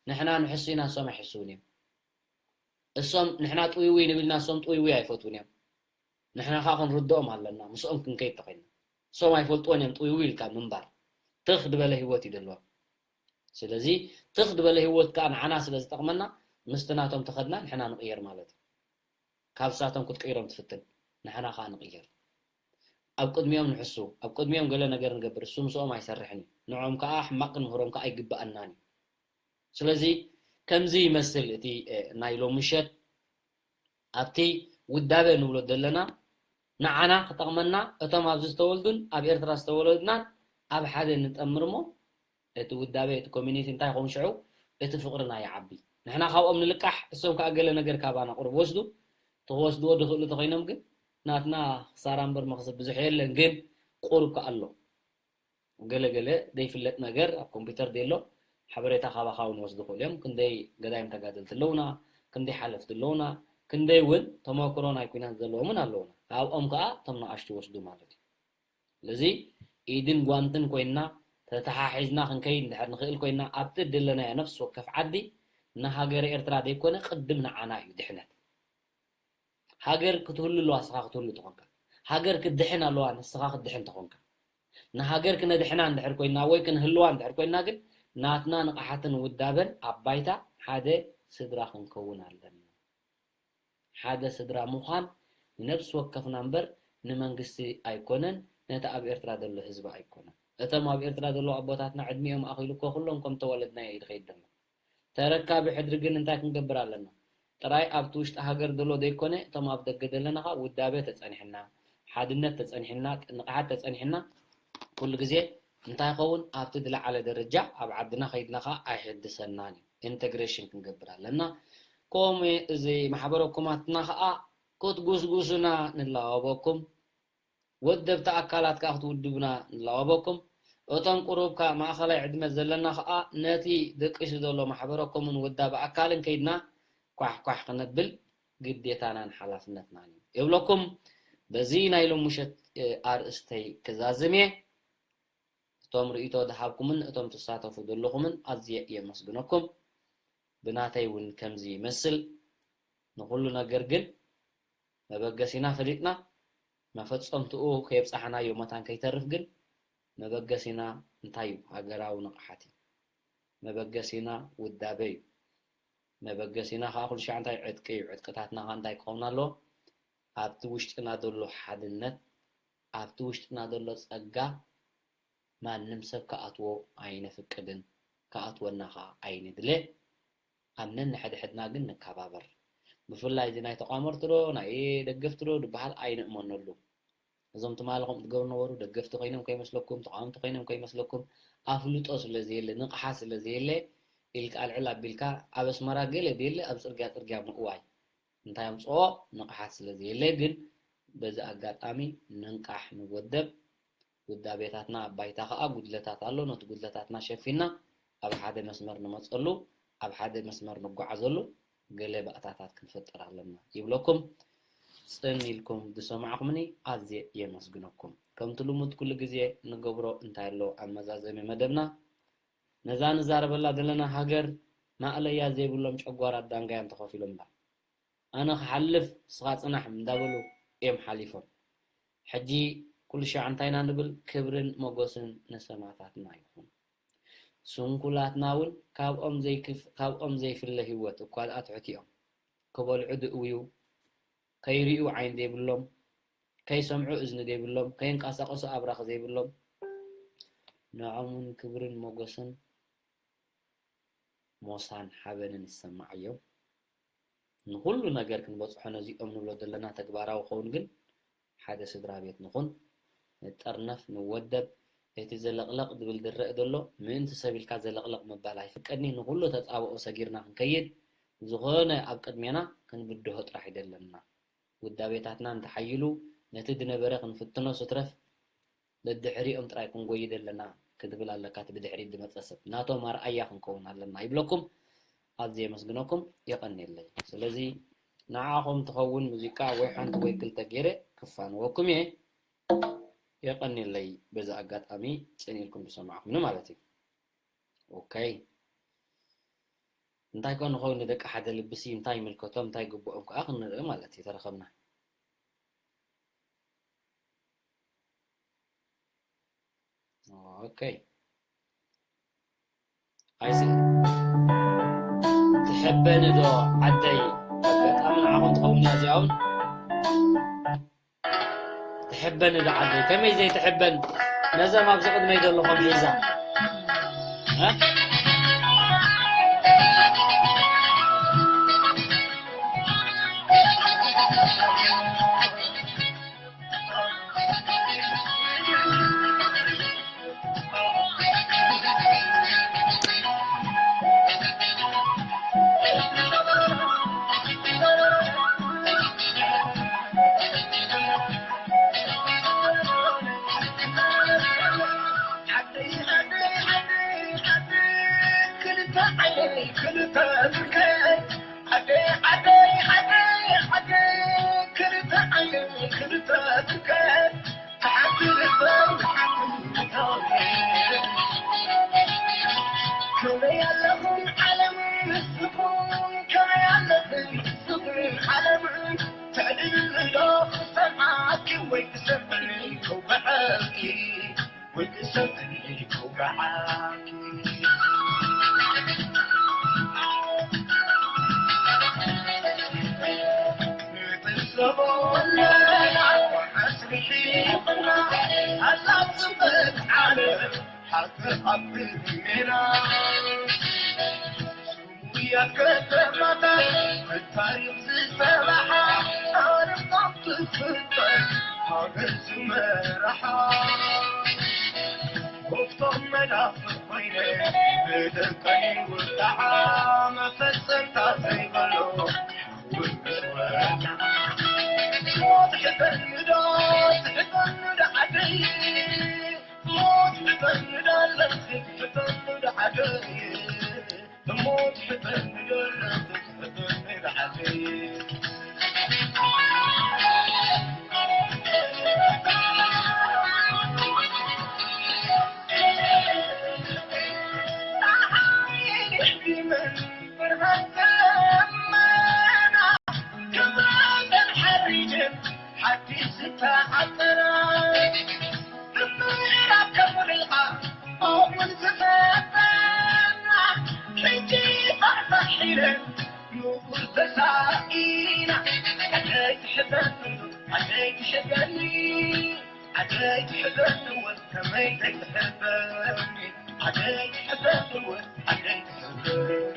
ንሕና ንሕሱ ኢና፣ እሶም ኣይሕስውን እዮም። እሶም ንሕና ጥውይውይ ንብልና እሶም ጥውይውይ ኣይፈትውን እዮም። ንሕና ኸዓ ክንርድኦም ኣለና ምስኦም ክንከይድ ተኾይንና። እሶም ኣይፈልጥዎን እዮም ጥውይውይ ኢልካ ምንባር። ትኽ ዝበለ ህይወት እዩ ደለዎም። ስለዚ ትኽ ዝበለ ህይወት ከኣ ንዓና ስለ ዝጠቕመና ምስቲ ናቶም ተኸድና ንሕና ንቕየር ማለት እዩ። ካብ ሳቶም ክትቅይሮም ትፍትን ንሕና ከኣ ንቕየር። ኣብ ቅድሚኦም ንሕሱ ኣብ ቅድሚኦም ገለ ነገር ንገብር እሱ ምስኦም ኣይሰርሕን እዩ። ንዕኦም ከኣ ሕማቕ ክንምህሮም ከኣ ኣይግብኣናን እዩ። ስለዚ ከምዚ ይመስል እቲ ናይ ሎም ምሸት ኣብቲ ውዳበ ንብሎ ዘለና ንዓና ክጠቕመና እቶም ኣብዚ ዝተወልዱን ኣብ ኤርትራ ዝተወለድናን ኣብ ሓደ ንጠምር እሞ እቲ ውዳበ እቲ ኮሚኒቲ እንታይ ይኸውን ሽዑ እቲ ፍቕርና ይዓቢ። ንሕና ካብኦም ንልቃሕ እሶም ከዓ ገለ ነገር ካባና ቁሩብ ወስዱ እቲ ክወስድዎ ድኽእሉ ተኾይኖም ግን ናትና ክሳራ እምበር መኽሰብ ብዙሕ የለን ግን ቁሩብ ከኣ ኣሎ። ገለ ገለ ዘይፍለጥ ነገር ኣብ ኮምፒውተር ደሎ ሓበሬታ ካባኻ እውን ወስዱ ክእሉ እዮም። ክንደይ ገዳይም ተጋደልቲ ኣለውና፣ ክንደይ ሓለፍቲ ኣለውና፣ ክንደይ እውን ተመክሮ ናይ ኩናት ዘለዎም እውን ኣለውና። ካብኦም ከዓ እቶም ንኣሽቱ ወስዱ ማለት እዩ። ስለዚ ኢድን ጓንትን ኮይንና ተተሓሒዝና ክንከይድ እንድሕር ንኽእል ኮይንና ኣብቲ ደለናዮ ነፍሲ ወከፍ ዓዲ ንሃገረ ኤርትራ ዘይኮነ ቅድም ንዓና እዩ ድሕነት። ሃገር ክትህሉ ኣለዋ ንስኻ ክትህሉ ተኾንካ። ሃገር ክትድሕን ኣለዋ ንስኻ ክትድሕን ተኾንካ። ንሃገር ክነድሕና እንድሕር ኮይንና ወይ ክንህልዋ እንድሕር ኮይንና ግን ናትና ንቕሓትን ውዳበን ኣብ ባይታ ሓደ ስድራ ክንከውን ኣለና። ሓደ ስድራ ምዃን ንነብሲ ወከፍና እምበር ንመንግስቲ ኣይኮነን፣ ነቲ ኣብ ኤርትራ ዘሎ ህዝቢ ኣይኮነን። እቶም ኣብ ኤርትራ ዘለዉ ኣቦታትና ዕድሚኦም ኣኺሉ እኮ ኩሎም ከም ተወለድናዮ እዩ ዝኸይድ ዘሎ። ተረካቢ ሕድሪ ግን እንታይ ክንገብር ኣለና? ጥራይ ኣብቲ ውሽጢ ሃገር ዘሎ ዘይኮነ እቶም ኣብ ደገ ዘለና ኸዓ ውዳበ ተጸኒሕና፣ ሓድነት ተጸኒሕና፣ ንቕሓት ተጸኒሕና ኩሉ ግዜ እንታይ ይኸውን ኣብቲ ዝለዓለ ደረጃ ኣብ ዓድና ከይድና ኸዓ ኣይሕድሰናን እዩ። ኢንተግሬሽን ክንገብር ኣለና። ከምኡ እዚ ማሕበረ ኮማትና ኸዓ ክትጉስጉሱና ንላወበኩም። ወደብቲ ኣካላት ከኣ ክትውድቡና ንላወበኩም። እቶም ቁሩብ ካብ ማእኸላይ ዕድመ ዘለና ከኣ ነቲ ደቂሱ ዘሎ ማሕበረ ኮሙን ወዳቢ ኣካልን ከይድና ኳሕ ኳሕ ክነብል ግዴታናን ሓላፍነትናን እዩ ይብለኩም። በዚ ናይ ሎም ምሸት ኣርእስተይ ክዛዝም እየ። እቶም ርእይቶ ዝሃብኩምን እቶም ትሳተፉ ዘለኹምን ኣዝየ የመስግነኩም። ብናተይ እውን ከምዚ ይመስል። ንኹሉ ነገር ግን መበገሲና ፈሊጥና፣ መፈጸምትኡ ከየብጻሕናዮ መታን ከይተርፍ ግን መበገሲና እንታይ እዩ? ሃገራዊ ንቕሓት እዩ። መበገሲና ውዳበ እዩ። መበገሲና ከዓ ኩሉ ሻዕ እንታይ? ዕጥቂ እዩ። ዕጥቅታትና ከዓ እንታይ ክኸውን ኣለዎ? ኣብቲ ውሽጥና ዘሎ ሓድነት፣ ኣብቲ ውሽጥና ዘሎ ጸጋ ማንም ሰብ ክኣትዎ ኣይነፍቅድን፣ ክኣትወና ከዓ ኣይንድለ። ኣብ ነንሕድሕድና ግን ንከባበር። ብፍላይ እዚ ናይ ተቋመርቲ ዶ ናይ ደገፍቲ ዶ ዝበሃል ኣይንእመነሉ። እዞም ትማሊ ከምኡ ትገብሩ ነበሩ፣ ደገፍቲ ኮይኖም ከይመስለኩም፣ ተቃወምቲ ኮይኖም ከይመስለኩም፣ ኣፍልጦ ስለ ዘየለ፣ ንቕሓት ስለ ዘየለ፣ ኢልካ ኣልዕል ኣቢልካ ኣብ ኣስመራ ገለ ደየለ ኣብ ጽርግያ ጽርግያ ምእዋይ። እንታይ ኣምጽኦ? ንቕሓት ስለ ዘየለ። ግን በዚ ኣጋጣሚ ንንቃሕ፣ ንወደብ። ውዳቤታትና ኣብ ባይታ ከኣ ጉድለታት ኣሎ። ነቲ ጉድለታትና ሸፊና ኣብ ሓደ መስመር ንመጸሉ፣ ኣብ ሓደ መስመር ንጓዓዘሉ ገለ ባእታታት ክንፈጥር ኣለና ይብለኩም። ጽን ኢልኩም ዝሰማዕኩምኒ ኣዝየ የመስግነኩም። ከምቲ ልሙድ ኩሉ ግዜ ንገብሮ እንታይ ኣሎ ኣብ መዛዘሚ መደብና፣ ነዛ ንዛረበላ ዘለና ሃገር ማእለያ ዘይብሎም ጨጓራት ዳንጋያን ተኸፊሎምላ። ኣነ ክሓልፍ ንስኻ ጽናሕ እንዳበሉ እዮም ሓሊፎም። ሕጂ ኩሉ ሻዕ እንታይ ኢና ንብል? ክብርን ሞጎስን ንሰማእታትና ይኹን። ስንኩላትና እውን ካብኦም ዘይክፍ-፣ ካብኦም ዘይፍለ ህይወት እኳ ደኣ ትሑት እዮም። ክበልዑ ድእውዩ፣ ከይርእዩ ዓይኒ ዘይብሎም፣ ከይሰምዑ እዝኒ ዘይብሎም፣ ከይንቀሳቐሱ ኣብራኽ ዘይብሎም፣ ንዖም እውን ክብርን ሞጎስን ሞሳን ሓበንን ይሰማዓዮም። ንኹሉ ነገር ክንበጽሖ ነዚኦም ንብሎ ዘለና ተግባራዊ ክኸውን ግን ሓደ ስድራ ቤት ንኹን፣ ንጠርነፍ፣ ንወደብ። እቲ ዘለቕለቕ ዝብል ዝረአ ዘሎ ምእንቲ ሰብ ኢልካ ዘለቕለቕ ምባል ኣይፍቀድኒ። ንኹሉ ተጻብኦ ሰጊርና ክንከይድ፣ ዝኾነ ኣብ ቅድሜና ክንብድሆ ጥራሕ እዩ ዘለና። ውዳቤታትና እንተሓይሉ ነቲ ዝነበረ ክንፍትኖ ስትረፍ ደድሕሪኦም ጥራይ ክንጎይድ ኣለና ክትብል ኣለካ። እቲ ብድሕሪት ዝመጸ ሰብ ናቶም ኣርኣያ ክንከውን ኣለና ይብለኩም። ኣዝየ የመስግነኩም። የቐንየለይ። ስለዚ ንዓኹም ትኸውን ሙዚቃ ወይ ሓንቲ ወይ ክልተ ገይረ ክፋንወኩም እየ። የቐንየለይ። በዚ ኣጋጣሚ ጽን ኢልኩም ዝሰማዕኩምኒ ማለት እዩ። ኦኬ። እንታይ ኮን ንኸውን ንደቂ ሓደ ልብሲ እንታይ ይምልከቶም እንታይ ይግብኦም ከዓ ክንርኢ ማለት እዩ ተረኸብና። ኦኬ። ኣይሲ ትሕበኒ ዶ ዓደይ? ኣጋጣሚ ንዓኹም ትኸውን እያ እዚኣ እውን። ትሕበኒ ዶ ዓደይ? ከመይ ዘይትሕበን? ነዞም ኣብዚ ቅድመይ ዘለኹም ሒዛ። እ? ብርሃን ደመና ክብራተን ሓሪጀን ሓድሽ ዝተዓጠራ ብምዕራብ ከሙልኻ ኣሁን ዝፈጠና ሕጂ ፋሕፋሕ ኢለን ንጉስ ተሳኢና ዓደይ ትሕበኒ ዓደይ ትሕበኒ ዓደይ ትሕበኒ ወ ከመይ ዘይትሕበኒ ዓደይ ትሕበኒ ወ ዓደይ ትሕበኒ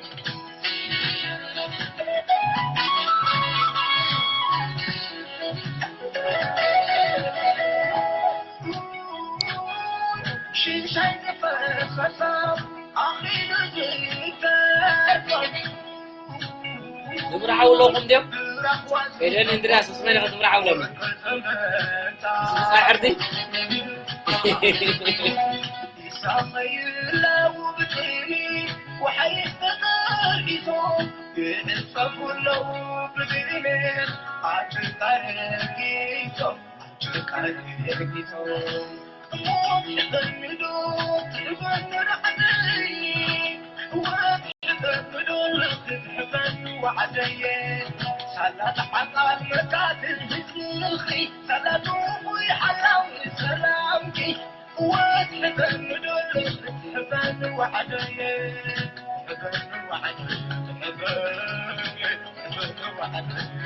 ሽሻይ ዝፈሰሶም ኣኺሉ ዝፈሶም ዝምርዓው ኣለኹም ድዮም? ኤደን እንድርያስ ምስ መን ኢኻ ትምርዓው ሎሚ? ምስ ምሳይ ዕርዲ? ሳላ ተሓቃል መካትን ህዝብኺ ሳላ ትውፉይ ሓላዊ ሰላምኪ ወትሕበኒ ዶ ትሕበኒ ዋዕደየ ትሕበኒ ዋዕደየ ትሕበኒ ዋዕደየ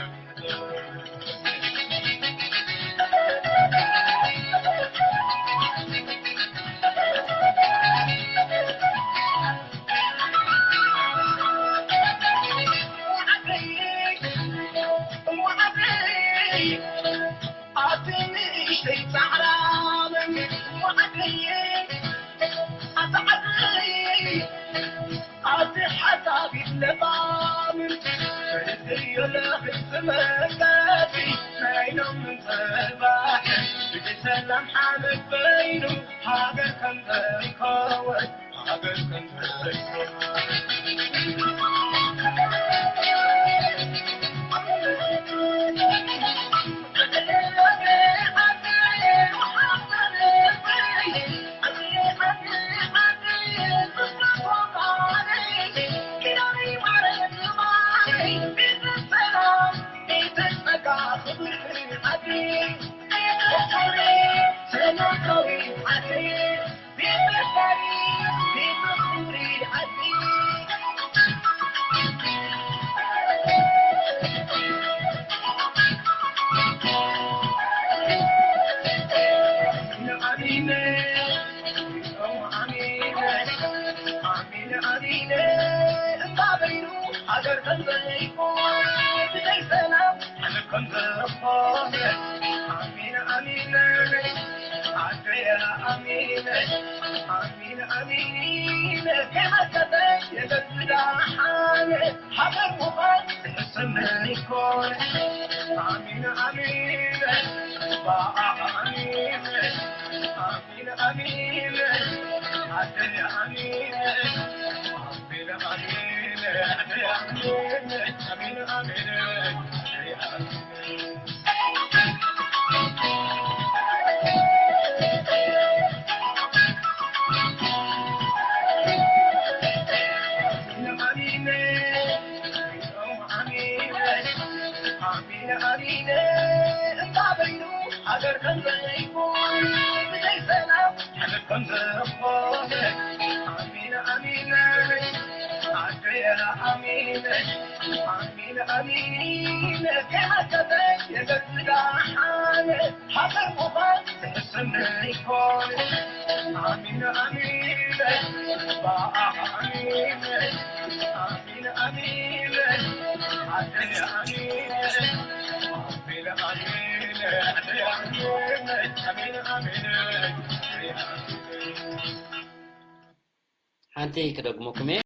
ሓንቲ ክደግመኩም እየ።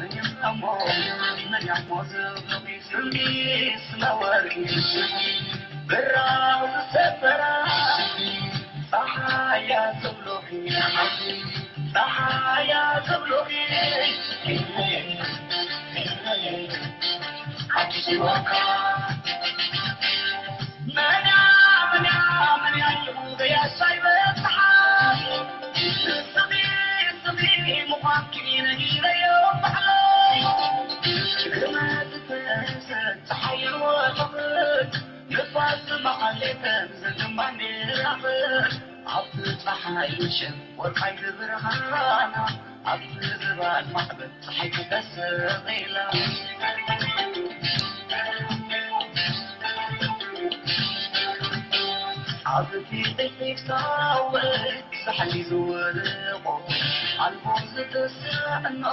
እሞ መን እሞ ዝብሉኺ ስምዒ ስመወርቂ ብራቕ ዝሰፈራ ጸሓያ ዝብሉኺ ጸሓያ ዝብሉኺ ኣዲስ ይወካ መን እያ መን እያ መን እያ ኢሉ ገያሻ ይበጽሓ ስምዒ ስምዒ ምዃንኪ ነጊረዮ ባዕለይ ጸሓይን ወርቕን ንፋስ ማዕሌተን ዘንድም ባንዴራኽን ኣብቲ ጸሓይ ምሸት ወርቃይ ብርሃና ኣብቲ ዝባን ማዕበል ጸሓይ ተሰቒላ። ኣብቲ ቴክኒክ ሳወ ሳሕሊ ዝወደቖ ኣልቦ ዝተስዕኖ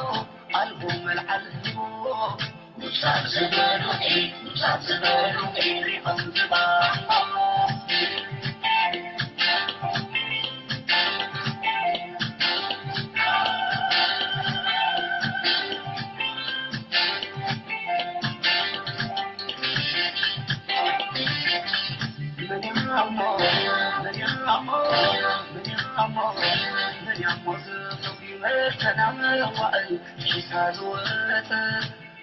ኣልቦ መልዓል ሂቦ ምሳብ ዝበሉኺ ምሳብ ዝበሉኺ ሪኦም ዝባንጎ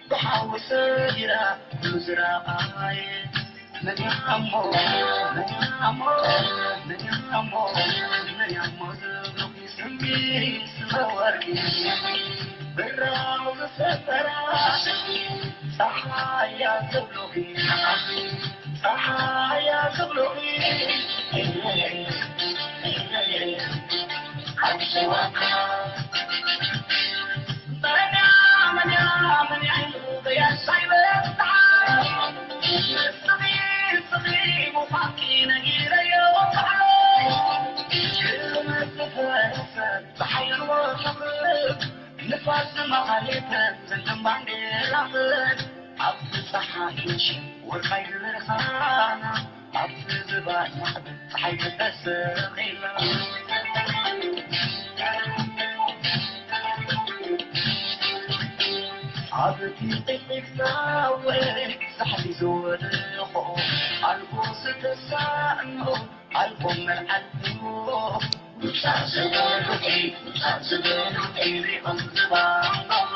ብሓዊ ሰጊራ ምዝራቓየ መን ያሞ መን ያሞ መን ያሞ መን ያሞ ዝብሉኺ ስምዒ ስመ ወርቂ ብራቕ ዝሰፈራ ጸሓያ ዝብሉኺ ጸሓያ ዝብሉኺ ሓድሽ ዋካ ንፋስ ማሌተን ዘንተን ባንዴራኽን ኣብ ጸሓይሽ ወርቃይ ዝበርኻና ኣብቲ ዝባን ማዕበል ጸሓይ ተተሰቒላ ኣብቲ ጥቂት ሳወ ሳሕሊ ዝወደቖ ኣልቦ ዝተሳእኖ ኣልቦ መልዓል ምሳር ዝበሉኺ ምሳር ዝበሉኺ ሪኦም ዝባንጎ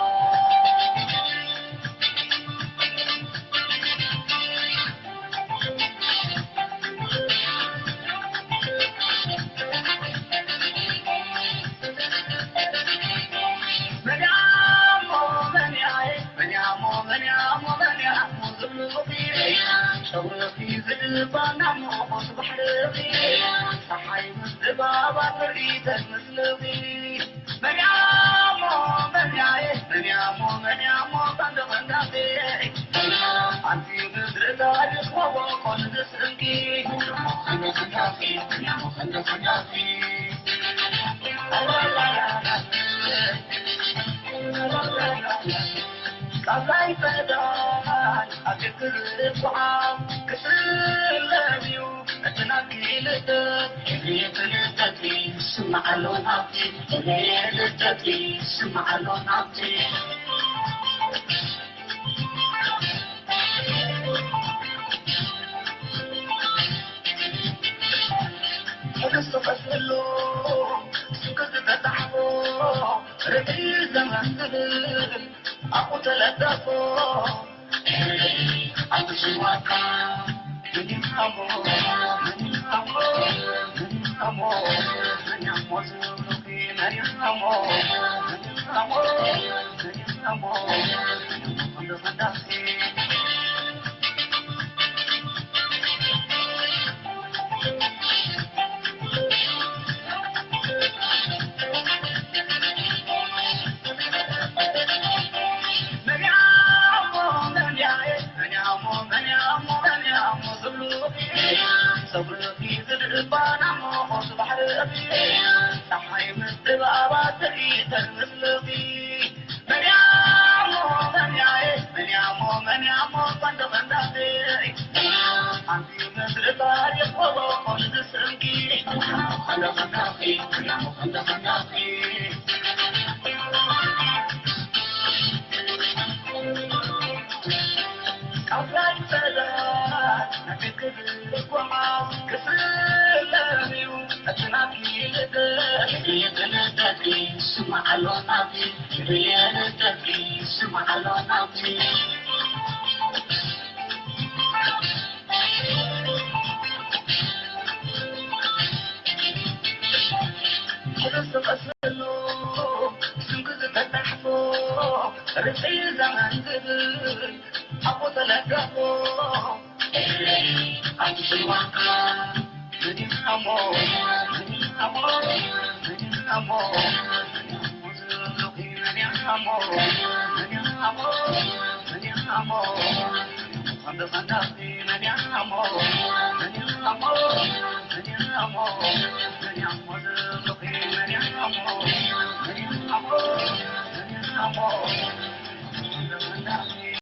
Thank you.